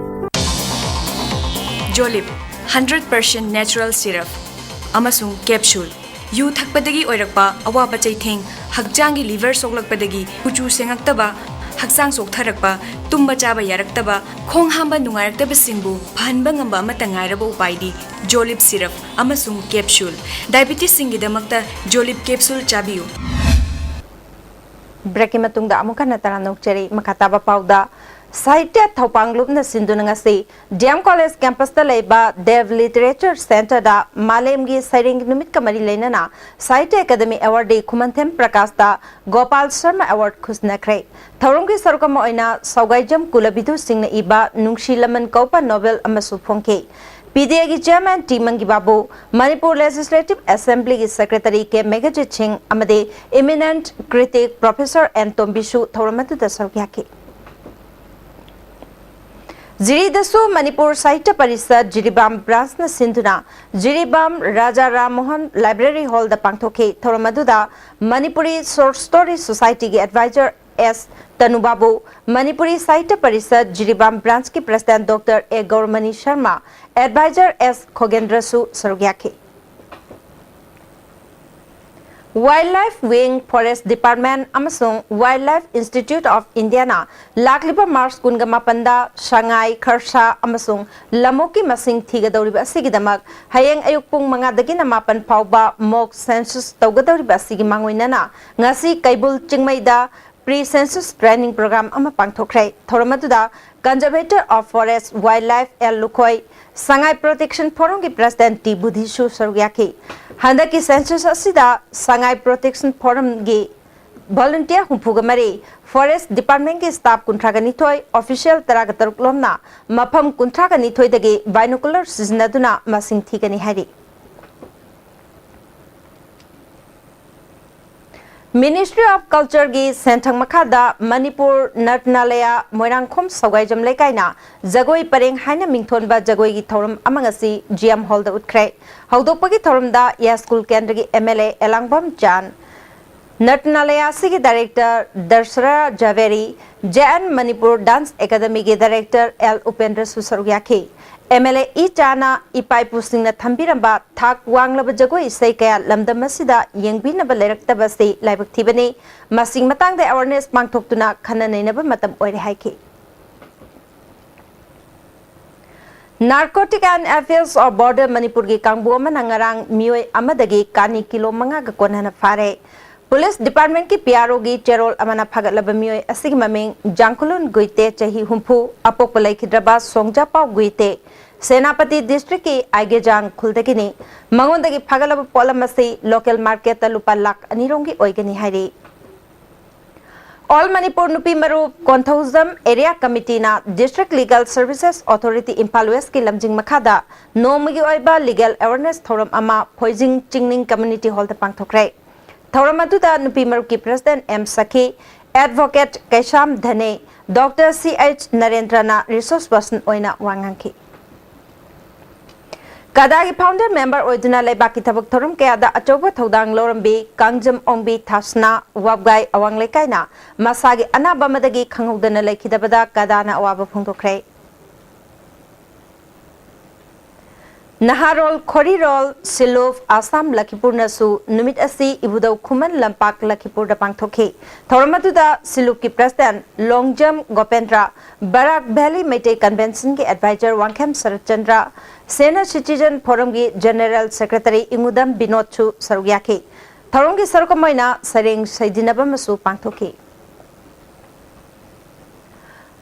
ꯖꯣꯂꯤꯞ, ꯍꯟꯗ꯭ꯔꯦꯠ ꯄꯥꯔꯁꯦꯟ ꯅꯦꯆꯔꯦꯜ ꯁꯤꯔꯞ ꯑꯃꯁꯨꯡ ꯀꯦꯞꯁꯨꯜ꯫ ꯌꯨ ꯊꯛꯄꯗꯒꯤ ꯑꯣꯏꯔꯛꯄ ꯑꯋꯥꯕ ꯆꯩꯊꯦꯡ, ꯍꯛꯆꯥꯡꯒꯤ ꯂꯤꯚꯔ ꯁꯣꯛꯂꯛꯄꯗꯒꯤ ꯀꯨꯆꯨ ꯁꯦꯡꯉꯛꯇꯕ, ꯍꯛꯆꯥꯡ ꯆꯣꯛꯊꯔꯛꯄ, ꯇꯨꯝꯕ ꯆꯥꯕ ꯌꯥꯔꯛꯇꯕ, ꯈꯣꯡ ꯍꯥꯝꯕ ꯅꯨꯡꯉꯥꯏꯔꯛꯇꯕꯁꯤꯡꯕꯨ ꯐꯍꯟꯕ ꯉꯝꯕ ꯑꯃꯠꯇ ꯉꯥꯏꯔꯕ ꯎꯄꯥꯏꯗꯤ ꯖꯣꯂꯤꯞ ꯁꯤꯔꯞ ꯑꯃꯁꯨꯡ ꯀꯦꯞꯁꯨꯜ꯫ ꯗꯥꯏꯕꯤꯇꯤꯁꯁꯤꯡꯒꯤꯗꯃꯛꯇ ꯖꯣꯂꯤꯞ ꯀꯦꯞꯁꯨꯜ ꯆꯥꯕꯤꯌꯨ꯫ ꯕ꯭ꯔꯦꯛꯀꯤ ꯃꯇꯨꯡꯗ ꯑꯃꯨꯛ ꯍꯟꯅ ꯇꯔꯥꯝꯅ ꯑꯣꯛꯆꯔꯤ꯫ ꯃꯈꯥ ꯇꯥꯕ ꯄꯥꯎꯗ, ꯁꯥꯍꯤꯇ꯭ꯌ ꯊꯧꯄꯥꯡ ꯂꯨꯞꯅ ꯁꯤꯟꯗꯨꯅ ꯉꯁꯤ ꯗꯤ ꯑꯦꯝ ꯀꯣꯂꯦꯖ ꯀꯦꯝꯄꯁꯇ ꯂꯩꯕ ꯗꯦꯕ ꯂꯤꯇꯔꯦꯆꯔ ꯁꯦꯟꯇꯔꯗ ꯃꯥꯂꯦꯝꯒꯤ ꯁꯩꯔꯦꯡꯒꯤ ꯅꯨꯃꯤꯠꯀ ꯃꯔꯤ ꯂꯩꯅꯅ ꯁꯥꯍꯤꯇ꯭ꯌ ꯑꯦꯀꯥꯗꯃꯤ ꯑꯦꯋꯥꯔꯗꯤ ꯈꯨꯃꯟꯊꯦꯝ ꯄ꯭ꯔꯀꯥꯁꯇ ꯒꯣꯄꯥꯜ ꯁꯔꯃ ꯑꯦꯋꯥꯔꯗ ꯈꯨꯟꯅꯈ꯭ꯔꯦ꯫ ꯊꯧꯔꯝꯒꯤ ꯁꯔꯨꯛ ꯑꯃ ꯑꯣꯏꯅ ꯁꯧꯒꯥꯏꯖꯝ ꯀꯨꯂꯕꯤꯗꯨ ꯁꯤꯡꯅ ꯏꯕ ꯅꯨꯡꯁꯤ ꯂꯃꯟ ꯀꯧꯕ ꯅꯣꯕꯦꯜ ꯑꯃꯁꯨ ꯐꯣꯡꯈꯤ꯫ ꯄꯤ ꯗꯤ ꯑꯦꯒꯤ ꯆꯤꯌꯔꯃꯦꯟ ꯇꯤ ꯃꯪꯒꯤꯕꯥꯕꯨ, ꯃꯅꯤꯄꯨꯔ ꯂꯦꯖꯤꯁꯂꯦꯇꯤꯚ ꯑꯦꯁꯦꯝꯕ꯭ꯂꯤꯒꯤ ꯁꯦꯀ꯭ꯔꯦꯇꯔꯤ ꯀꯦ ꯃꯦꯘꯖꯤꯠ ꯁꯤꯡ ꯑꯃꯗꯤ ꯏꯃꯤꯅꯦꯟꯠ ꯀ꯭ꯔꯤꯇꯤꯛ ꯄ꯭ꯔꯣꯐꯦꯁꯔ ꯑꯦꯟ ꯇꯣꯝꯕꯤꯁꯨ ꯊꯧꯔꯝ ꯑꯗꯨꯗ ꯁꯔꯨꯛ ꯌꯥꯈꯤ꯫ ꯖꯤꯔꯤꯗꯁꯨ ꯃꯅꯤꯄꯨꯔ ꯁꯥꯍꯤꯇ꯭ꯌ ꯄꯔꯤꯁꯠ ꯖꯤꯔꯤꯕꯥꯝ ꯕ꯭ꯔꯥꯟꯆꯅ ꯁꯤꯟꯗꯨꯅ ꯖꯤꯔꯤꯕꯥꯝ ꯔꯥꯖꯥ ꯔꯥꯝ ꯃꯣꯍꯟ ꯂꯥꯏꯕ꯭ꯔꯦꯔꯤ ꯍꯣꯜꯗ ꯄꯥꯡꯊꯣꯛꯈꯤ꯫ ꯊꯧꯔꯝ ꯑꯗꯨꯗ ꯃꯅꯤꯄꯨꯔꯤ ꯁꯣꯔꯠ ꯁ꯭ꯇꯣꯔꯤ ꯁꯣꯁꯥꯏꯇꯤꯒꯤ ꯑꯦꯗꯚꯥꯏꯖꯔ ꯑꯦꯁ ꯇꯅꯨꯕꯥꯕꯨ, ꯃꯅꯤꯄꯨꯔꯤ ꯁꯥꯍꯤꯇ꯭ꯌ ꯄꯔꯤꯁꯠ ꯖꯤꯔꯤꯕꯥꯝ ꯕ꯭ꯔꯥꯟꯆꯀꯤ ꯄ꯭ꯔꯁꯤꯗꯦꯟꯠ ꯗꯣꯛꯇꯔ ꯑꯦ ꯒꯧꯔꯃꯅꯤ ꯁꯔꯃ, ꯑꯦꯗꯚꯥꯏꯖꯔ ꯑꯦꯁ ꯈꯣꯒꯦꯟꯗ꯭ꯔꯁꯨ ꯁꯔꯨꯛ ꯌꯥꯈꯤ꯫ Wild life wing, forest department ꯑꯃꯁꯨꯡ ꯋꯥꯏꯜꯗ ꯂꯥꯏꯐ ꯏꯟꯁꯇꯤꯇ꯭ꯌꯨꯠ ꯑꯣꯐ ꯏꯟꯗꯤꯌꯥꯅ ꯂꯥꯛꯂꯤꯕ ꯃꯥꯔꯆ ꯀꯨꯟꯒ ꯃꯥꯄꯟꯗ ꯁꯉꯥꯏ, ꯈꯔꯁꯥ ꯑꯃꯁꯨꯡ ꯂꯝꯑꯣꯛꯀꯤ ꯃꯁꯤꯡ ꯊꯤꯒꯗꯧꯔꯤꯕ ꯑꯁꯤꯒꯤꯗꯃꯛ ꯍꯌꯦꯡ ꯑꯌꯨꯛ ꯄꯨꯡ ꯃꯉꯥꯗꯒꯤꯅ ꯃꯥꯄꯟ ꯐꯥꯎꯕ ꯃꯣꯛ ꯁꯦꯟꯁꯁ ꯇꯧꯒꯗꯧꯔꯤꯕ ꯑꯁꯤꯒꯤ ꯃꯥꯡꯑꯣꯏꯅꯅ ꯉꯁꯤ ꯀꯩꯕꯨꯜ ꯆꯤꯡꯃꯩꯗ ꯄ꯭ꯔꯤ ꯁꯦꯟꯁꯁ ꯇ꯭ꯔꯦꯅꯤꯡ ꯄ꯭ꯔꯣꯒ꯭ꯔꯥꯝ ꯑꯃ ꯄꯥꯡꯊꯣꯛꯈ꯭ꯔꯦ꯫ ꯊꯧꯔꯝ ꯑꯗꯨꯗ conservator of forest wildlife L Lukhoi, Sangai protection ꯐꯣꯔꯝꯒꯤ ꯄ꯭ꯔꯁꯤꯗꯦꯟꯠ ꯇꯤ ꯕꯨꯙꯤꯁꯨ ꯁꯔꯨꯛ ꯌꯥꯈꯤ꯫ ꯍꯟꯗꯛꯀꯤ ꯁꯦꯟꯁꯁ ꯑꯁꯤꯗ ꯁꯉꯥꯏ ꯄ꯭ꯔꯣꯇꯦꯛꯁꯟ ꯐꯣꯔꯝꯒꯤ ꯚꯣꯂꯨꯟꯇꯤꯌꯔ ꯍꯨꯝꯐꯨꯒ ꯃꯔꯤ, ꯐꯣꯔꯦꯁ꯭ꯠ ꯗꯤꯄꯥꯔꯠꯃꯦꯟꯠꯀꯤ ꯁ꯭ꯇꯥꯐ ꯀꯨꯟꯊ꯭ꯔꯥꯒ ꯅꯤꯊꯣꯏ, ꯑꯣꯐꯤꯁꯤꯌꯦꯜ ꯇꯔꯥꯒ ꯇꯔꯨꯛ ꯂꯣꯝꯅ ꯃꯐꯝ ꯀꯨꯟꯊ꯭ꯔꯥꯒ ꯅꯤꯊꯣꯏꯗꯒꯤ ꯕꯥꯏꯅꯣꯀꯨꯂꯔ ꯁꯤꯖꯤꯟꯅꯗꯨꯅ ꯃꯁꯤꯡ ꯊꯤꯒꯅꯤ ꯍꯥꯏꯔꯤ꯫ ꯃꯤꯅꯤꯁꯇ꯭ꯔꯤ ꯑꯣꯐ ꯀꯜꯆꯔꯒꯤ ꯁꯦꯟꯊꯪ ꯃꯈꯥꯗ ꯃꯅꯤꯄꯨꯔ ꯅꯔꯇꯅꯥꯂꯌꯥ ꯃꯣꯏꯔꯥꯡꯈꯣꯝ ꯁꯧꯒꯥꯏꯖꯝ ꯂꯩꯀꯥꯏꯅ ꯖꯒꯣꯏ ꯄꯔꯦꯡ ꯍꯥꯏꯅ ꯃꯤꯡꯊꯣꯟꯕ ꯖꯒꯣꯏꯒꯤ ꯊꯧꯔꯝ ꯑꯃ ꯉꯁꯤ ꯖꯤ ꯑꯦꯝ ꯍꯣꯜꯗ ꯎꯠꯈ꯭ꯔꯦ꯫ ꯍꯧꯗꯣꯛꯄꯒꯤ ꯊꯧꯔꯝꯗ ꯌꯥꯏꯁ꯭ꯀꯨꯜ ꯀꯦꯟꯗ꯭ꯔꯒꯤ ꯑꯦꯝ ꯑꯦꯜ ꯑꯦ ꯑꯦꯂꯥꯡꯕꯝ ꯖꯥꯟ, ꯅꯔꯇꯅꯥꯂꯌꯥ ꯑꯁꯤꯒꯤ director Darshana Jhaveri, J N Manipur dance ꯑꯦꯀꯥꯗꯃꯤꯒꯤ ꯗꯥꯏꯔꯦꯛꯇꯔ ꯑꯦꯜ ꯎꯄꯦꯟꯗ꯭ꯔꯁꯨ ꯁꯔꯨꯛ ꯌꯥꯈꯤ꯫ ꯑꯦꯝ ꯑꯦꯜ ꯑꯦ ꯏ ꯆꯥꯅ ꯏꯄꯥ ꯏꯄꯨꯁꯤꯡꯅ ꯊꯝꯕꯤꯔꯝꯕ ꯊꯥꯛ ꯋꯥꯡꯂꯕ ꯖꯒꯣꯏ ꯏꯁꯩ ꯀꯌꯥ ꯂꯝꯗꯝ ꯑꯁꯤꯗ ꯌꯦꯡꯕꯤꯅꯕ ꯂꯩꯔꯛꯇꯕ ꯑꯁꯤ ꯂꯥꯏꯕꯛ ꯊꯤꯕꯅꯤ꯫ ꯃꯁꯤꯒꯤ ꯃꯇꯥꯡꯗ awareness ꯄꯥꯡꯊꯣꯛꯇꯨꯅ ꯈꯟꯅ ꯅꯩꯅꯕ ꯃꯇꯝ ꯑꯣꯏꯔꯦ ꯍꯥꯏꯈꯤ꯫ Narcotic and Affairs of Border ꯃꯅꯤꯄꯨꯔꯒꯤ ꯀꯥꯡꯕꯨ ꯑꯃꯅ ꯉꯔꯥꯡ ꯃꯤꯑꯣꯏ ꯑꯃꯗꯒꯤ ꯀꯥꯅꯤ ꯀꯤꯂꯣ ꯃꯉꯥꯒ ꯀꯣꯟꯅꯅ ꯐꯥꯔꯦ꯫ ꯄꯨꯂꯤꯁ ꯗꯤꯄꯥꯔꯠꯃꯦꯟꯠꯀꯤ ꯄꯤ ꯑꯥꯔ ꯑꯣꯒꯤ ꯆꯦꯔꯣꯜ ꯑꯃꯅ ꯐꯥꯒꯠꯂꯕ ꯃꯤꯑꯣꯏ ꯑꯁꯤꯒꯤ ꯃꯃꯤꯡ ꯖꯥꯡꯈꯨꯂꯨꯟ ꯒꯨꯏꯇꯦ, ꯆꯍꯤ ꯍꯨꯝꯐꯨ, ꯑꯄꯣꯛꯄ ꯂꯩꯈꯤꯗ꯭ꯔꯕ ꯁꯣꯡꯖꯥꯄꯥꯎ ꯒꯨꯏꯇꯦ, ꯁꯦꯅꯥꯄꯇꯤ ꯗꯤꯁꯇ꯭ꯔꯤꯛꯀꯤ ꯑꯥꯏꯒꯦꯖꯥꯡ ꯈꯨꯜꯗꯒꯤꯅꯤ꯫ ꯃꯉꯣꯟꯗꯒꯤ ꯐꯥꯒꯠꯂꯕ ꯄꯣꯠꯂꯝ ꯑꯁꯤ ꯂꯣꯀꯦꯜ ꯃꯥꯔꯀꯦꯠꯇ ꯂꯨꯄꯥ ꯂꯥꯈ ꯑꯅꯤ ꯔꯣꯝꯒꯤ ꯑꯣꯏꯒꯅꯤ ꯍꯥꯏꯔꯤ꯫ All Manipur ꯅꯨꯄꯤ ꯃꯔꯨꯞ ꯀꯣꯟꯊꯧꯖꯝ ꯑꯦꯔꯤꯌꯥ ꯀꯃꯤꯇꯤꯅ District Legal Services Authority ꯏꯝꯐꯥꯜ ꯋꯦꯁꯀꯤ ꯂꯝꯖꯤꯡ ꯃꯈꯥꯗ ꯅꯣꯡꯃꯒꯤ ꯑꯣꯏꯕ legal awareness ꯊꯧꯔꯝ ꯑꯃ ꯐꯣꯏꯖꯤꯡ ꯆꯤꯡꯅꯤꯡ ꯀꯝꯃ꯭ꯌꯨꯅꯤꯇꯤ ꯍꯣꯜꯗ ꯄꯥꯡꯊꯣꯛꯈ꯭ꯔꯦ꯫ ꯊꯧꯔꯝ ꯑꯗꯨꯗ ꯅꯨꯄꯤ ꯃꯔꯨꯞꯀꯤ president ꯑꯦꯝ ꯁꯈꯤ, advocate ꯀꯩꯁꯥꯝ ꯙꯅꯦ, ꯗꯣꯛꯇꯔ ꯁꯤ ꯑꯩꯆ ꯅꯔꯦꯟꯗ꯭ꯔꯅ resource person ꯑꯣꯏꯅ ꯋꯥ ꯉꯥꯡꯈꯤ꯫ ꯀꯗꯥꯒꯤ founder member ꯑꯣꯏꯗꯨꯅ ꯂꯩꯕꯥꯛꯀꯤ ꯊꯕꯛ ꯊꯧꯔꯝ ꯀꯌꯥꯗ ꯑꯆꯧꯕ ꯊꯧꯗꯥꯡ ꯂꯧꯔꯝꯕꯤ ꯀꯥꯡꯖꯝ ꯑꯣꯡꯕꯤ ꯊꯥꯁꯅꯥ ꯋꯥꯕꯒꯥꯏ ꯑꯋꯥꯡ ꯂꯩꯀꯥꯏꯅ ꯃꯁꯥꯒꯤ ꯑꯅꯥꯕ ꯑꯃꯗꯒꯤ ꯈꯪꯍꯧꯗꯅ ꯂꯩꯈꯤꯗꯕꯗ ꯀꯗꯥꯅ ꯑꯋꯥꯕ ꯐꯣꯡꯗꯣꯛꯈ꯭ꯔꯦ꯫ ꯅꯍꯥꯔꯣꯜ ꯈꯣꯔꯤꯔꯣꯜ ꯁꯤꯂꯨꯞ ꯑꯁꯥꯝ ꯂꯈꯤꯄꯨꯔꯅꯁꯨ ꯅꯨꯃꯤꯠ ꯑꯁꯤ ꯏꯕꯨꯙꯧ ꯈꯨꯃꯟ ꯂꯝꯄꯥꯛ ꯂꯈꯤꯄꯨꯔꯗ ꯄꯥꯡꯊꯣꯛꯈꯤ꯫ ꯊꯧꯔꯝ ꯑꯗꯨꯗ ꯁꯤꯂꯨꯞꯀꯤ president ꯂꯣꯡꯖꯝ ꯒꯣꯄꯦꯟꯗ꯭ꯔ, ꯕꯔꯥꯛ ꯚꯦꯂꯤ ꯃꯩꯇꯩ conventionꯒꯤ advisor Wangkhem Saratchandra, senior citizen forumꯒꯤ general secretary ꯏꯉꯨꯗꯝ ꯕꯤꯅꯣꯗꯁꯨ ꯁꯔꯨꯛ ꯌꯥꯈꯤ꯫ ꯊꯧꯔꯝꯒꯤ ꯁꯔꯨꯛ ꯑꯃ ꯑꯣꯏꯅ ꯁꯩꯔꯦꯡ ꯁꯩꯗꯤꯟꯅꯕ ꯑꯃꯁꯨ ꯄꯥꯡꯊꯣꯛꯈꯤ꯫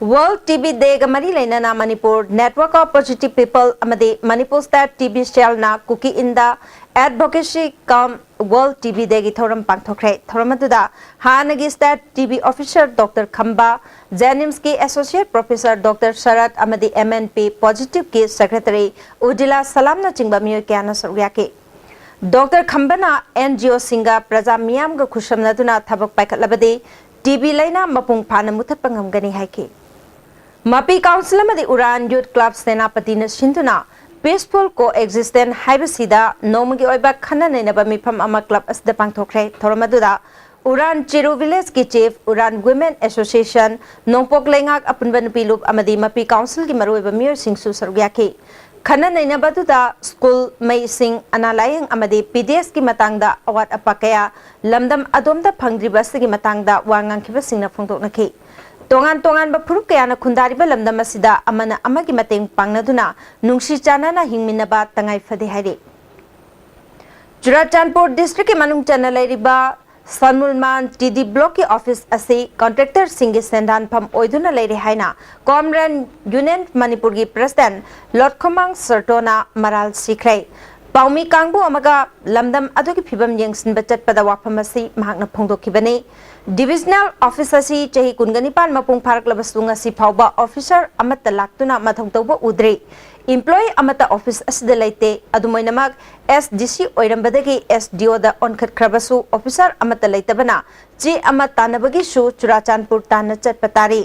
World T B Dayꯒ ꯃꯔꯤ ꯂꯩꯅꯅ Manipur Network of Positive People ꯑꯃꯗꯤ Manipur State T B Cellꯅ Kuki India Advocacy cum World T B Dayꯒꯤ ꯊꯧꯔꯝ ꯄꯥꯡꯊꯣꯛꯈ꯭ꯔꯦ꯫ ꯊꯧꯔꯝ ꯑꯗꯨꯗ ꯍꯥꯟꯅꯒꯤ state T B officer doctor Khamba, JNIMSꯀꯤ associate professor ꯗꯣꯛꯇꯔ ꯁꯔꯠ ꯑꯃꯗꯤ M N P Positiveꯀꯤ secretary ꯎꯗꯤꯂꯥ ꯁꯂꯥꯝꯅꯆꯤꯡꯕ ꯃꯤꯑꯣꯏ ꯀꯌꯥꯅ ꯁꯔꯨꯛ ꯌꯥꯈꯤ꯫ ꯗꯣꯛꯇꯔ ꯈꯝꯕꯅ NGOꯁꯤꯡꯒ ꯄ꯭ꯔꯖꯥ ꯃꯤꯌꯥꯝꯒ ꯈꯨꯠꯁꯝꯅꯗꯨꯅ ꯊꯕꯛ ꯄꯥꯏꯈꯠꯂꯕꯗꯤ T B ꯂꯥꯏꯅꯥ ꯃꯄꯨꯡ ꯐꯥꯅ ꯃꯨꯊꯠꯄ ꯉꯝꯒꯅꯤ ꯍꯥꯏꯈꯤ꯫ ꯃꯄꯤ Council ꯑꯃꯗꯤ ꯎꯔꯥꯟ Youth Club ꯁꯦꯅꯥꯄꯇꯤꯅ ꯁꯤꯟꯗꯨꯅ Peaceful Coexistence ꯍꯥꯏꯕꯁꯤꯗ ꯅꯣꯡꯃꯒꯤ ꯑꯣꯏꯕ ꯈꯟꯅ ꯅꯩꯅꯕ ꯃꯤꯐꯝ ꯑꯃ club ꯑꯁꯤꯗ ꯄꯥꯡꯊꯣꯛꯈ꯭ꯔꯦ꯫ ꯊꯧꯔꯝ ꯑꯗꯨꯗ ꯎꯔꯥꯟ ꯆꯤꯔꯨ ꯚꯤꯂꯦꯖꯀꯤ ꯆꯤꯐ, ꯎꯔꯥꯟ ꯋꯤꯃꯦꯟ ꯑꯦꯁꯣꯁꯤꯌꯦꯁꯟ, ꯅꯣꯡꯄꯣꯛ ꯂꯩꯉꯥꯛ ꯑꯄꯨꯟꯕ ꯅꯨꯄꯤ ꯂꯨꯞ ꯑꯃꯗꯤ ꯃꯄꯤ ꯀꯥꯎꯟꯁꯤꯜꯒꯤ ꯃꯔꯨꯑꯣꯏꯕ ꯃꯤꯑꯣꯏꯁꯤꯡꯁꯨ ꯁꯔꯨꯛ ꯌꯥꯈꯤ꯫ ꯈꯟꯅ ꯅꯩꯅꯕ ꯑꯗꯨꯗ ꯁ꯭ꯀꯨꯜ, ꯃꯩ ꯏꯁꯤꯡ, ꯑꯅꯥ ꯂꯥꯌꯦꯡ ꯑꯃꯗꯤ ꯄꯤ ꯗꯤ ꯑꯦꯁꯀꯤ ꯃꯇꯥꯡꯗ ꯑꯋꯥꯠ ꯑꯄꯥ ꯀꯌꯥ ꯂꯝꯗꯝ ꯑꯗꯣꯝꯗ ꯐꯪꯗ꯭ꯔꯤꯕ ꯑꯁꯤꯒꯤ ꯃꯇꯥꯡꯗ ꯋꯥ ꯉꯥꯡꯈꯤꯕꯁꯤꯡꯅ ꯐꯣꯡꯗꯣꯛꯅꯈꯤ꯫ ꯇꯣꯉꯥꯟ ꯇꯣꯉꯥꯟꯕ ꯐꯨꯔꯨꯞ ꯀꯌꯥꯅ ꯈꯨꯟꯗꯥꯔꯤꯕ ꯂꯝꯗꯝ ꯑꯁꯤꯗ ꯑꯃꯅ ꯑꯃꯒꯤ ꯃꯇꯦꯡ ꯄꯥꯡꯅꯗꯨꯅ ꯅꯨꯡꯁꯤ ꯆꯥꯟꯅꯅ ꯍꯤꯡꯃꯤꯟꯅꯕ ꯇꯉꯥꯏ ꯐꯗꯦ ꯍꯥꯏꯔꯤ꯫ ꯆꯨꯔꯥꯆꯥꯟꯄꯨꯔ ꯗꯤꯁꯇ꯭ꯔꯤꯛꯀꯤ ꯃꯅꯨꯡ ꯆꯟꯅ ꯂꯩꯔꯤꯕ ꯁꯜꯃꯨꯜꯃꯥꯟ ꯇꯤ ꯗꯤ ꯕ꯭ꯂꯣꯛꯀꯤ ꯑꯣꯐꯤꯁ ꯑꯁꯤ ꯀꯣꯟꯇ꯭ꯔꯦꯛꯇꯔꯁꯤꯡꯒꯤ ꯁꯦꯟꯗꯥꯟꯐꯝ ꯑꯣꯏꯗꯨꯅ ꯂꯩꯔꯦ ꯍꯥꯏꯅ ꯀꯣꯝꯔꯦꯟ ꯌꯨꯅꯤꯌꯟ ꯃꯅꯤꯄꯨꯔꯒꯤ ꯄ꯭ꯔꯦꯁꯤꯗꯦꯟꯠ ꯂꯣꯠꯈꯣꯃꯥꯡ ꯁꯔꯇꯣꯅ ꯃꯔꯥꯜ ꯁꯤꯈ꯭ꯔꯦ꯫ ꯄꯥꯎꯃꯤ ꯀꯥꯡꯕꯨ ꯑꯃꯒ ꯂꯝꯗꯝ ꯑꯗꯨꯒꯤ ꯐꯤꯕꯝ ꯌꯦꯡꯁꯤꯟꯕ ꯆꯠꯄꯗ ꯋꯥꯐꯝ ꯑꯁꯤ ꯃꯍꯥꯛꯅ ꯐꯣꯡꯗꯣꯛꯈꯤꯕꯅꯤ꯫ ꯗꯤꯕꯤꯖꯅꯦꯜ ꯑꯣꯐꯤꯁ ꯑꯁꯤ ꯆꯍꯤ ꯀꯨꯟꯒ ꯅꯤꯄꯥꯟ ꯃꯄꯨꯡ ꯐꯥꯔꯛꯂꯕꯁꯨ ꯉꯁꯤ ꯐꯥꯎꯕ ꯑꯣꯐꯤꯁꯔ ꯑꯃꯠꯇ ꯂꯥꯛꯇꯨꯅ ꯃꯊꯧ ꯇꯧꯕ ꯎꯗ꯭ꯔꯤ꯫ ꯏꯝꯄ꯭ꯂꯣꯌꯤ ꯑꯃꯠꯇ ꯑꯣꯐꯤꯁ ꯑꯁꯤꯗ ꯂꯩꯇꯦ꯫ ꯑꯗꯨꯃꯥꯏꯅꯃꯛ, ꯑꯦꯁ ꯗꯤ ꯁꯤ ꯑꯣꯏꯔꯝꯕꯗꯒꯤ ꯑꯦꯁ ꯗꯤ ꯑꯣꯗ ꯑꯣꯟꯈꯠꯈ꯭ꯔꯕꯁꯨ ꯑꯣꯐꯤꯁꯔ ꯑꯃꯠꯇ ꯂꯩꯇꯕꯅ ꯆꯦ ꯑꯃ ꯇꯥꯟꯅꯕꯒꯤꯁꯨ ꯆꯨꯔꯥꯆꯥꯟꯄꯨꯔ ꯇꯥꯟꯅ ꯆꯠꯄ ꯇꯥꯔꯤ꯫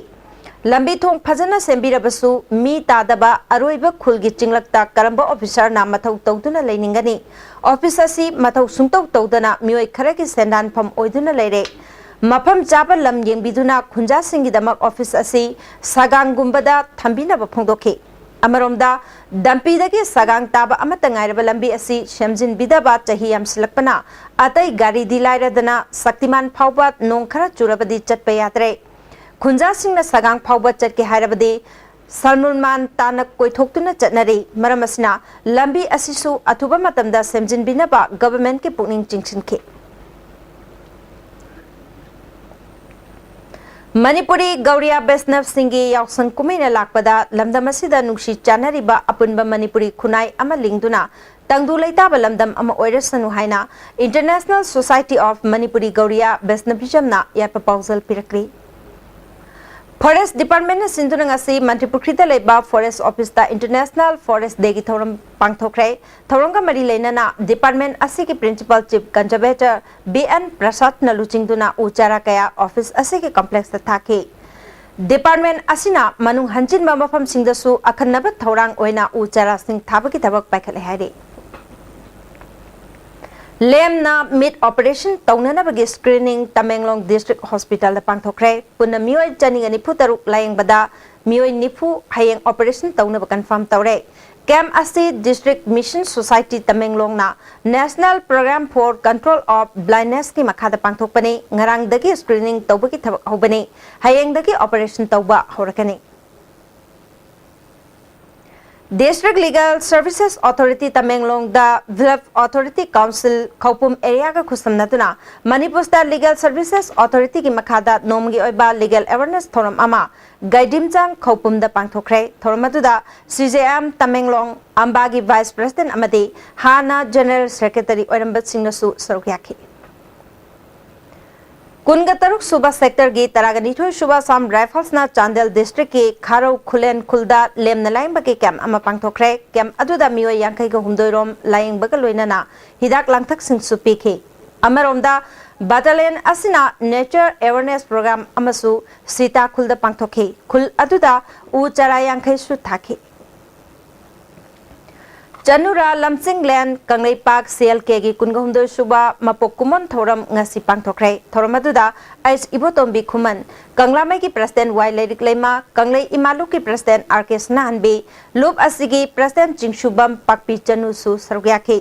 ꯂꯝꯕꯤ ꯊꯣꯡ ꯐꯖꯅ ꯁꯦꯝꯕꯤꯔꯕꯁꯨ ꯃꯤ ꯇꯥꯗꯕ ꯑꯔꯣꯏꯕ ꯈꯨꯜꯒꯤ ꯆꯤꯡꯂꯛꯇ ꯀꯔꯝꯕ ꯑꯣꯐꯤꯁꯔꯅ ꯃꯊꯧ ꯇꯧꯗꯨꯅ ꯂꯩꯅꯤꯡꯒꯅꯤ? ꯑꯣꯐꯤꯁ ꯑꯁꯤ ꯃꯊꯧ ꯁꯨꯡꯇꯧ ꯇꯧꯗꯅ ꯃꯤꯑꯣꯏ ꯈꯔꯒꯤ ꯁꯦꯟꯗꯥꯟꯐꯝ ꯑꯣꯏꯗꯨꯅ ꯂꯩꯔꯦ꯫ ꯃꯐꯝ ꯆꯥꯕ ꯂꯝ ꯌꯦꯡꯕꯤꯗꯨꯅ ꯈꯨꯟꯖꯥꯁꯤꯡꯒꯤꯗꯃꯛ ꯑꯣꯐꯤꯁ ꯑꯁꯤ ꯁꯒꯥꯡꯒꯨꯝꯕꯗ ꯊꯝꯕꯤꯅꯕ ꯐꯣꯡꯗꯣꯛꯈꯤ꯫ ꯑꯃꯔꯣꯝꯗ, ꯗꯝꯄꯤꯗꯒꯤ ꯁꯒꯥꯡ ꯇꯥꯕ ꯑꯃꯠꯇ ꯉꯥꯏꯔꯕ ꯂꯝꯕꯤ ꯑꯁꯤ ꯁꯦꯝꯖꯤꯟꯕꯤꯗꯕ ꯆꯍꯤ ꯌꯥꯝꯁꯤꯜꯂꯛꯄꯅ ꯑꯇꯩ ꯒꯥꯔꯤꯗꯤ ꯂꯥꯏꯔꯗꯅ ꯁꯛꯇꯤꯃꯥꯟ ꯐꯥꯎꯕ ꯅꯣꯡ ꯈꯔ ꯆꯨꯔꯕꯗꯤ ꯆꯠꯄ ꯌꯥꯗ꯭ꯔꯦ꯫ ꯈꯨꯟꯖꯥꯁꯤꯡꯅ ꯁꯒꯥꯡ ꯐꯥꯎꯕ ꯆꯠꯀꯦ ꯍꯥꯏꯔꯕꯗꯤ ꯁꯜꯃꯨꯜꯃꯥꯟ ꯇꯥꯟꯅ ꯀꯣꯏꯊꯣꯛꯇꯨꯅ ꯆꯠꯅꯔꯤ꯫ ꯃꯔꯝ ꯑꯁꯤꯅ ꯂꯝꯕꯤ ꯑꯁꯤꯁꯨ ꯑꯊꯨꯕ ꯃꯇꯝꯗ ꯁꯦꯝꯖꯤꯟꯕꯤꯅꯕ ꯒꯚꯔꯟꯃꯦꯟꯠꯀꯤ ꯄꯨꯛꯅꯤꯡ ꯆꯤꯡꯁꯤꯟꯈꯤ꯫ ꯃꯅꯤꯄꯨꯔꯤ ꯒꯧꯔꯤꯌꯥ ꯕꯩꯁꯅꯕꯁꯤꯡꯒꯤ ꯌꯥꯎꯁꯪ ꯀꯨꯝꯍꯩꯅ ꯂꯥꯛꯄꯗ ꯂꯝꯗꯝ ꯑꯁꯤꯗ ꯅꯨꯡꯁꯤ ꯆꯥꯟꯅꯔꯤꯕ ꯑꯄꯨꯟꯕ ꯃꯅꯤꯄꯨꯔꯤ ꯈꯨꯟꯅꯥꯏ ꯑꯃ ꯂꯤꯡꯗꯨꯅ ꯇꯪꯗꯨ ꯂꯩꯇꯥꯕ ꯂꯝꯗꯝ ꯑꯃ ꯑꯣꯏꯔꯁꯅꯨ ꯍꯥꯏꯅ International Society of Manipuri Gauriya Vaishnavismꯅ ꯌꯥꯏꯐ ꯄꯥꯎꯖꯦꯜ ꯄꯤꯔꯛꯂꯤ꯫ ꯐꯣꯔꯦꯁꯠ ꯗꯤꯄꯥꯔꯠꯃꯦꯟꯠꯅ ꯁꯤꯟꯗꯨꯅ ꯉꯁꯤ ꯃꯟꯇ꯭ꯔꯤꯄꯨꯈ꯭ꯔꯤꯗ ꯂꯩꯕ ꯐꯣꯔꯦꯁꯠ ꯑꯣꯐꯤꯁꯇ ꯏꯟꯇꯔꯅꯦꯁꯅꯦꯜ ꯐꯣꯔꯦꯁꯠ ꯗꯦꯒꯤ ꯊꯧꯔꯝ ꯄꯥꯡꯊꯣꯛꯈ꯭ꯔꯦ꯫ ꯊꯧꯔꯝꯒ ꯃꯔꯤ ꯂꯩꯅꯅ ꯗꯤꯄꯥꯔꯠꯃꯦꯟꯠ ꯑꯁꯤꯒꯤ ꯄ꯭ꯔꯤꯟꯁꯤꯄꯥꯜ ꯆꯤꯐ ꯀꯟꯖꯔꯕꯦꯇꯔ ꯕꯤ ꯑꯦꯟ ꯄ꯭ꯔꯁꯥꯗꯅ ꯂꯨꯆꯤꯡꯗꯨꯅ ꯎ ꯆꯥꯔꯥ ꯀꯌꯥ ꯑꯣꯐꯤꯁ ꯑꯁꯤꯒꯤ ꯀꯝꯄ꯭ꯂꯦꯛꯁꯇ ꯊꯥꯈꯤ꯫ ꯗꯤꯄꯥꯔꯠꯃꯦꯟꯠ ꯑꯁꯤꯅ ꯃꯅꯨꯡ ꯍꯟꯖꯤꯟꯕ ꯃꯐꯝꯁꯤꯡꯗꯁꯨ ꯑꯈꯟꯅꯕ ꯊꯧꯔꯥꯡ ꯑꯣꯏꯅ ꯎ ꯆꯥꯔꯥꯁꯤꯡ ꯊꯥꯕꯒꯤ ꯊꯕꯛ ꯄꯥꯏꯈꯠꯂꯦ ꯍꯥꯏꯔꯤ꯫ ꯂꯦꯝꯅ ꯃꯤꯠ ꯑꯣꯄꯔꯦꯁꯟ ꯇꯧꯅꯅꯕꯒꯤ ꯁ꯭ꯀ꯭ꯔꯤꯅꯤꯡ ꯇꯃꯦꯡꯂꯣꯡ ꯗꯤꯁꯇ꯭ꯔꯤꯛ ꯍꯣꯁꯄꯤꯇꯥꯜꯗ ꯄꯥꯡꯊꯣꯛꯈ꯭ꯔꯦ꯫ ꯄꯨꯟꯅ ꯃꯤꯑꯣꯏ ꯆꯅꯤꯒ ꯅꯤꯐꯨ ꯇꯔꯨꯛ ꯂꯥꯌꯦꯡꯕꯗ ꯃꯤꯑꯣꯏ ꯅꯤꯐꯨ ꯍꯌꯦꯡ ꯑꯣꯄꯔꯦꯁꯟ ꯇꯧꯅꯕ ꯀꯟꯐꯥꯔꯝ ꯇꯧꯔꯦ꯫ ꯀꯦꯝꯞ ꯑꯁꯤ ꯗꯤꯁꯇ꯭ꯔꯤꯛ ꯃꯤꯁꯟ ꯁꯣꯁꯥꯏꯇꯤ ꯇꯃꯦꯡꯂꯣꯡꯅ National Program for Control of Blindnessꯀꯤ ꯃꯈꯥꯗ ꯄꯥꯡꯊꯣꯛꯄꯅꯤ꯫ ꯉꯔꯥꯡꯗꯒꯤ ꯁ꯭ꯀ꯭ꯔꯤꯅꯤꯡ ꯇꯧꯕꯒꯤ ꯊꯕꯛ ꯍꯧꯕꯅꯤ꯫ ꯍꯌꯦꯡꯗꯒꯤ ꯑꯣꯄꯔꯦꯁꯟ ꯇꯧꯕ ꯍꯧꯔꯛꯀꯅꯤ꯫ District Legal Services Authority ꯇꯃꯦꯡꯂꯣꯡꯗ Village Authority Council ꯈꯧꯄꯨꯝ ꯑꯦꯔꯤꯌꯥꯒ ꯈꯨꯠꯁꯝꯅꯗꯨꯅ ꯃꯅꯤꯄꯨꯔ ꯁ꯭ꯇꯦꯠ ꯂꯤꯒꯦꯜ ꯁꯔꯚꯤꯁꯦꯁ ꯑꯣꯊꯣꯔꯤꯇꯤꯒꯤ ꯃꯈꯥꯗ ꯅꯣꯡꯃꯒꯤ ꯑꯣꯏꯕ ꯂꯤꯒꯦꯜ ꯑꯦꯋꯦꯔꯅꯦꯁ ꯊꯧꯔꯝ ꯑꯃ ꯒꯥꯏꯗꯤꯝꯆꯥꯡ ꯈꯧꯄꯨꯝꯗ ꯄꯥꯡꯊꯣꯛꯈ꯭ꯔꯦ꯫ ꯊꯧꯔꯝ ꯑꯗꯨꯗ ꯁꯤ ꯖꯦ ꯑꯦꯝ ꯇꯃꯦꯡꯂꯣꯡ ꯑꯝꯕꯥꯒꯤ ꯚꯥꯏꯁ ꯄ꯭ꯔꯦꯁꯤꯗꯦꯟꯠ ꯑꯃꯗꯤ ꯍꯥꯟꯅ ꯖꯦꯅꯔꯦꯜ ꯁꯦꯀ꯭ꯔꯦꯇꯔꯤ ꯑꯣꯏꯔꯝꯕꯁꯤꯡꯅꯁꯨ ꯁꯔꯨꯛ ꯌꯥꯈꯤ꯫ ꯀꯨꯟꯒ ꯇꯔꯨꯛ ꯁꯨꯕ ꯁꯦꯛꯇꯔꯒꯤ ꯇꯔꯥꯒ ꯅꯤꯊꯣꯏ ꯁꯨꯕ ꯑꯁꯥꯝ ꯔꯥꯏꯐꯜꯁꯅ ꯆꯥꯟꯗꯦꯜ ꯗꯤꯁꯇ꯭ꯔꯤꯛꯀꯤ ꯈꯥꯔꯧ ꯈꯨꯂꯦꯟ ꯈꯨꯜꯗ ꯂꯦꯝꯅ ꯂꯥꯌꯦꯡꯕꯒꯤ ꯀꯦꯝꯞ ꯑꯃ ꯄꯥꯡꯊꯣꯛꯈ꯭ꯔꯦ꯫ ꯀꯦꯝꯞ ꯑꯗꯨꯗ ꯃꯤꯑꯣꯏ ꯌꯥꯡꯈꯩꯒ ꯍꯨꯝꯗꯣꯏ ꯔꯣꯝ ꯂꯥꯌꯦꯡꯕꯒ ꯂꯣꯏꯅꯅ ꯍꯤꯗꯥꯛ ꯂꯥꯡꯊꯛꯁꯤꯡꯁꯨ ꯄꯤꯈꯤ꯫ ꯑꯃꯔꯣꯝꯗ, ꯕꯥꯇꯥꯂꯤꯌꯟ ꯑꯁꯤꯅ ꯅꯦꯆꯔ ꯑꯦꯋꯦꯔꯅꯦꯁ ꯄ꯭ꯔꯣꯒ꯭ꯔꯥꯝ ꯑꯃꯁꯨ ꯁꯤꯇꯥ ꯈꯨꯜꯗ ꯄꯥꯡꯊꯣꯛꯈꯤ꯫ ꯈꯨꯜ ꯑꯗꯨꯗ ꯎ ꯆꯥꯔꯥ ꯌꯥꯡꯈꯩꯁꯨ ꯊꯥꯈꯤ꯫ ꯆꯅꯨꯔꯥ ꯂꯝꯆꯤꯡꯂꯦꯟ ꯀꯪꯂꯩꯄꯥꯛ ꯁꯤ ꯑꯦꯜ ꯀꯦꯒꯤ ꯀꯨꯟꯒ ꯍꯨꯝꯗꯣꯏ ꯁꯨꯕ ꯃꯄꯣꯛ ꯀꯨꯝꯑꯣꯟ ꯊꯧꯔꯝ ꯉꯁꯤ ꯄꯥꯡꯊꯣꯛꯈ꯭ꯔꯦ꯫ ꯊꯧꯔꯝ ꯑꯗꯨꯗ ꯑꯩꯆ ꯏꯕꯣꯇꯣꯝꯕꯤ ꯈꯨꯃꯟ, ꯀꯪꯂꯥꯃꯩꯒꯤ ꯄ꯭ꯔꯦꯁꯤꯗꯦꯟꯠ ꯋꯥꯏ ꯂꯩꯔꯤꯛꯂꯩꯃ, ꯀꯪꯂꯩ ꯏꯃꯥ ꯂꯨꯞꯀꯤ ꯄ꯭ꯔꯦꯁꯤꯗꯦꯟꯠ ꯑꯥꯔ ꯀꯦ ꯁꯅꯥꯍꯟꯕꯤ, ꯂꯨꯞ ꯑꯁꯤꯒꯤ ꯄ꯭ꯔꯦꯁꯤꯗꯦꯟꯠ ꯆꯤꯡꯁꯨꯕꯝ ꯄꯥꯛꯄꯤ ꯆꯅꯨꯁꯨ ꯁꯔꯨꯛ ꯌꯥꯈꯤ꯫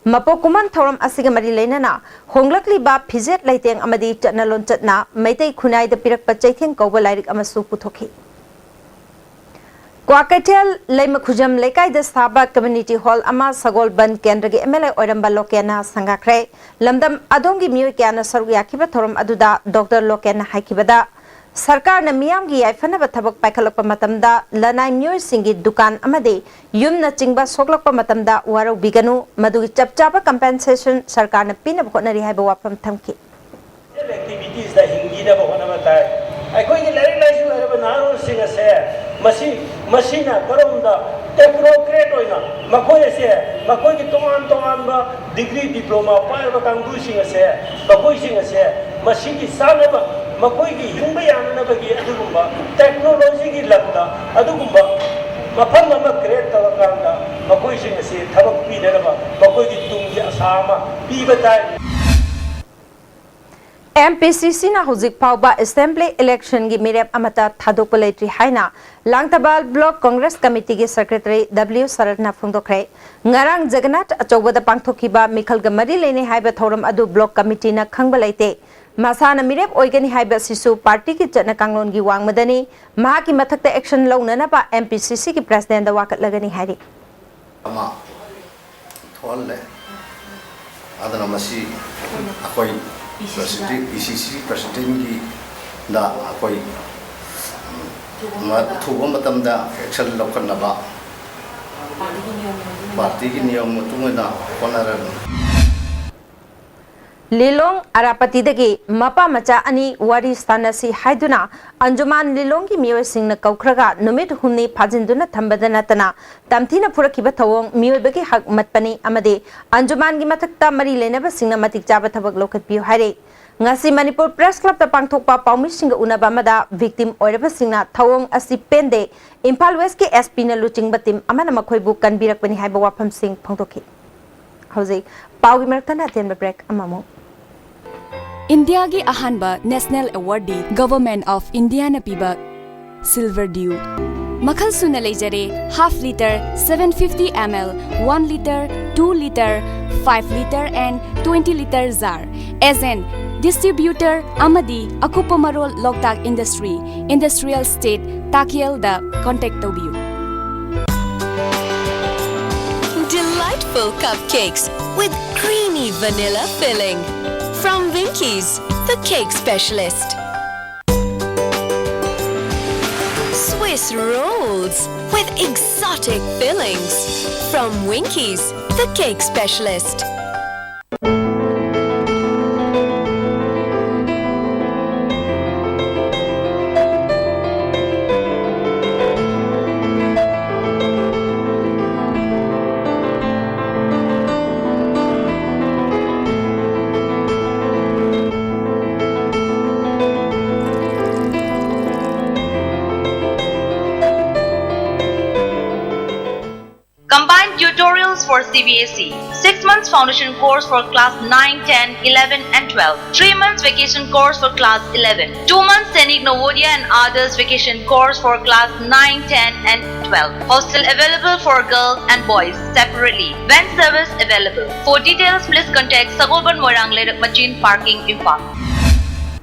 ꯃꯄꯣꯛ ꯀꯨꯝꯑꯣꯟ ꯊꯧꯔꯝ ꯑꯁꯤꯒ ꯃꯔꯤ ꯂꯩꯅꯅ ꯍꯣꯡꯂꯛꯂꯤꯕ ꯐꯤꯖꯦꯠ ꯂꯩꯇꯦꯡ ꯑꯃꯗꯤ ꯆꯠꯅ ꯂꯣꯟꯆꯠꯅ ꯃꯩꯇꯩ ꯈꯨꯟꯅꯥꯏꯗ ꯄꯤꯔꯛꯄ ꯆꯩꯊꯦꯡ ꯀꯧꯕ ꯂꯥꯏꯔꯤꯛ ꯑꯃꯁꯨ ꯄꯨꯊꯣꯛꯈꯤ꯫ ꯀ꯭ꯋꯥꯀꯩꯊꯦꯜ ꯂꯩꯃꯈꯨꯖꯝ ꯂꯩꯀꯥꯏꯗ ꯁꯥꯕ ꯀꯝꯃ꯭ꯌꯨꯅꯤꯇꯤ ꯍꯣꯜ ꯑꯃ ꯁꯒꯣꯜꯕꯟ ꯀꯦꯟꯗ꯭ꯔꯒꯤ ꯑꯦꯝ ꯑꯦꯜ ꯑꯦ ꯑꯣꯏꯔꯝꯕ ꯂꯣꯀꯦꯟꯅ ꯁꯪꯒꯥꯈ꯭ꯔꯦ꯫ ꯂꯝꯗꯝ ꯑꯗꯣꯝꯒꯤ ꯃꯤꯑꯣꯏ ꯀꯌꯥꯅ ꯁꯔꯨꯛ ꯌꯥꯈꯤꯕ ꯊꯧꯔꯝ ꯑꯗꯨꯗ ꯗꯣꯛꯇꯔ ꯂꯣꯀꯦꯟꯅ ꯍꯥꯏꯈꯤꯕꯗ, ꯁꯔꯀꯥꯔꯅ ꯃꯤꯌꯥꯝꯒꯤ ꯌꯥꯏꯐꯅꯕ ꯊꯕꯛ ꯄꯥꯏꯈꯠꯂꯛꯄ ꯃꯇꯝꯗ ꯂꯅꯥꯏ ꯃꯤꯑꯣꯏꯁꯤꯡꯒꯤ ꯗꯨꯀꯥꯟ ꯑꯃꯗꯤ ꯌꯨꯝꯅꯆꯤꯡꯕ ꯁꯣꯛꯂꯛꯄ ꯃꯇꯝꯗ ꯋꯥꯔꯧꯕꯤꯒꯅꯨ, ꯃꯗꯨꯒꯤ ꯆꯞ ꯆꯥꯕ ꯀꯝꯄꯦꯟꯁꯦꯁꯟ ꯁꯔꯀꯥꯔꯅ ꯄꯤꯅꯕ ꯍꯣꯠꯅꯔꯤ ꯍꯥꯏꯕ ꯋꯥꯐꯝ ꯊꯝꯈꯤ꯫ ꯑꯦꯛꯇꯤꯚꯤꯇꯤꯁꯇ ꯍꯤꯡꯕꯤꯅꯕ ꯍꯣꯠꯅꯕ ꯇꯥꯏ꯫ ꯑꯩꯈꯣꯏꯒꯤ ꯂꯥꯏꯔꯤꯛ ꯂꯥꯏꯁꯨ ꯍꯩꯔꯕ ꯅꯍꯥꯔꯣꯜꯁꯤꯡ ꯑꯁꯦ ꯃꯁꯤ, ꯃꯁꯤꯅ ꯀꯔꯣꯝꯗ ꯇꯦꯛꯅꯣꯀ꯭ꯔꯦꯠ ꯑꯣꯏꯅ ꯃꯈꯣꯏ ꯑꯁꯦ, ꯃꯈꯣꯏꯒꯤ ꯇꯣꯉꯥꯟ ꯇꯣꯉꯥꯟꯕ ꯗꯤꯒ꯭ꯔꯤ, ꯗꯤꯄ꯭ꯂꯣꯃꯥ ꯄꯥꯏꯔꯕ ꯀꯥꯡꯕꯨꯁꯤꯡ ꯑꯁꯦ, ꯃꯈꯣꯏꯁꯤꯡ ꯑꯁꯦ ꯃꯁꯤꯒꯤ ꯆꯥꯅꯕ, ꯃꯈꯣꯏꯒꯤ ꯍꯤꯡꯕ ꯌꯥꯅꯅꯕꯒꯤ ꯑꯗꯨꯒꯨꯝꯕ ꯇꯦꯛꯅꯣꯂꯣꯖꯤꯒꯤ ꯂꯝꯗ ꯑꯗꯨꯒꯨꯝꯕ ꯃꯐꯝ ꯑꯃ create ꯇꯧꯔꯀꯥꯟꯗ ꯃꯈꯣꯏꯁꯤꯡ ꯑꯁꯤ ꯊꯕꯛ ꯄꯤꯅꯅꯕ ꯃꯈꯣꯏꯒꯤ ꯇꯨꯡꯒꯤ ꯑꯁꯥ ꯑꯃ ꯄꯤꯕ ꯇꯥꯏ꯫ ꯑꯦꯝ ꯄꯤ ꯁꯤ ꯁꯤꯅ ꯍꯧꯖꯤꯛ ꯐꯥꯎꯕ assembly election ꯒꯤ ꯃꯤꯔꯦꯞ ꯑꯃꯠꯇ ꯊꯥꯗꯣꯛꯄ ꯂꯩꯇ꯭ꯔꯤ ꯍꯥꯏꯅ ꯂꯥꯡꯊꯕꯥꯜ block congress committee ꯒꯤ secretary W ꯁꯔꯠꯅ ꯐꯣꯡꯗꯣꯛꯈ꯭ꯔꯦ꯫ ꯉꯔꯥꯡ ꯖꯒꯟꯅꯥꯊ ꯑꯆꯧꯕꯗ ꯄꯥꯡꯊꯣꯛꯈꯤꯕ ꯃꯤꯈꯜꯒ ꯃꯔꯤ ꯂꯩꯅꯩ ꯍꯥꯏꯕ ꯊꯧꯔꯝ ꯑꯗꯨ block committee ꯅ ꯈꯪꯕ ꯂꯩꯇꯦ꯫ ꯃꯁꯥꯅ ꯃꯤꯔꯦꯞ ꯑꯣꯏꯒꯅꯤ ꯍꯥꯏꯕ ꯑꯁꯤꯁꯨ party ꯒꯤ ꯆꯠꯅ ꯀꯥꯡꯂꯣꯟꯒꯤ ꯋꯥꯡꯃꯗꯅꯤ꯫ ꯃꯍꯥꯛꯀꯤ ꯃꯊꯛꯇ action ꯂꯧꯅꯅꯕ ꯑꯦꯝ ꯄꯤ ꯁꯤ ꯁꯤ ꯒꯤ president ꯗ ꯋꯥꯀꯠꯂꯒꯅꯤ ꯍꯥꯏꯔꯤ꯫ ꯑꯃ ꯊꯣꯛꯍꯜꯂꯦ꯫ ꯑꯗꯨꯅ ꯃꯁꯤ ꯑꯩꯈꯣꯏ president, ꯄꯤ ꯁꯤ ꯁꯤ president ꯀꯤ ꯗ ꯑꯩꯈꯣꯏ, ꯎꯝ, ꯑꯊꯨꯕ ꯃꯇꯝꯗ action ꯂꯧꯈꯠꯅꯕ party ꯒꯤ ꯅꯤꯌꯣꯝ ꯃꯇꯨꯡ ꯏꯟꯅ ꯍꯣꯠꯅꯔꯅꯤ꯫ ꯂꯤꯂꯣꯡ ꯑꯔꯥꯄꯇꯤꯗꯒꯤ ꯃꯄꯥ ꯃꯆꯥ ꯑꯅꯤ ꯋꯥꯔꯤ ꯁꯥꯟꯅꯁꯤ ꯍꯥꯏꯗꯨꯅ ꯑꯟꯖꯨꯃꯥꯟ ꯂꯤꯂꯣꯡꯒꯤ ꯃꯤꯑꯣꯏꯁꯤꯡꯅ ꯀꯧꯈ꯭ꯔꯒ ꯅꯨꯃꯤꯠ ꯍꯨꯝꯅꯤ ꯐꯥꯖꯤꯟꯗꯨꯅ ꯊꯝꯕꯗ ꯅꯠꯇꯅ ꯇꯝꯊꯤꯅ ꯐꯨꯔꯛꯈꯤꯕ ꯊꯧꯑꯣꯡ ꯃꯤꯑꯣꯏꯕꯒꯤ ꯍꯛ ꯃꯠꯄꯅꯤ ꯑꯃꯗꯤ ꯑꯟꯖꯨꯃꯥꯟꯒꯤ ꯃꯊꯛꯇ ꯃꯔꯤ ꯂꯩꯅꯕꯁꯤꯡꯅ ꯃꯇꯤꯛ ꯆꯥꯕ ꯊꯕꯛ ꯂꯧꯈꯠꯄꯤꯌꯨ ꯍꯥꯏꯔꯤ꯫ ꯉꯁꯤ ꯃꯅꯤꯄꯨꯔ Press Club ꯇ ꯄꯥꯡꯊꯣꯛꯄ ꯄꯥꯎꯃꯤꯁꯤꯡꯒ ꯎꯅꯕ ꯑꯃꯗ victim ꯑꯣꯏꯔꯕꯁꯤꯡꯅ ꯊꯧꯑꯣꯡ ꯑꯁꯤ ꯄꯦꯟꯗꯦ, ꯏꯝꯐꯥꯜ West ꯀꯤ S P ꯅ ꯂꯨꯆꯤꯡꯕ team ꯑꯃꯅ ꯃꯈꯣꯏꯕꯨ ꯀꯟꯕꯤꯔꯛꯄꯅꯤ ꯍꯥꯏꯕ ꯋꯥꯐꯝꯁꯤꯡ ꯐꯣꯡꯗꯣꯛꯈꯤ꯫ ꯍꯧꯖꯤꯛ ꯄꯥꯎꯒꯤ ꯃꯔꯛꯇꯅ ꯑꯇꯦꯟꯕ break ꯑꯃꯃꯨꯛ꯫ ꯏꯟꯗꯤꯌꯥꯒꯤ ꯑꯍꯥꯟꯕ national award D Government of India ꯅ ꯄꯤꯕ Silver Dew꯫ ꯃꯈꯜ ꯁꯨꯅ ꯂꯩꯖꯔꯦ, half litre, seven fifty M L, one litre, two litre, five litre and twenty litre jar꯫ Agent, distributor ꯑꯃꯗꯤ ꯑꯀꯨꯞꯄ ꯃꯔꯣꯜ ꯂꯣꯛꯇꯥꯛ Industry, Industrial Estate, ꯇꯥꯈꯦꯜꯗ contact ꯇꯧꯕꯤꯌꯨ꯫ Delightful cupcakes with creamy vanilla filling from Winkies, the cake specialist. Swiss rolls with exotic fillings from Winkies, the cake specialist. Combined tutorials for C B S E, six months foundation course for class nine, ten, eleven and twelve, three months vacation course for class eleven, two months Sainik Navodaya and Adarsh vacation course for class nine, ten and twelve. Hostel available for girls and boys separately. Van service available. For details, please contact Sagolband Moirang Leirak Machin Parking, Imphal.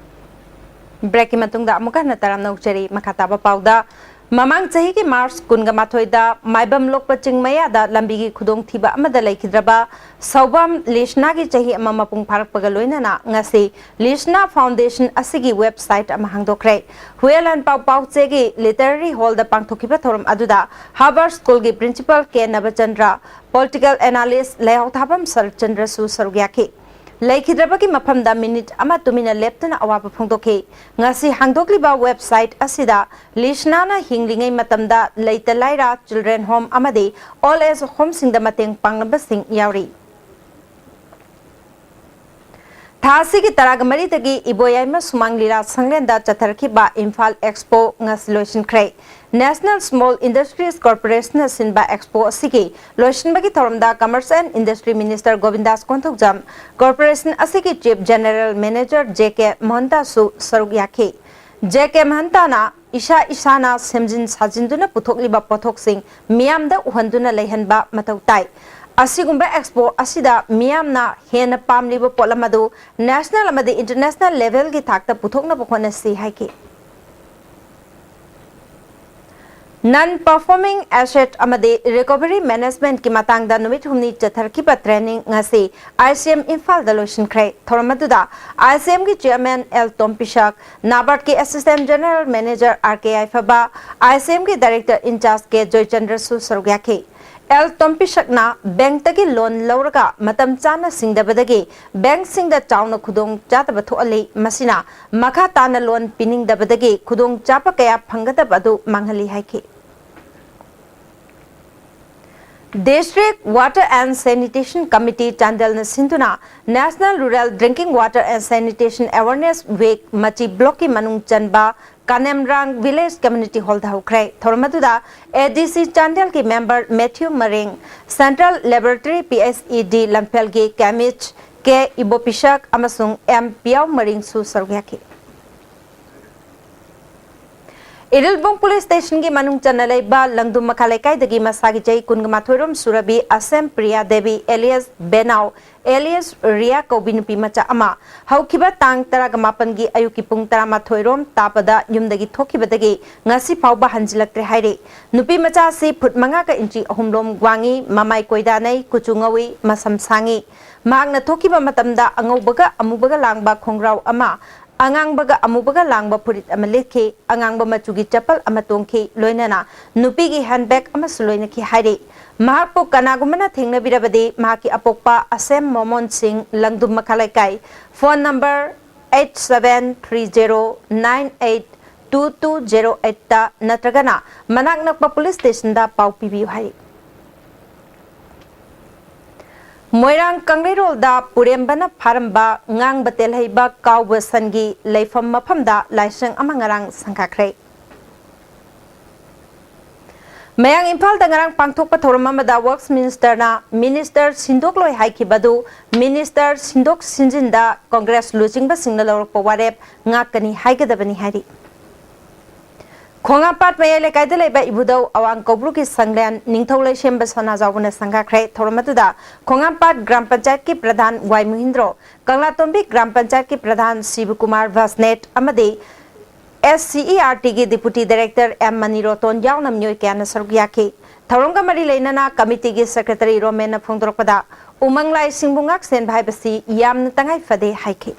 Break ꯀꯤ ꯃꯇꯨꯡꯗ ꯑꯃꯨꯛꯀ ꯍꯟꯅ ꯇꯔꯥꯝꯅ ꯑꯣꯛꯆꯔꯤ꯫ ꯃꯈꯥ ꯇꯥꯕ ꯄꯥꯎꯗ, ꯃꯃꯥꯡ ꯆꯍꯤꯒꯤ ꯃꯥꯔꯆ ꯀꯨꯟꯒ ꯃꯥꯊꯣꯏꯗ ꯃꯥꯏꯕꯝ ꯂꯣꯛꯄ ꯆꯤꯡ ꯃꯌꯥꯗ ꯂꯝꯕꯤꯒꯤ ꯈꯨꯗꯣꯡꯊꯤꯕ ꯑꯃꯗ ꯂꯩꯈꯤꯗ꯭ꯔꯕ ꯁꯧꯕꯥꯝ ꯂꯤꯁꯅꯥꯒꯤ ꯆꯍꯤ ꯑꯃ ꯃꯄꯨꯡ ꯐꯥꯔꯛꯄꯒ ꯂꯣꯏꯅꯅ ꯉꯁꯤ ꯂꯤꯁꯅꯥ ꯐꯥꯎꯟꯗꯦꯁꯟ ꯑꯁꯤꯒꯤ ꯋꯦꯕꯁꯥꯏꯠ ꯑꯃ ꯍꯥꯡꯗꯣꯛꯈ꯭ꯔꯦ꯫ ꯍꯨꯌꯦꯟ ꯂꯥꯟꯄꯥꯎ ꯄꯥꯎꯆꯦꯒꯤ ꯂꯤꯇꯔꯦꯔꯤ ꯍꯣꯜꯗ ꯄꯥꯡꯊꯣꯛꯈꯤꯕ ꯊꯧꯔꯝ ꯑꯗꯨꯗ ꯍꯥꯔꯕꯔ ꯁ꯭ꯀꯨꯜꯒꯤ ꯄ꯭ꯔꯤꯟꯁꯤꯄꯥꯜ ꯀꯦ ꯅꯕꯆꯟꯗ꯭ꯔ, ꯄꯣꯂꯤꯇꯤꯀꯦꯜ ꯑꯦꯅꯥꯂꯤꯁ ꯂꯩꯍꯥꯎꯊꯥꯕꯝ ꯁꯔꯠꯆꯟꯗ꯭ꯔꯁꯨ ꯁꯔꯨꯛ ꯌꯥꯈꯤ꯫ ꯂꯩꯈꯤꯗ꯭ꯔꯕꯒꯤ ꯃꯐꯝꯗ ꯃꯤꯅꯤꯠ ꯑꯃ ꯇꯨꯃꯤꯟꯅ ꯂꯦꯞꯇꯨꯅ ꯑꯋꯥꯕ ꯐꯣꯡꯗꯣꯛꯈꯤ꯫ ꯉꯁꯤ ꯍꯥꯡꯗꯣꯛꯂꯤꯕ ꯋꯦꯕꯁꯥꯏꯠ ꯑꯁꯤꯗ ꯂꯤꯁꯅꯥꯅ ꯍꯤꯡꯂꯤꯉꯩ ꯃꯇꯝꯗ ꯂꯩꯇ ꯂꯥꯏꯔ, ꯆꯤꯜꯗ꯭ꯔꯦꯟ ꯍꯣꯝ ꯑꯃꯗꯤ ꯑꯣꯜ ꯑꯦꯖ ꯍꯣꯝꯁꯤꯡꯗ ꯃꯇꯦꯡ ꯄꯥꯡꯂꯝꯕꯁꯤꯡ ꯌꯥꯎꯔꯤ꯫ ꯊꯥ ꯑꯁꯤꯒꯤ ꯇꯔꯥꯒ ꯃꯔꯤꯗꯒꯤ ꯏꯕꯣꯌꯥꯏꯃ ꯁꯨꯃꯥꯡ ꯂꯤꯂꯥ ꯁꯪꯂꯦꯟꯗ ꯆꯠꯊꯔꯛꯈꯤꯕ ꯏꯝꯐꯥꯜ ꯑꯦꯛꯁꯄꯣ ꯉꯁꯤ ꯂꯣꯏꯁꯤꯟꯈ꯭ꯔꯦ꯫ National Small Industries Corporation ꯅ ꯁꯤꯟꯕ ꯑꯦꯛꯁꯄꯣ ꯑꯁꯤꯒꯤ ꯂꯣꯏꯁꯤꯟꯕꯒꯤ ꯊꯧꯔꯝꯗ Commerce and Industry Minister Gobindas Konthoujam, corporation ꯑꯁꯤꯒꯤ chief general manager J K ꯃꯍꯟꯇꯥꯁꯨ ꯁꯔꯨꯛ ꯌꯥꯈꯤ꯫ ꯖꯦ ꯀꯦ ꯃꯍꯟꯇꯥꯅ ꯏꯁꯥ ꯏꯁꯥꯅ ꯁꯦꯝꯖꯤꯟ ꯁꯥꯖꯤꯟꯗꯨꯅ ꯄꯨꯊꯣꯛꯂꯤꯕ ꯄꯣꯠꯊꯣꯛꯁꯤꯡ ꯃꯤꯌꯥꯝꯗ ꯎꯍꯟꯗꯨꯅ ꯂꯩꯍꯟꯕ ꯃꯊꯧ ꯇꯥꯏ꯫ ꯑꯁꯤꯒꯨꯝꯕ ꯑꯦꯛꯁꯄꯣ ꯑꯁꯤꯗ ꯃꯤꯌꯥꯝꯅ ꯍꯦꯟꯅ ꯄꯥꯝꯂꯤꯕ ꯄꯣꯠꯂꯝ ꯑꯗꯨ ꯅꯦꯁꯅꯦꯜ ꯑꯃꯗꯤ ꯏꯟꯇꯔꯅꯦꯁꯅꯦꯜ ꯂꯦꯚꯦꯜꯒꯤ ꯊꯥꯛꯇ ꯄꯨꯊꯣꯛꯅꯕ ꯍꯣꯠꯅꯁꯤ ꯍꯥꯏꯈꯤ꯫ Non performing asset ꯑꯃꯗꯤ recovery management ꯀꯤ ꯃꯇꯥꯡꯗ ꯅꯨꯃꯤꯠ ꯍꯨꯝꯅꯤ ꯆꯠꯊꯔꯛꯈꯤꯕ training ꯉꯁꯤ I C M ꯏꯝꯐꯥꯜꯗ ꯂꯣꯏꯁꯤꯟꯈ꯭ꯔꯦ꯫ ꯊꯧꯔꯝ ꯑꯗꯨꯗ I C M ꯒꯤ chairman L ꯇꯣꯝꯄꯤꯁꯛ, NABARD ꯀꯤ assistant general manager R K ꯌꯥꯏꯐꯕ, I C M ꯒꯤ director in charge K ꯖꯣꯏꯆꯟꯗ꯭ꯔꯁꯨ ꯁꯔꯨꯛ ꯌꯥꯈꯤ꯫ L ꯇꯣꯝꯄꯤꯁꯛꯅ ꯕꯦꯡꯛꯇꯒꯤ ꯂꯣꯟ ꯂꯧꯔꯒ ꯃꯇꯝ ꯆꯥꯅ ꯁꯤꯡꯗꯕꯗꯒꯤ ꯕꯦꯡꯛꯁꯤꯡꯗ ꯆꯥꯎꯅ ꯈꯨꯗꯣꯡ ꯆꯥꯗꯕ ꯊꯣꯛꯍꯜꯂꯤ꯫ ꯃꯁꯤꯅ ꯃꯈꯥ ꯇꯥꯅ ꯂꯣꯟ ꯄꯤꯅꯤꯡꯗꯕꯗꯒꯤ ꯈꯨꯗꯣꯡ ꯆꯥꯕ ꯀꯌꯥ ꯐꯪꯒꯗꯕ ꯑꯗꯨ ꯃꯥꯡꯍꯜꯂꯤ ꯍꯥꯏꯈꯤ꯫ District Water and Sanitation Committee ꯆꯥꯟꯗꯦꯜꯅ ꯁꯤꯟꯗꯨꯅ National Rural Drinking Water and Sanitation Awareness Week ꯃꯆꯤ blockꯀꯤ ꯃꯅꯨꯡ ꯆꯟꯕ ꯀꯥꯅꯦꯝꯔꯥꯡ Village Community Hallꯗ ꯍꯧꯈ꯭ꯔꯦ꯫ ꯊꯧꯔꯝ ꯑꯗꯨꯗ ADC ꯆꯥꯟꯗꯦꯜꯒꯤ member Matthew ꯃꯔꯤꯡ, Central Laboratory PHED ꯂꯝꯐꯦꯜꯒꯤ chemist K ꯏꯕꯣꯄꯤꯁꯛ ꯑꯃꯁꯨꯡ M ꯄꯤꯌꯥꯎ ꯃꯔꯤꯡꯁꯨ ꯁꯔꯨꯛ ꯌꯥꯈꯤ꯫ ꯏꯔꯤꯜꯕꯨꯡ police stationꯒꯤ ꯃꯅꯨꯡ ꯆꯟꯅ ꯂꯩꯕ ꯂꯪꯗꯨꯝ ꯃꯈꯥ ꯂꯩꯀꯥꯏꯗꯒꯤ ꯃꯁꯥꯒꯤ ꯆꯍꯤ ꯀꯨꯟꯒ ꯃꯥꯊꯣꯏ ꯔꯣꯝ ꯁꯨꯔꯕꯤ ꯑꯁꯦꯝ ꯄ꯭ꯔꯤꯌꯥ ꯗꯦꯕꯤ alias ꯕꯦꯅꯥꯎ alias ꯔꯤꯌꯥ ꯀꯧꯕꯤ ꯅꯨꯄꯤ ꯃꯆꯥ ꯑꯃ ꯍꯧꯈꯤꯕ ꯇꯥꯡ ꯇꯔꯥꯒ ꯃꯥꯄꯟꯒꯤ ꯑꯌꯨꯛꯀꯤ ꯄꯨꯡ ꯇꯔꯥꯃꯥꯊꯣꯏ ꯔꯣꯝ ꯇꯥꯕꯗ ꯌꯨꯝꯗꯒꯤ ꯊꯣꯛꯈꯤꯕꯗꯒꯤ ꯉꯁꯤ ꯐꯥꯎꯕ ꯍꯟꯖꯤꯜꯂꯛꯇ꯭ꯔꯦ ꯍꯥꯏꯔꯤ꯫ ꯅꯨꯄꯤ ꯃꯆꯥ ꯑꯁꯤ ꯐꯨꯠ ꯃꯉꯥꯒ ꯏꯟꯆꯤ ꯑꯍꯨꯝ ꯂꯣꯝ ꯋꯥꯡꯉꯤ, ꯃꯃꯥꯏ ꯀꯣꯏꯗꯥꯅꯩ, ꯀꯨꯆꯨ ꯉꯧꯏ, ꯃꯁꯝ ꯁꯥꯡꯉꯤ꯫ ꯃꯍꯥꯛꯅ ꯊꯣꯛꯈꯤꯕ ꯃꯇꯝꯗ ꯑꯉꯧꯕꯒ ꯑꯃꯨꯕꯒ ꯂꯥꯡꯕ ꯈꯣꯡꯒ꯭ꯔꯥꯎ ꯑꯃ, ꯑꯉꯥꯡꯕꯒ ꯑꯃꯨꯕꯒ ꯂꯥꯡꯕ ꯐꯨꯔꯤꯠ ꯑꯃ ꯂꯤꯠꯈꯤ, ꯑꯉꯥꯡꯕ ꯃꯆꯨꯒꯤ ꯆꯄꯜ ꯑꯃ ꯇꯣꯡꯈꯤ, ꯂꯣꯏꯅꯅ ꯅꯨꯄꯤꯒꯤ handbag ꯑꯃꯁꯨ ꯂꯣꯏꯅꯈꯤ ꯍꯥꯏꯔꯤ꯫ ꯃꯍꯥꯛꯄꯨ ꯀꯅꯥꯒꯨꯝꯕꯅ ꯊꯦꯡꯅꯕꯤꯔꯕꯗꯤ ꯃꯍꯥꯛꯀꯤ ꯑꯄꯣꯛꯄ ꯑꯁꯦꯝ ꯃꯣꯃꯣꯟ ꯁꯤꯡ, ꯂꯪꯗꯨꯝ ꯃꯈꯥ ꯂꯩꯀꯥꯏ, phone number eight seven three zero nine eight two two zero eight ꯇ ꯅꯠꯇ꯭ꯔꯒꯅ ꯃꯅꯥꯛ ꯅꯛꯄ police stationꯗ ꯄꯥꯎ ꯄꯤꯕꯤꯌꯨ ꯍꯥꯏꯔꯤ꯫ ꯃꯣꯏꯔꯥꯡ ꯀꯪꯂꯩꯔꯣꯜꯗ ꯄꯨꯔꯦꯝꯕꯅ ꯐꯥꯔꯝꯕ ꯉꯥꯡꯕ ꯇꯦꯜꯍꯩꯕ ꯀꯥꯎꯕ ꯁꯟꯒꯤ ꯂꯩꯐꯝ ꯃꯐꯝꯗ ꯂꯥꯏꯁꯪ ꯑꯃ ꯉꯔꯥꯡ ꯁꯪꯒꯥꯈ꯭ꯔꯦ꯫ ꯃꯌꯥꯡ ꯏꯝꯐꯥꯜꯗ ꯉꯔꯥꯡ ꯄꯥꯡꯊꯣꯛꯄ ꯊꯧꯔꯝ ꯑꯃꯗ Works Ministerꯅ Minister ꯁꯤꯟꯗꯣꯛꯂꯣꯏ ꯍꯥꯏꯈꯤꯕ ꯑꯗꯨ Minister ꯁꯤꯟꯗꯣꯛ ꯁꯤꯟꯖꯤꯟꯗ Congress ꯂꯨꯆꯤꯡꯕꯁꯤꯡꯅ ꯂꯧꯔꯛꯄ ꯋꯥꯔꯦꯞ ꯉꯥꯛꯀꯅꯤ ꯍꯥꯏꯒꯗꯕꯅꯤ ꯍꯥꯏꯔꯤ꯫ ꯈꯣꯡꯉꯥꯝꯄꯥꯠ ꯃꯌꯥꯏ ꯂꯩꯀꯥꯏꯗ ꯂꯩꯕ ꯏꯕꯨꯙꯧ ꯑꯋꯥꯡ ꯀꯧꯕ꯭ꯔꯨꯒꯤ ꯁꯪꯂꯦꯟ ꯅꯤꯡꯊꯧ ꯂꯩꯁꯦꯝꯕ ꯁꯅꯥꯖꯥꯎꯕꯅ ꯁꯪꯒꯥꯈ꯭ꯔꯦ꯫ ꯊꯧꯔꯝ ꯑꯗꯨꯗ ꯈꯣꯡꯉꯥꯝꯄꯥꯠ ꯒ꯭ꯔꯥꯝ ꯄꯟꯆꯥꯌꯠꯀꯤ ꯄ꯭ꯔꯙꯥꯟ ꯋꯥꯏ ꯃꯨꯍꯤꯟꯗ꯭ꯔꯣ, ꯀꯪꯂꯥꯇꯣꯝꯕꯤ ꯒ꯭ꯔꯥꯝ ꯄꯟꯆꯥꯌꯠꯀꯤ ꯄ꯭ꯔꯙꯥꯟ ꯁꯤꯕꯀꯨꯃꯥꯔ ꯚꯁꯅꯦꯠ ꯑꯃꯗꯤ SCERTꯒꯤ Deputy Director M ꯃꯅꯤꯔꯣꯇꯣꯟ ꯌꯥꯎꯅ ꯃꯤꯑꯣꯏ ꯀꯌꯥꯅ ꯁꯔꯨꯛ ꯌꯥꯈꯤ꯫ ꯊꯧꯔꯝꯒ ꯃꯔꯤ ꯂꯩꯅꯅ committeeꯒꯤ Secretary ꯔꯣꯃꯦꯟꯅ ꯐꯣꯡꯗꯣꯔꯛꯄꯗ, ꯎꯃꯪ ꯂꯥꯏꯁꯤꯡꯕꯨ ꯉꯥꯛ ꯁꯦꯟꯕ ꯍꯥꯏꯕꯁꯤ ꯌꯥꯝꯅ ꯇꯉꯥꯏ ꯐꯗꯦ ꯍꯥꯏꯈꯤ꯫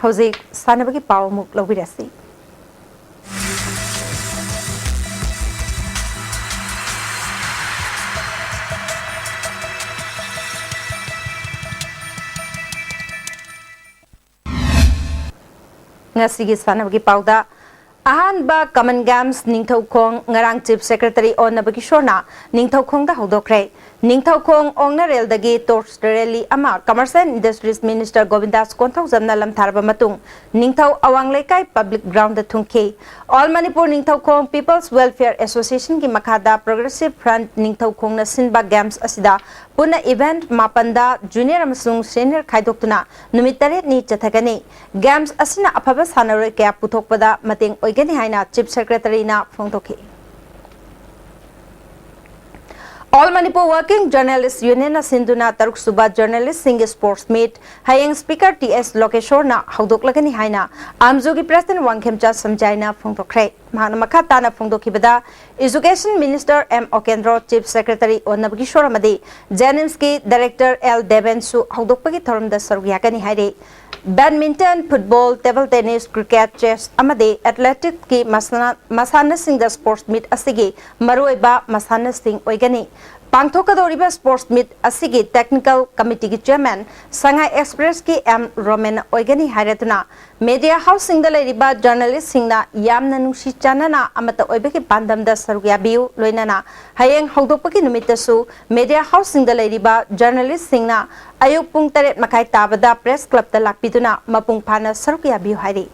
ꯍꯧꯖꯤꯛ ꯁꯥꯟꯅꯕꯒꯤ ꯄꯥꯎ ꯑꯃꯨꯛ ꯂꯧꯕꯤꯔꯁꯤ꯫ ꯉꯁꯤꯒꯤ ꯁꯥꯟꯅꯕꯒꯤ ꯄꯥꯎꯗ, ꯑꯍꯥꯟꯕ Common Games ꯅꯤꯡꯊꯧꯈꯣꯡ ꯉꯔꯥꯡ Chief Secretary ꯑꯣ ꯅꯕꯀꯤꯁꯣꯔꯅ ꯅꯤꯡꯊꯧꯈꯣꯡꯗ ꯍꯧꯗꯣꯛꯈ꯭ꯔꯦ꯫ ꯅꯤꯡꯊꯧꯈꯣꯡ ꯑꯣꯛꯅꯔꯦꯜꯗꯒꯤ torch rally ꯑꯃ Commerce and Industries Minister ꯒꯣꯕꯤꯟꯗꯥꯁ ꯀꯣꯟꯊꯧꯖꯝꯅ ꯂꯝꯊꯥꯔꯕ ꯃꯇꯨꯡ ꯅꯤꯡꯊꯧ ꯑꯋꯥꯡ ꯂꯩꯀꯥꯏ public ground ꯊꯨꯡꯈꯤ꯫ All Manipur Ningthoukhong People's Welfare Association ꯒꯤ ꯃꯈꯥꯗ Progressive Front ꯅꯤꯡꯊꯧꯈꯣꯡꯅ ꯁꯤꯟꯕ games ꯑꯁꯤꯗ ꯄꯨꯟꯅ event ꯃꯥꯄꯟꯗ junior ꯑꯃꯁꯨꯡ senior ꯈꯥꯏꯗꯣꯛꯇꯨꯅ ꯅꯨꯃꯤꯠ ꯇꯔꯦꯠꯅꯤ ꯆꯠꯊꯒꯅꯤ꯫ Games ꯑꯁꯤꯅ ꯑꯐꯕ ꯁꯥꯟꯅꯔꯣꯏ ꯀꯌꯥ ꯄꯨꯊꯣꯛꯄꯗ ꯃꯇꯦꯡ ꯑꯣꯏꯒꯅꯤ ꯍꯥꯏꯅ Chief Secretary ꯅ ꯐꯣꯡꯗꯣꯛꯈꯤ꯫ All Manipur Working Journalist Union ꯅ ꯁꯤꯟꯗꯨꯅ ꯇꯔꯨꯛ ꯁꯨꯕ journalist ꯁꯤꯡꯒꯤ sports meet ꯍꯌꯦꯡ Speaker ꯇꯤ ꯑꯦꯁ ꯂꯣꯀꯦꯁꯣꯔꯅ ꯍꯧꯗꯣꯛꯂꯒꯅꯤ ꯍꯥꯏꯅ ꯑꯥꯝꯖꯨꯒꯤ President ꯋꯥꯡꯈꯦꯝꯆꯥ ꯁꯝꯖꯥꯏꯅ ꯐꯣꯡꯗꯣꯛꯈ꯭ꯔꯦ꯫ ꯃꯍꯥꯛꯅ ꯃꯈꯥ ꯇꯥꯅ ꯐꯣꯡꯗꯣꯛꯈꯤꯕꯗ, Education Minister M Okendro, Chief Secretary ꯑꯣ ꯅꯕꯀꯤꯁꯣꯔ ꯑꯃꯗꯤ JNIMS ꯀꯤ Director ꯑꯦꯜ ꯗꯦꯕꯦꯟꯁꯨ ꯍꯧꯗꯣꯛꯄꯒꯤ ꯊꯧꯔꯝꯗ ꯁꯔꯨꯛ ꯌꯥꯒꯅꯤ ꯍꯥꯏꯔꯤ꯫ Badminton, football, table tennis, cricket, chess ꯑꯃꯗꯤ athletics ꯀꯤ ꯃꯁꯥꯟꯅ-, ꯃꯁꯥꯟꯅꯁꯤꯡꯗ sports meet ꯑꯁꯤꯒꯤ ꯃꯔꯨꯑꯣꯏꯕ ꯃꯁꯥꯟꯅꯁꯤꯡ ꯑꯣꯏꯒꯅꯤ꯫ ꯄꯥꯡꯊꯣꯛꯀꯗꯧꯔꯤꯕ sports meet ꯑꯁꯤꯒꯤ technical committee ꯒꯤ chairman ꯁꯉꯥꯏ Express ꯀꯤ ꯑꯦꯝ ꯔꯣꯃꯦꯟ ꯑꯣꯏꯒꯅꯤ ꯍꯥꯏꯔꯗꯨꯅ, media house ꯁꯤꯡꯗ ꯂꯩꯔꯤꯕ journalist ꯁꯤꯡꯅ ꯌꯥꯝꯅ ꯅꯨꯡꯁꯤ ꯆꯥꯟꯅꯅ ꯑꯃꯠꯇ ꯑꯣꯏꯕꯒꯤ ꯄꯥꯟꯗꯝꯗ ꯁꯔꯨꯛ ꯌꯥꯕꯤꯌꯨ, ꯂꯣꯏꯅꯅ ꯍꯌꯦꯡ ꯍꯧꯗꯣꯛꯄꯒꯤ ꯅꯨꯃꯤꯠꯇꯁꯨ media house ꯁꯤꯡꯗ ꯂꯩꯔꯤꯕ journalist ꯁꯤꯡꯅ ꯑꯌꯨꯛ ꯄꯨꯡ ꯇꯔꯦꯠ ꯃꯈꯥꯏ ꯇꯥꯕꯗ Press Club ꯇ ꯂꯥꯛꯄꯤꯗꯨꯅ ꯃꯄꯨꯡ ꯐꯥꯅ ꯁꯔꯨꯛ ꯌꯥꯕꯤꯌꯨ ꯍꯥꯏꯔꯤ꯫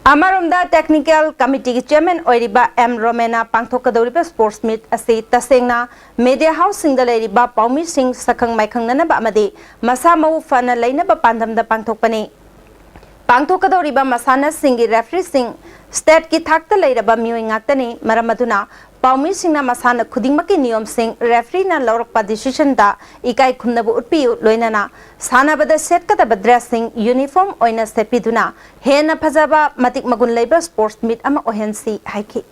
ꯑꯃꯔꯣꯝꯗ, technical committee ꯒꯤ chairman ꯑꯣꯏꯔꯤꯕ ꯑꯦꯝ ꯔꯣꯃꯦꯟꯅ ꯄꯥꯡꯊꯣꯛꯀꯗꯧꯔꯤꯕ sports meet ꯑꯁꯤ ꯇꯁꯦꯡꯅ media house ꯁꯤꯡꯗ ꯂꯩꯔꯤꯕ ꯄꯥꯎꯃꯤꯁꯤꯡ ꯁꯛꯈꯪ ꯃꯥꯏꯈꯪꯅꯅꯕ ꯑꯃꯗꯤ ꯃꯁꯥ ꯃꯎ ꯐꯅ ꯂꯩꯅꯕ ꯄꯥꯟꯗꯝꯗ ꯄꯥꯡꯊꯣꯛꯄꯅꯤ꯫ ꯄꯥꯡꯊꯣꯛꯀꯗꯧꯔꯤꯕ ꯃꯁꯥꯟꯅꯁꯤꯡꯒꯤ referee ꯁꯤꯡ state ꯀꯤ ꯊꯥꯛꯇ ꯂꯩꯔꯕ ꯃꯤꯑꯣꯏ ꯉꯥꯛꯇꯅꯤ꯫ ꯃꯔꯝ ꯑꯗꯨꯅ, ꯄꯥꯎꯃꯤꯁꯤꯡꯅ ꯃꯁꯥꯟꯅ ꯈꯨꯗꯤꯡꯃꯛꯀꯤ ꯅꯤꯌꯣꯝꯁꯤꯡ, referee ꯅ ꯂꯧꯔꯛꯄ decision ꯗ ꯏꯀꯥꯏ ꯈꯨꯝꯅꯕ ꯎꯠꯄꯤꯌꯨ, ꯂꯣꯏꯅꯅ ꯁꯥꯟꯅꯕꯗ ꯁꯦꯠꯀꯗꯕ dress ꯁꯤꯡ uniform ꯑꯣꯏꯅ ꯁꯦꯠꯄꯤꯗꯨꯅ ꯍꯦꯟꯅ ꯐꯖꯕ, ꯃꯇꯤꯛ ꯃꯒꯨꯟ ꯂꯩꯕ sports meet ꯑꯃ ꯑꯣꯏꯍꯟꯁꯤ ꯍꯥꯏꯈꯤ꯫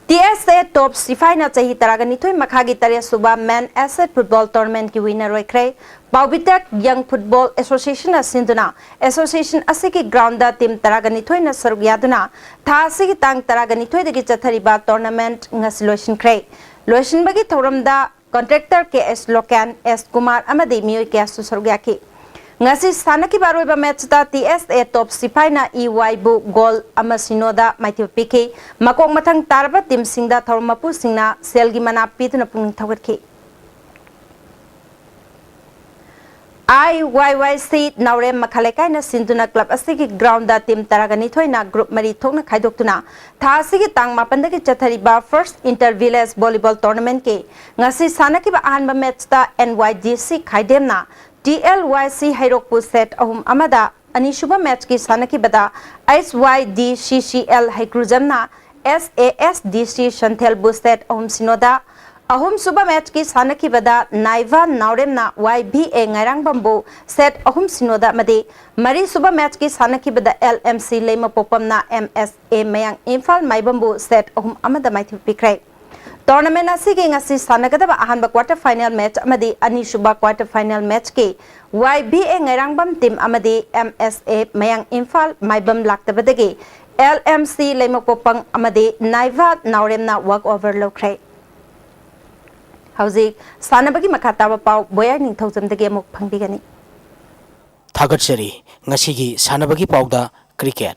ꯇꯤ ꯑꯦꯁ ꯑꯦ ꯇꯣꯞ ꯁꯤꯐꯥꯏꯅ ꯆꯍꯤ ꯇꯔꯥꯒ ꯅꯤꯊꯣꯏ ꯃꯈꯥꯒꯤ ꯇꯔꯦꯠ ꯁꯨꯕ Men Asset Football Tournament ꯀꯤ winner ꯑꯣꯏꯈ꯭ꯔꯦ꯫ ꯄꯥꯎꯕꯤꯇꯦꯛ Young Football Association ꯅ ꯁꯤꯟꯗꯨꯅ association ꯑꯁꯤꯒꯤ ground ꯗ team ꯇꯔꯥꯒ ꯅꯤꯊꯣꯏꯅ ꯁꯔꯨꯛ ꯌꯥꯗꯨꯅ ꯊꯥ ꯑꯁꯤꯒꯤ ꯇꯥꯡ ꯇꯔꯥꯒ ꯅꯤꯊꯣꯏꯗꯒꯤ ꯆꯠꯊꯔꯤꯕ tournament ꯉꯁꯤ ꯂꯣꯏꯁꯤꯟꯈ꯭ꯔꯦ꯫ ꯂꯣꯏꯁꯤꯟꯕꯒꯤ ꯊꯧꯔꯝꯗ contractor ꯀꯦ ꯑꯦꯁ ꯂꯣꯀꯦꯟ, ꯑꯦꯁ ꯀꯨꯃꯥꯔ ꯑꯃꯗꯤ ꯃꯤꯑꯣꯏ ꯀꯌꯥꯁꯨ ꯁꯔꯨꯛ ꯌꯥꯈꯤ꯫ ꯉꯁꯤ ꯁꯥꯟꯅꯈꯤꯕ ꯑꯔꯣꯏꯕ ꯃꯦꯠꯆꯇ ꯇꯤ ꯑꯦꯁ ꯑꯦ ꯇꯣꯞ ꯁꯤꯐꯥꯏꯅ ꯏ ꯋꯥꯏꯕꯨ ꯒꯣꯜ ꯑꯃ ꯁꯤꯅꯣꯗ ꯃꯥꯏꯊꯤꯕ ꯄꯤꯈꯤ꯫ ꯃꯀꯣꯛ ꯃꯊꯪ ꯇꯥꯔꯕ ꯇꯤꯝꯁꯤꯡꯗ ꯊꯧꯔꯝ ꯃꯄꯨꯁꯤꯡꯅ ꯁꯦꯜꯒꯤ ꯃꯅꯥ ꯄꯤꯗꯨꯅ ꯄꯨꯛꯅꯤꯡ ꯊꯧꯒꯠꯈꯤ꯫ ꯑꯥꯏ ꯋꯥꯏ ꯋꯥꯏ ꯁꯤ ꯅꯥꯎꯔꯦꯝ ꯃꯈꯥ ꯂꯩꯀꯥꯏꯅ ꯁꯤꯟꯗꯨꯅ ꯀ꯭ꯂꯕ ꯑꯁꯤꯒꯤ ꯒ꯭ꯔꯥꯎꯟꯗ ꯇꯤꯝ ꯇꯔꯥꯒ ꯅꯤꯊꯣꯏꯅ ꯒ꯭ꯔꯨꯞ ꯃꯔꯤ ꯊꯣꯛꯅ ꯈꯥꯏꯗꯣꯛꯇꯨꯅ ꯊꯥ ꯑꯁꯤꯒꯤ ꯇꯥꯡ ꯃꯥꯄꯟꯗꯒꯤ ꯆꯠꯊꯔꯤꯕ ꯐꯥꯔꯁ ꯏꯟꯇꯔ ꯚꯤꯂꯦꯖ ꯚꯣꯂꯤꯕꯣꯜ ꯇꯣꯔꯅꯥꯃꯦꯟꯠꯀꯤ ꯉꯁꯤ ꯁꯥꯟꯅꯈꯤꯕ ꯑꯍꯥꯟꯕ ꯃꯦꯠꯆꯇ ꯑꯦꯟ ꯋꯥꯏ ꯗꯤ ꯁꯤ ꯈꯥꯏꯗꯦꯝꯅ ꯇꯤ ꯑꯦꯜ ꯋꯥꯏ ꯁꯤ ꯍꯩꯔꯣꯛꯄꯨ ꯁꯦꯠ ꯑꯍꯨꯝ ꯑꯃꯗ, ꯑꯅꯤꯁꯨꯕ ꯃꯦꯠꯆꯀꯤ ꯁꯥꯟꯅꯈꯤꯕꯗ ꯑꯩꯆ ꯋꯥꯏ ꯗꯤ ꯁꯤ C L ꯍꯩꯀ꯭ꯔꯨꯖꯝꯅ S A S D ꯁꯤ ꯁꯟꯊꯦꯜꯕꯨ ꯁꯦꯠ ꯑꯍꯨꯝ ꯁꯤꯅꯣꯗ, ꯑꯍꯨꯝꯁꯨꯕ ꯃꯦꯠꯆꯀꯤ ꯁꯥꯟꯅꯈꯤꯕꯗ ꯅꯥꯏꯚꯥ ꯅꯥꯎꯔꯦꯝꯅ ꯋꯥꯏ ꯚꯤ ꯑꯦ ꯉꯥꯏꯔꯥꯡꯕꯝꯕꯨ ꯁꯦꯠ ꯑꯍꯨꯝ ꯁꯤꯅꯣꯗ ꯑꯃꯗꯤ ꯃꯔꯤꯁꯨꯕ ꯃꯦꯠꯆꯀꯤ ꯁꯥꯟꯅꯈꯤꯕꯗ ꯑꯦꯜ ꯑꯦꯝ ꯁꯤ ꯂꯩꯃꯄꯣꯛꯄꯝꯅ ꯑꯦꯝ ꯑꯦꯁ ꯑꯦ ꯃꯌꯥꯡ ꯏꯝꯐꯥꯜ ꯃꯥꯏꯕꯝꯕꯨ ꯁꯦꯠ ꯑꯍꯨꯝ ꯑꯃꯗ ꯃꯥꯏꯊꯤꯕ ꯄꯤꯈ꯭ꯔꯦ꯫ ꯇꯣꯔꯅꯥꯃꯦꯟꯠ ꯑꯁꯤꯒꯤ ꯉꯁꯤ ꯁꯥꯟꯅꯒꯗꯕ ꯑꯍꯥꯟꯕ ꯀ꯭ꯋꯥꯔꯇꯔ ꯐꯥꯏꯅꯦꯜ ꯃꯦꯠꯆ ꯑꯃꯗꯤ ꯑꯅꯤꯁꯨꯕ ꯀ꯭ꯋꯥꯔꯇꯔ ꯐꯥꯏꯅꯦꯜ ꯃꯦꯠꯆꯀꯤ ꯋꯥꯏ ꯚꯤ ꯑꯦ ꯉꯥꯏꯔꯥꯡꯕꯝ ꯇꯤꯝ ꯑꯃꯗꯤ ꯑꯦꯝ ꯑꯦꯁ ꯑꯦ ꯃꯌꯥꯡ ꯏꯝꯐꯥꯜ ꯃꯥꯏꯕꯝ ꯂꯥꯛꯇꯕꯗꯒꯤ ꯑꯦꯜ ꯑꯦꯝ ꯁꯤ ꯂꯩꯃꯄꯣꯛꯄꯝ ꯑꯃꯗꯤ ꯅꯥꯏꯚꯥ ꯅꯥꯎꯔꯦꯝꯅ ꯋꯥꯛ ꯑꯣꯚꯔ ꯂꯧꯈ꯭ꯔꯦ꯫ ꯍꯧꯖꯤꯛ ꯁꯥꯟꯅꯕꯒꯤ ꯃꯈꯥ ꯇꯥꯕ ꯄꯥꯎ ꯕꯣꯌꯥꯏ ꯅꯤꯡꯊꯧꯖꯝꯗꯒꯤ ꯑꯃꯨꯛ ꯐꯪꯕꯤꯒꯅꯤ꯫ ꯊꯥꯒꯠꯆꯔꯤ꯫ ꯉꯁꯤꯒꯤ ꯁꯥꯟꯅꯕꯒꯤ ꯄꯥꯎꯗ ꯀ꯭ꯔꯤꯀꯦꯠ꯫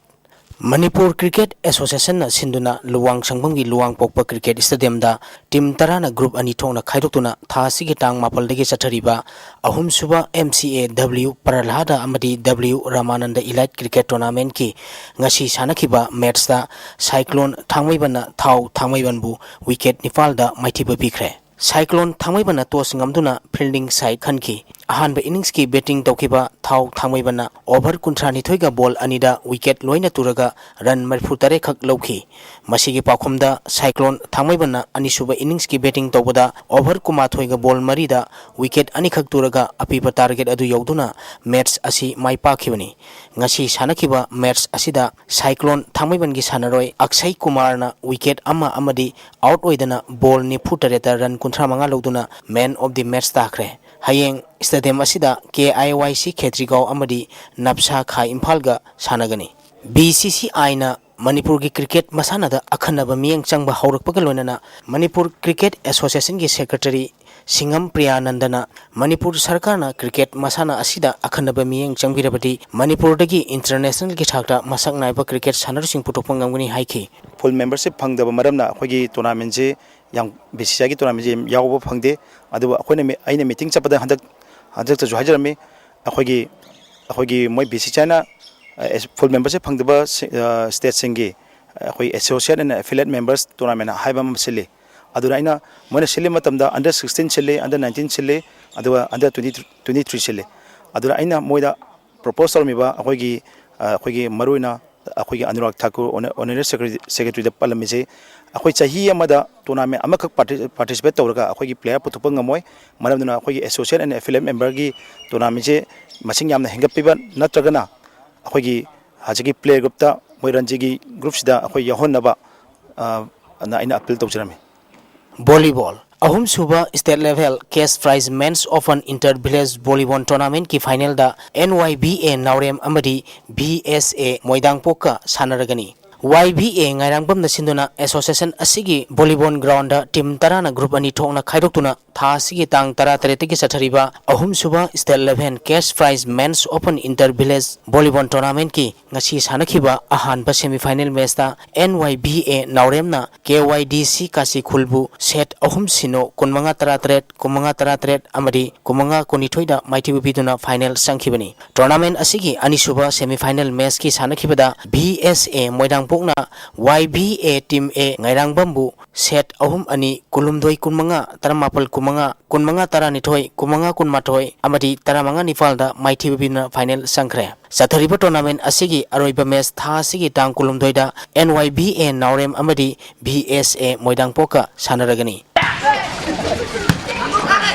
ꯃꯅꯤꯄꯨꯔ ꯀ꯭ꯔꯤꯀꯦꯠ ꯑꯦꯁꯣꯁꯤꯌꯦꯁꯟꯅ ꯁꯤꯟꯗꯨꯅ ꯂꯨꯋꯥꯡꯁꯪꯕꯝꯒꯤ ꯂꯨꯋꯥꯡꯄꯣꯛꯄ ꯀ꯭ꯔꯤꯀꯦꯠ ꯁ꯭ꯇꯦꯗꯤꯌꯝꯗ ꯇꯤꯝ ꯇꯔꯥꯅ ꯒ꯭ꯔꯨꯞ ꯑꯅꯤ ꯊꯣꯛꯅ ꯈꯥꯏꯗꯣꯛꯇꯨꯅ ꯊꯥ ꯑꯁꯤꯒꯤ ꯇꯥꯡ ꯃꯥꯄꯜꯗꯒꯤ ꯆꯠꯊꯔꯤꯕ ꯑꯍꯨꯝꯁꯨꯕ ꯑꯦꯝ ꯁꯤ ꯑꯦ ꯗꯕ꯭ꯂꯤꯎ ꯄ꯭ꯔꯂꯥꯗ ꯑꯃꯗꯤ ꯗꯕ꯭ꯂꯤꯎ ꯔꯥꯃꯥꯅꯟꯗ ꯏꯂꯥꯏꯠ ꯀ꯭ꯔꯤꯀꯦꯠ ꯇꯣꯔꯅꯥꯃꯦꯟꯠꯀꯤ ꯉꯁꯤ ꯁꯥꯟꯅꯈꯤꯕ ꯃꯦꯠꯆꯇ ꯁꯥꯏꯀ꯭ꯂꯣꯟ ꯊꯥꯡꯃꯩꯕꯟꯅ ꯊꯥꯎ ꯊꯥꯡꯃꯩꯕꯟꯕꯨ ꯋꯤꯀꯦꯠ ꯅꯤꯄꯥꯜꯗ ꯃꯥꯏꯊꯤꯕ ꯄꯤꯈ꯭ꯔꯦ꯫ ꯁꯥꯏꯀ꯭ꯂꯣꯟ ꯊꯥꯡꯃꯩꯕꯟꯅ ꯇꯣꯁ ꯉꯝꯗꯨꯅ ꯐꯤꯜꯗꯤꯡ ꯁꯥꯏꯠ ꯈꯟꯈꯤ꯫ ꯑꯍꯥꯟꯕ ꯏꯅꯤꯡꯁꯀꯤ ꯕꯦꯇꯤꯡ ꯇꯧꯈꯤꯕ ꯊꯥꯎ ꯊꯥꯡꯃꯩꯕꯟꯅ ꯑꯣꯚꯔ ꯀꯨꯟꯊ꯭ꯔꯥ ꯅꯤꯊꯣꯏꯒ ꯕꯣꯜ ꯑꯅꯤꯗ ꯋꯤꯀꯦꯠ ꯂꯣꯏꯅ ꯇꯨꯔꯒ ꯔꯟ ꯃꯔꯤꯐꯨ ꯇꯔꯦꯠ ꯈꯛ ꯂꯧꯈꯤ꯫ ꯃꯁꯤꯒꯤ ꯄꯥꯎꯈꯨꯝꯗ ꯁꯥꯏꯀ꯭ꯂꯣꯟ ꯊꯥꯡꯃꯩꯕꯟꯅ ꯑꯅꯤꯁꯨꯕ ꯏꯅꯤꯡꯁꯀꯤ ꯕꯦꯇꯤꯡ ꯇꯧꯕꯗ ꯑꯣꯚꯔ ꯀꯨꯟꯃꯥꯊꯣꯏꯒ ꯕꯣꯜ ꯃꯔꯤꯗ ꯋꯤꯀꯦꯠ ꯑꯅꯤꯈꯛ ꯇꯨꯔꯒ ꯑꯄꯤꯕ ꯇꯥꯔꯒꯦꯠ ꯑꯗꯨ ꯌꯧꯗꯨꯅ ꯃꯦꯠꯆ ꯑꯁꯤ ꯃꯥꯏ ꯄꯥꯛꯈꯤꯕꯅꯤ꯫ ꯉꯁꯤ ꯁꯥꯟꯅꯈꯤꯕ ꯃꯦꯠꯆ ꯑꯁꯤꯗ ꯁꯥꯏꯀ꯭ꯂꯣꯟ ꯊꯥꯡꯃꯩꯕꯟꯒꯤ ꯁꯥꯟꯅꯔꯣꯏ ꯑꯛꯁꯩ ꯀꯨꯃꯥꯔꯅ ꯋꯤꯀꯦꯠ ꯑꯃ ꯑꯃꯗꯤ ꯑꯥꯎꯠ ꯑꯣꯏꯗꯅ ꯕꯣꯜ ꯅꯤꯐꯨ ꯇꯔꯦꯠꯇ ꯔꯟ ꯀꯨꯟꯊ꯭ꯔꯥ ꯃꯉꯥ ꯂꯧꯗꯨꯅ ꯃꯦꯟ ꯑꯣꯐ ꯗꯤ ꯃꯦꯠꯆ ꯇꯥꯈ꯭ꯔꯦ꯫ ꯍꯌꯦꯡ ꯁ꯭ꯇꯦꯗꯤꯌꯝ ꯑꯁꯤꯗ ꯀꯦ ꯑꯥꯏ ꯋꯥꯏ ꯁꯤ ꯈꯦꯇ꯭ꯔꯤꯒꯥꯎ ꯑꯃꯗꯤ ꯅꯞꯁꯥ ꯈꯥ ꯏꯝꯐꯥꯜꯒ ꯁꯥꯟꯅꯒꯅꯤ꯫ ꯕꯤ ꯁꯤ ꯁꯤ ꯑꯥꯏꯅ ꯃꯅꯤꯄꯨꯔꯒꯤ ꯀ꯭ꯔꯤꯀꯦꯠ ꯃꯁꯥꯟꯅꯗ ꯑꯈꯟꯅꯕ ꯃꯤꯠꯌꯦꯡ ꯆꯪꯕ ꯍꯧꯔꯛꯄꯒ ꯂꯣꯏꯅꯅ ꯃꯅꯤꯄꯨꯔ ꯀ꯭ꯔꯤꯀꯦꯠ ꯑꯦꯁꯣꯁꯤꯌꯦꯁꯟꯒꯤ ꯁꯦꯀ꯭ꯔꯦꯇꯔꯤ ꯁꯤꯡꯉꯝ ꯄ꯭ꯔꯤꯌꯥꯅꯟꯗꯅ ꯃꯅꯤꯄꯨꯔ ꯁꯔꯀꯥꯔꯅ ꯀ꯭ꯔꯤꯀꯦꯠ ꯃꯁꯥꯟꯅ ꯑꯁꯤꯗ ꯑꯈꯟꯅꯕ ꯃꯤꯠꯌꯦꯡ ꯆꯪꯕꯤꯔꯕꯗꯤ ꯃꯅꯤꯄꯨꯔꯗꯒꯤ ꯏꯟꯇꯔꯅꯦꯁꯅꯦꯜꯒꯤ ꯊꯥꯛꯇ ꯃꯁꯛ ꯅꯥꯏꯕ ꯀ꯭ꯔꯤꯀꯦꯠ ꯁꯥꯟꯅꯔꯣꯏꯁꯤꯡ ꯄꯨꯊꯣꯛꯄ ꯉꯝꯒꯅꯤ ꯍꯥꯏꯈꯤ꯫ ꯐꯨꯜ ꯃꯦꯝꯕꯔꯁꯤꯞ ꯐꯪꯗꯕ ꯃꯔꯝꯅ ꯑꯩꯈꯣꯏꯒꯤ ꯇꯣꯔꯅꯥꯃꯦꯟꯁꯤ ꯌꯥꯝ, ꯕꯤ ꯁꯤ ꯁꯤ ꯑꯥꯏꯒꯤ ꯇꯣꯔꯅꯥꯃꯦꯟꯁꯤ ꯌꯥꯎꯕ ꯐꯪꯗꯦ꯫ ꯑꯗꯨꯕꯨ ꯑꯩꯈꯣꯏꯅ ꯃꯤ-, ꯑꯩꯅ ꯃꯤꯇꯤꯡ ꯆꯠꯄꯗ ꯍꯟꯗꯛ, ꯍꯟꯗꯛꯇꯁꯨ ꯍꯥꯏꯖꯔꯝꯃꯤ, ꯑꯩꯈꯣꯏꯒꯤ, ꯑꯩꯈꯣꯏꯒꯤ ꯃꯣꯏ ꯕꯤ ꯁꯤ ꯁꯤ ꯑꯥꯏꯅ, ꯑ, ꯐꯨꯜ ꯃꯦꯝꯕꯔꯁꯤꯞ ꯐꯪꯗꯕ ꯁꯤ-, ꯑ, ꯁ꯭ꯇꯦꯠꯁꯤꯡꯒꯤ ꯑꯩꯈꯣꯏ ꯑꯦꯁꯣꯁꯤꯌꯦꯠ ꯑꯦꯟ ꯑꯦꯐꯤꯂꯦꯠ ꯃꯦꯝꯕꯔꯁ ꯇꯣꯔꯅꯥꯃꯦꯟ ꯍꯥꯏꯕ ꯑꯃ ꯁꯤꯜꯂꯤ꯫ ꯑꯗꯨꯗ ꯑꯩꯅ, ꯃꯣꯏꯅ ꯁꯤꯜꯂꯤ ꯃꯇꯝꯗ ꯑꯟꯗꯔ ꯁꯤꯛꯁꯇꯤꯟ ꯁꯤꯜꯂꯤ, ꯑꯟꯗꯔ ꯅꯥꯏꯟꯇꯤꯟ ꯁꯤꯜꯂꯤ, ꯑꯗꯨꯒ under twenty three, twenty three ꯁꯤꯜꯂꯤ꯫ ꯑꯗꯨꯗ ꯑꯩꯅ ꯃꯣꯏꯗ ꯄ꯭ꯔꯣꯄꯣꯁ ꯇꯧꯔꯝꯃꯤꯕ ꯑꯩꯈꯣꯏꯒꯤ, ꯑ, ꯑꯩꯈꯣꯏꯒꯤ ꯃꯔꯨꯑꯣꯏꯅ ꯑꯩꯈꯣꯏꯒꯤ ꯑꯅꯨꯔꯥꯒ ꯊꯥꯀꯨꯔ ꯑꯣꯅ-, ꯑꯣꯅꯔꯦꯔꯤ ꯁꯦꯀ꯭ꯔꯦ-, ꯁꯦꯀ꯭ꯔꯦꯇꯔꯤꯗ ꯄꯜꯂꯝꯃꯤꯁꯦ, ꯑꯩꯈꯣꯏ ꯆꯍꯤ ꯑꯃꯗ ꯇꯣꯔꯅꯥꯃꯦꯟ ꯑꯃꯈꯛ ꯄꯥꯔꯇꯤ-, ꯄꯥꯔꯇꯤꯁꯤꯄꯦꯠ ꯇꯧꯔꯒ ꯑꯩꯈꯣꯏꯒꯤ ꯄ꯭ꯂꯦꯌꯔ ꯄꯨꯊꯣꯛꯄ ꯉꯝꯃꯣꯏ꯫ ꯃꯔꯝ ꯑꯗꯨꯅ ꯑꯩꯈꯣꯏꯒꯤ ꯑꯦꯁꯣꯁꯤꯌꯦꯠ ꯑꯦꯟ ꯑꯦꯐꯤꯂꯦꯠ ꯃꯦꯝꯕꯔꯒꯤ ꯇꯣꯔꯅꯥꯃꯦꯟꯁꯦ ꯃꯁꯤꯡ ꯌꯥꯝꯅ ꯍꯦꯟꯒꯠꯄꯤꯕ ꯅꯠꯇ꯭ꯔꯒꯅ ꯑꯩꯈꯣꯏꯒꯤ ꯍꯧꯖꯤꯛꯀꯤ ꯄ꯭ꯂꯦ ꯒ꯭ꯔꯨꯞꯇ, ꯃꯣꯏ ꯔꯟꯖꯤꯒꯤ ꯒ꯭ꯔꯨꯞꯁꯤꯗ ꯑꯩꯈꯣꯏ ꯌꯥꯎꯍꯟꯅꯕ, ꯑ, ꯑꯅ ꯑꯩꯅ ꯑꯄꯤꯜ ꯇꯧꯖꯔꯝꯃꯤ꯫ ꯚꯣꯂꯤꯕꯣꯜ꯫ ꯑꯍꯨꯝꯁꯨꯕ state level cash prize men's open inter village volleyball ꯇꯣꯔꯅꯥꯃꯦꯟꯠꯀꯤ ꯐꯥꯏꯅꯦꯜꯗ ꯑꯦꯟ ꯋꯥꯏ ꯚꯤ ꯑꯦ ꯅꯥꯎꯔꯦꯝ ꯑꯃꯗꯤ ꯚꯤ ꯑꯦꯁ ꯑꯦ ꯃꯣꯏꯗꯥꯡꯄꯣꯛꯀ ꯁꯥꯟꯅꯔꯒꯅꯤ꯫ ꯋꯥꯏ ꯚꯤ ꯑꯦ ꯉꯥꯏꯔꯥꯡꯕꯝꯅ ꯁꯤꯟꯗꯨꯅ ꯑꯦꯁꯣꯁꯤꯌꯦꯁꯟ ꯑꯁꯤꯒꯤ ꯚꯣꯂꯤꯕꯣꯜ ꯒ꯭ꯔꯥꯎꯟꯗ ꯇꯤꯝ ꯇꯔꯥꯅ ꯒ꯭ꯔꯨꯞ ꯑꯅꯤ ꯊꯣꯛꯅ ꯈꯥꯏꯗꯣꯛꯇꯨꯅ ꯊꯥ ꯑꯁꯤꯒꯤ ꯇꯥꯡ ꯇꯔꯥꯇꯔꯦꯠꯇꯒꯤ ꯆꯠꯊꯔꯤꯕ ꯑꯍꯨꯝꯁꯨꯕ state level cash prize men's open inter village volleyball ꯇꯣꯔꯅꯥꯃꯦꯟꯠꯀꯤ ꯉꯁꯤ ꯁꯥꯟꯅꯈꯤꯕ ꯑꯍꯥꯟꯕ ꯁꯦꯃꯤꯐꯥꯏꯅꯦꯜ ꯃꯦꯆꯇ ꯑꯦꯟ ꯋꯥꯏ ꯚꯤ ꯑꯦ ꯅꯥꯎꯔꯦꯝꯅ ꯀꯦ ꯋꯥꯏ ꯗꯤ ꯁꯤ ꯀꯥꯁꯤꯈꯨꯜꯕꯨ ꯁꯦꯠ ꯑꯍꯨꯝ ꯁꯤꯅꯣ, ꯀꯨꯟꯃꯉꯥ ꯇꯔꯥꯇꯔꯦꯠ, ꯀꯨꯟꯃꯉꯥ ꯇꯔꯥꯇꯔꯦꯠ ꯑꯃꯗꯤ ꯀꯨꯟꯃꯉꯥ ꯀꯨꯟꯅꯤꯊꯣꯏꯗ ꯃꯥꯏꯊꯤꯕ ꯄꯤꯗꯨꯅ ꯐꯥꯏꯅꯦꯜ ꯆꯪꯈꯤꯕꯅꯤ꯫ ꯇꯣꯔꯅꯥꯃꯦꯟꯠ ꯑꯁꯤꯒꯤ ꯑꯅꯤꯁꯨꯕ ꯁꯦꯃꯤꯐꯥꯏꯅꯦꯜ ꯃꯦꯆꯀꯤ ꯁꯥꯟꯅꯈꯤꯕꯗ ꯚꯤ ꯑꯦꯁ ꯑꯦ ꯃꯣꯏꯗꯥꯡꯄꯣꯛꯅ Y V A team A ꯉꯥꯏꯔꯥꯡꯕꯝꯕꯨ ꯁꯦꯠ ꯑꯍꯨꯝ ꯑꯅꯤ, ꯀꯨꯟꯍꯨꯝꯗꯣꯏ ꯀꯨꯟꯃꯉꯥ, ꯇꯔꯥꯃꯥꯄꯜ ꯀꯨꯟꯃꯉꯥ, ꯀꯨꯟꯃꯉꯥ ꯇꯔꯥꯅꯤꯊꯣꯏ, ꯀꯨꯟꯃꯉꯥ ꯀꯨꯟꯃꯥꯊꯣꯏ ꯑꯃꯗꯤ ꯇꯔꯥꯃꯉꯥ ꯅꯤꯄꯥꯜꯗ ꯃꯥꯏꯊꯤꯕ ꯄꯤꯗꯨꯅ ꯐꯥꯏꯅꯦꯜ ꯆꯪꯈ꯭ꯔꯦ꯫ ꯆꯠꯊꯔꯤꯕ ꯇꯣꯔꯅꯥꯃꯦꯟꯠ ꯑꯁꯤꯒꯤ ꯑꯔꯣꯏꯕ ꯃꯦꯆ ꯊꯥ ꯑꯁꯤꯒꯤ ꯇꯥꯡ ꯀꯨꯟꯍꯨꯝꯗꯣꯏꯗ ꯑꯦꯟ ꯋꯥꯏ ꯚꯤ ꯑꯦ ꯅꯥꯎꯔꯦꯝ ꯑꯃꯗꯤ ꯚꯤ ꯑꯦꯁ ꯑꯦ ꯃꯣꯏꯗꯥꯡꯄꯣꯛꯀ ꯁꯥꯟꯅꯔꯒꯅꯤ꯫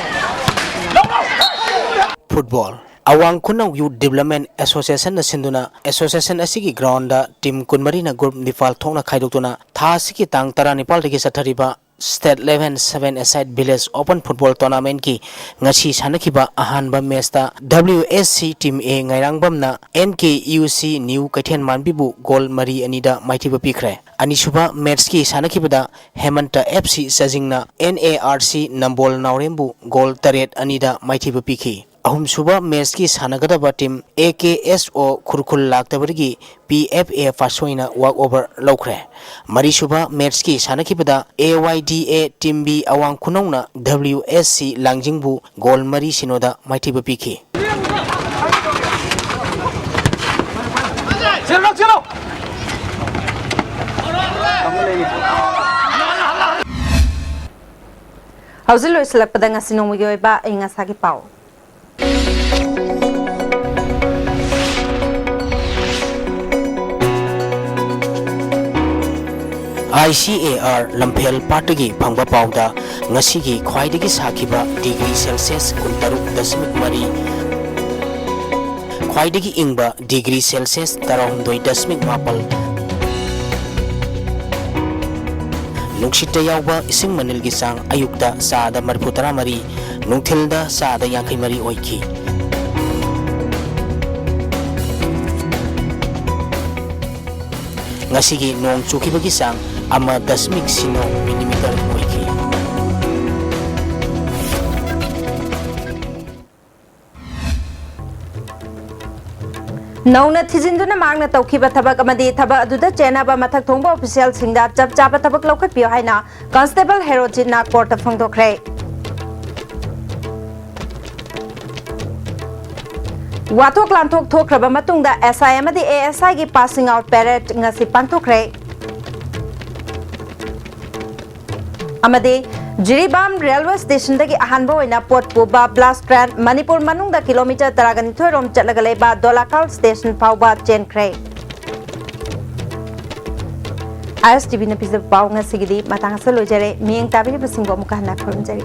ꯐꯨꯠꯕꯣꯜ꯫ ꯑꯋꯥꯡ ꯈꯨꯅꯧ ꯌꯨꯠ ꯗꯤꯕ꯭ꯂꯞꯃꯦꯟ ꯑꯦꯁꯣꯁꯤꯌꯦꯁꯟꯅ ꯁꯤꯟꯗꯨꯅ ꯑꯦꯁꯣꯁꯤꯌꯦꯁꯟ ꯑꯁꯤꯒꯤ ꯒ꯭ꯔꯥꯎꯟꯗ ꯇꯤꯝ ꯀꯨꯟꯃꯔꯤꯅ ꯒ꯭ꯔꯨꯞ ꯅꯤꯄꯥꯜ ꯊꯣꯛꯅ ꯈꯥꯏꯗꯣꯛꯇꯨꯅ ꯊꯥ ꯑꯁꯤꯒꯤ ꯇꯥꯡ ꯇꯔꯥꯅꯤꯄꯥꯜꯗꯒꯤ ꯆꯠꯊꯔꯤꯕ State Level Seven Aside Village Open Football Tournamentꯀꯤ ꯉꯁꯤ ꯁꯥꯟꯅꯈꯤꯕ ꯑꯍꯥꯟꯕ ꯃꯦꯆꯇ W S C Team A ꯉꯥꯏꯔꯥꯡꯕꯝꯅ N K U C New ꯀꯩꯊꯦꯜ ꯃꯥꯟꯕꯤꯕꯨ ꯒꯣꯜ ꯃꯔꯤ ꯑꯅꯤꯗ ꯃꯥꯏꯊꯤꯕ ꯄꯤꯈ꯭ꯔꯦ꯫ ꯑꯅꯤꯁꯨꯕ ꯃꯦꯆꯀꯤ ꯁꯥꯟꯅꯈꯤꯕꯗ ꯍꯦꯃꯟꯇ F C ꯆꯥꯖꯤꯡꯅ N A R C Nambol ꯅꯥꯎꯔꯦꯝꯕꯨ goal ꯇꯔꯦꯠ ꯑꯅꯤꯗ ꯃꯥꯏꯊꯤꯕ ꯄꯤꯈꯤ꯫ ꯑꯍꯨꯝꯁꯨꯕ ꯃꯦꯆꯀꯤ ꯁꯥꯟꯅꯒꯗꯕ team A K S O Khurkhul ꯂꯥꯛꯇꯕꯗꯒꯤ P F A ꯐꯥꯁꯣꯏꯅ walk over ꯂꯧꯈ꯭ꯔꯦ꯫ ꯃꯔꯤꯁꯨꯕ ꯃꯦꯆꯀꯤ ꯁꯥꯟꯅꯈꯤꯕꯗ A Y D A Team B ꯑꯋꯥꯡ ꯈꯨꯅꯧꯅ W S C ꯂꯥꯡꯖꯤꯡꯕꯨ ꯒꯣꯜ ꯃꯔꯤ ꯁꯤꯅꯣꯗ ꯃꯥꯏꯊꯤꯕ ꯄꯤꯈꯤ꯫ ꯍꯧꯖꯤꯛ ꯂꯣꯏꯁꯤꯜꯂꯛꯄꯗ ꯉꯁꯤ ꯅꯣꯡꯃꯒꯤ ꯑꯣꯏꯕ ꯑꯏꯪ ꯑꯁꯥꯒꯤ ꯄꯥꯎ꯫ I C A R ꯂꯝꯐꯦꯜ ꯄꯥꯠꯇꯒꯤ ꯐꯪꯕ ꯄꯥꯎꯗ, ꯉꯁꯤꯒꯤ ꯈ꯭ꯋꯥꯏꯗꯒꯤ ꯁꯥꯈꯤꯕ degree Celsius ꯀꯨꯟꯇꯔꯨꯛ ꯗꯁꯃꯤꯛ ꯃꯔꯤ, ꯈ꯭ꯋꯥꯏꯗꯒꯤ ꯏꯪꯕ degree Celsius ꯇꯔꯥꯍꯨꯝꯗꯣꯏ ꯗꯁꯃꯤꯛ ꯃꯥꯄꯜ, ꯅꯨꯡꯁꯤꯠꯇ ꯌꯥꯎꯕ ꯏꯁꯤꯡ ꯃꯅꯤꯜꯒꯤ ꯆꯥꯡ ꯑꯌꯨꯛꯇ ꯆꯥꯗ ꯃꯔꯤꯐꯨ ꯇꯔꯥꯃꯔꯤ, ꯅꯨꯡꯊꯤꯜꯗ ꯆꯥꯗ ꯌꯥꯡꯈꯩ ꯃꯔꯤ ꯑꯣꯏꯈꯤ꯫ ꯉꯁꯤꯒꯤ ꯅꯣꯡ ꯆꯨꯈꯤꯕꯒꯤ ꯆꯥꯡ ꯑꯃ ꯗꯁꯃꯤꯛ ꯁꯤꯅꯣ millimeter ꯑꯣꯏꯈꯤ꯫ ꯅꯧꯅ ꯊꯤꯖꯤꯟꯗꯨꯅ ꯃꯍꯥꯛꯅ ꯇꯧꯈꯤꯕ ꯊꯕꯛ ꯑꯃꯗꯤ ꯊꯕꯛ ꯑꯗꯨꯗ ꯆꯦꯟꯅꯕ ꯃꯊꯛ ꯊꯣꯡꯕ officialꯁꯤꯡꯗ ꯆꯞ ꯆꯥꯕ ꯊꯕꯛ ꯂꯧꯈꯠꯄꯤꯌꯨ ꯍꯥꯏꯅ Constable ꯍꯦꯔꯣꯖꯤꯠꯅ courtꯇ ꯐꯣꯡꯗꯣꯛꯈ꯭ꯔꯦ꯫ ꯋꯥꯊꯣꯛ ꯂꯥꯟꯊꯣꯛ ꯊꯣꯛꯈ꯭ꯔꯕ ꯃꯇꯨꯡꯗ S I ꯑꯃꯗꯤ A S Iꯒꯤ passing out parade ꯉꯁꯤ ꯄꯥꯡꯊꯣꯛꯈ꯭ꯔꯦ꯫ ꯑꯃꯗꯤ ꯖꯤꯔꯤꯕꯥꯝ railway stationꯗꯒꯤ ꯑꯍꯥꯟꯕ ꯑꯣꯏꯅ ꯄꯣꯠ ꯄꯨꯕ blast train ꯃꯅꯤꯄꯨꯔ ꯃꯅꯨꯡꯗ kilometre ꯇꯔꯥꯒ ꯅꯤꯊꯣꯏ ꯔꯣꯝ ꯆꯠꯂꯒ ꯂꯩꯕ ꯗꯣꯂꯥꯈꯥꯜ station ꯐꯥꯎꯕ ꯆꯦꯟꯈ꯭ꯔꯦ꯫ ISTVꯅ ꯄꯤꯖꯕ ꯄꯥꯎ ꯉꯁꯤꯒꯤꯗꯤ ꯃꯇꯥꯡ ꯑꯁꯤꯗ ꯂꯣꯏꯖꯔꯦ꯫ ꯃꯤꯠꯌꯦꯡ ꯇꯥꯕꯤꯔꯤꯕꯁꯤꯡꯕꯨ ꯑꯃꯨꯛꯀ ꯍꯟꯅ ꯈꯨꯔꯨꯝꯖꯔꯤ꯫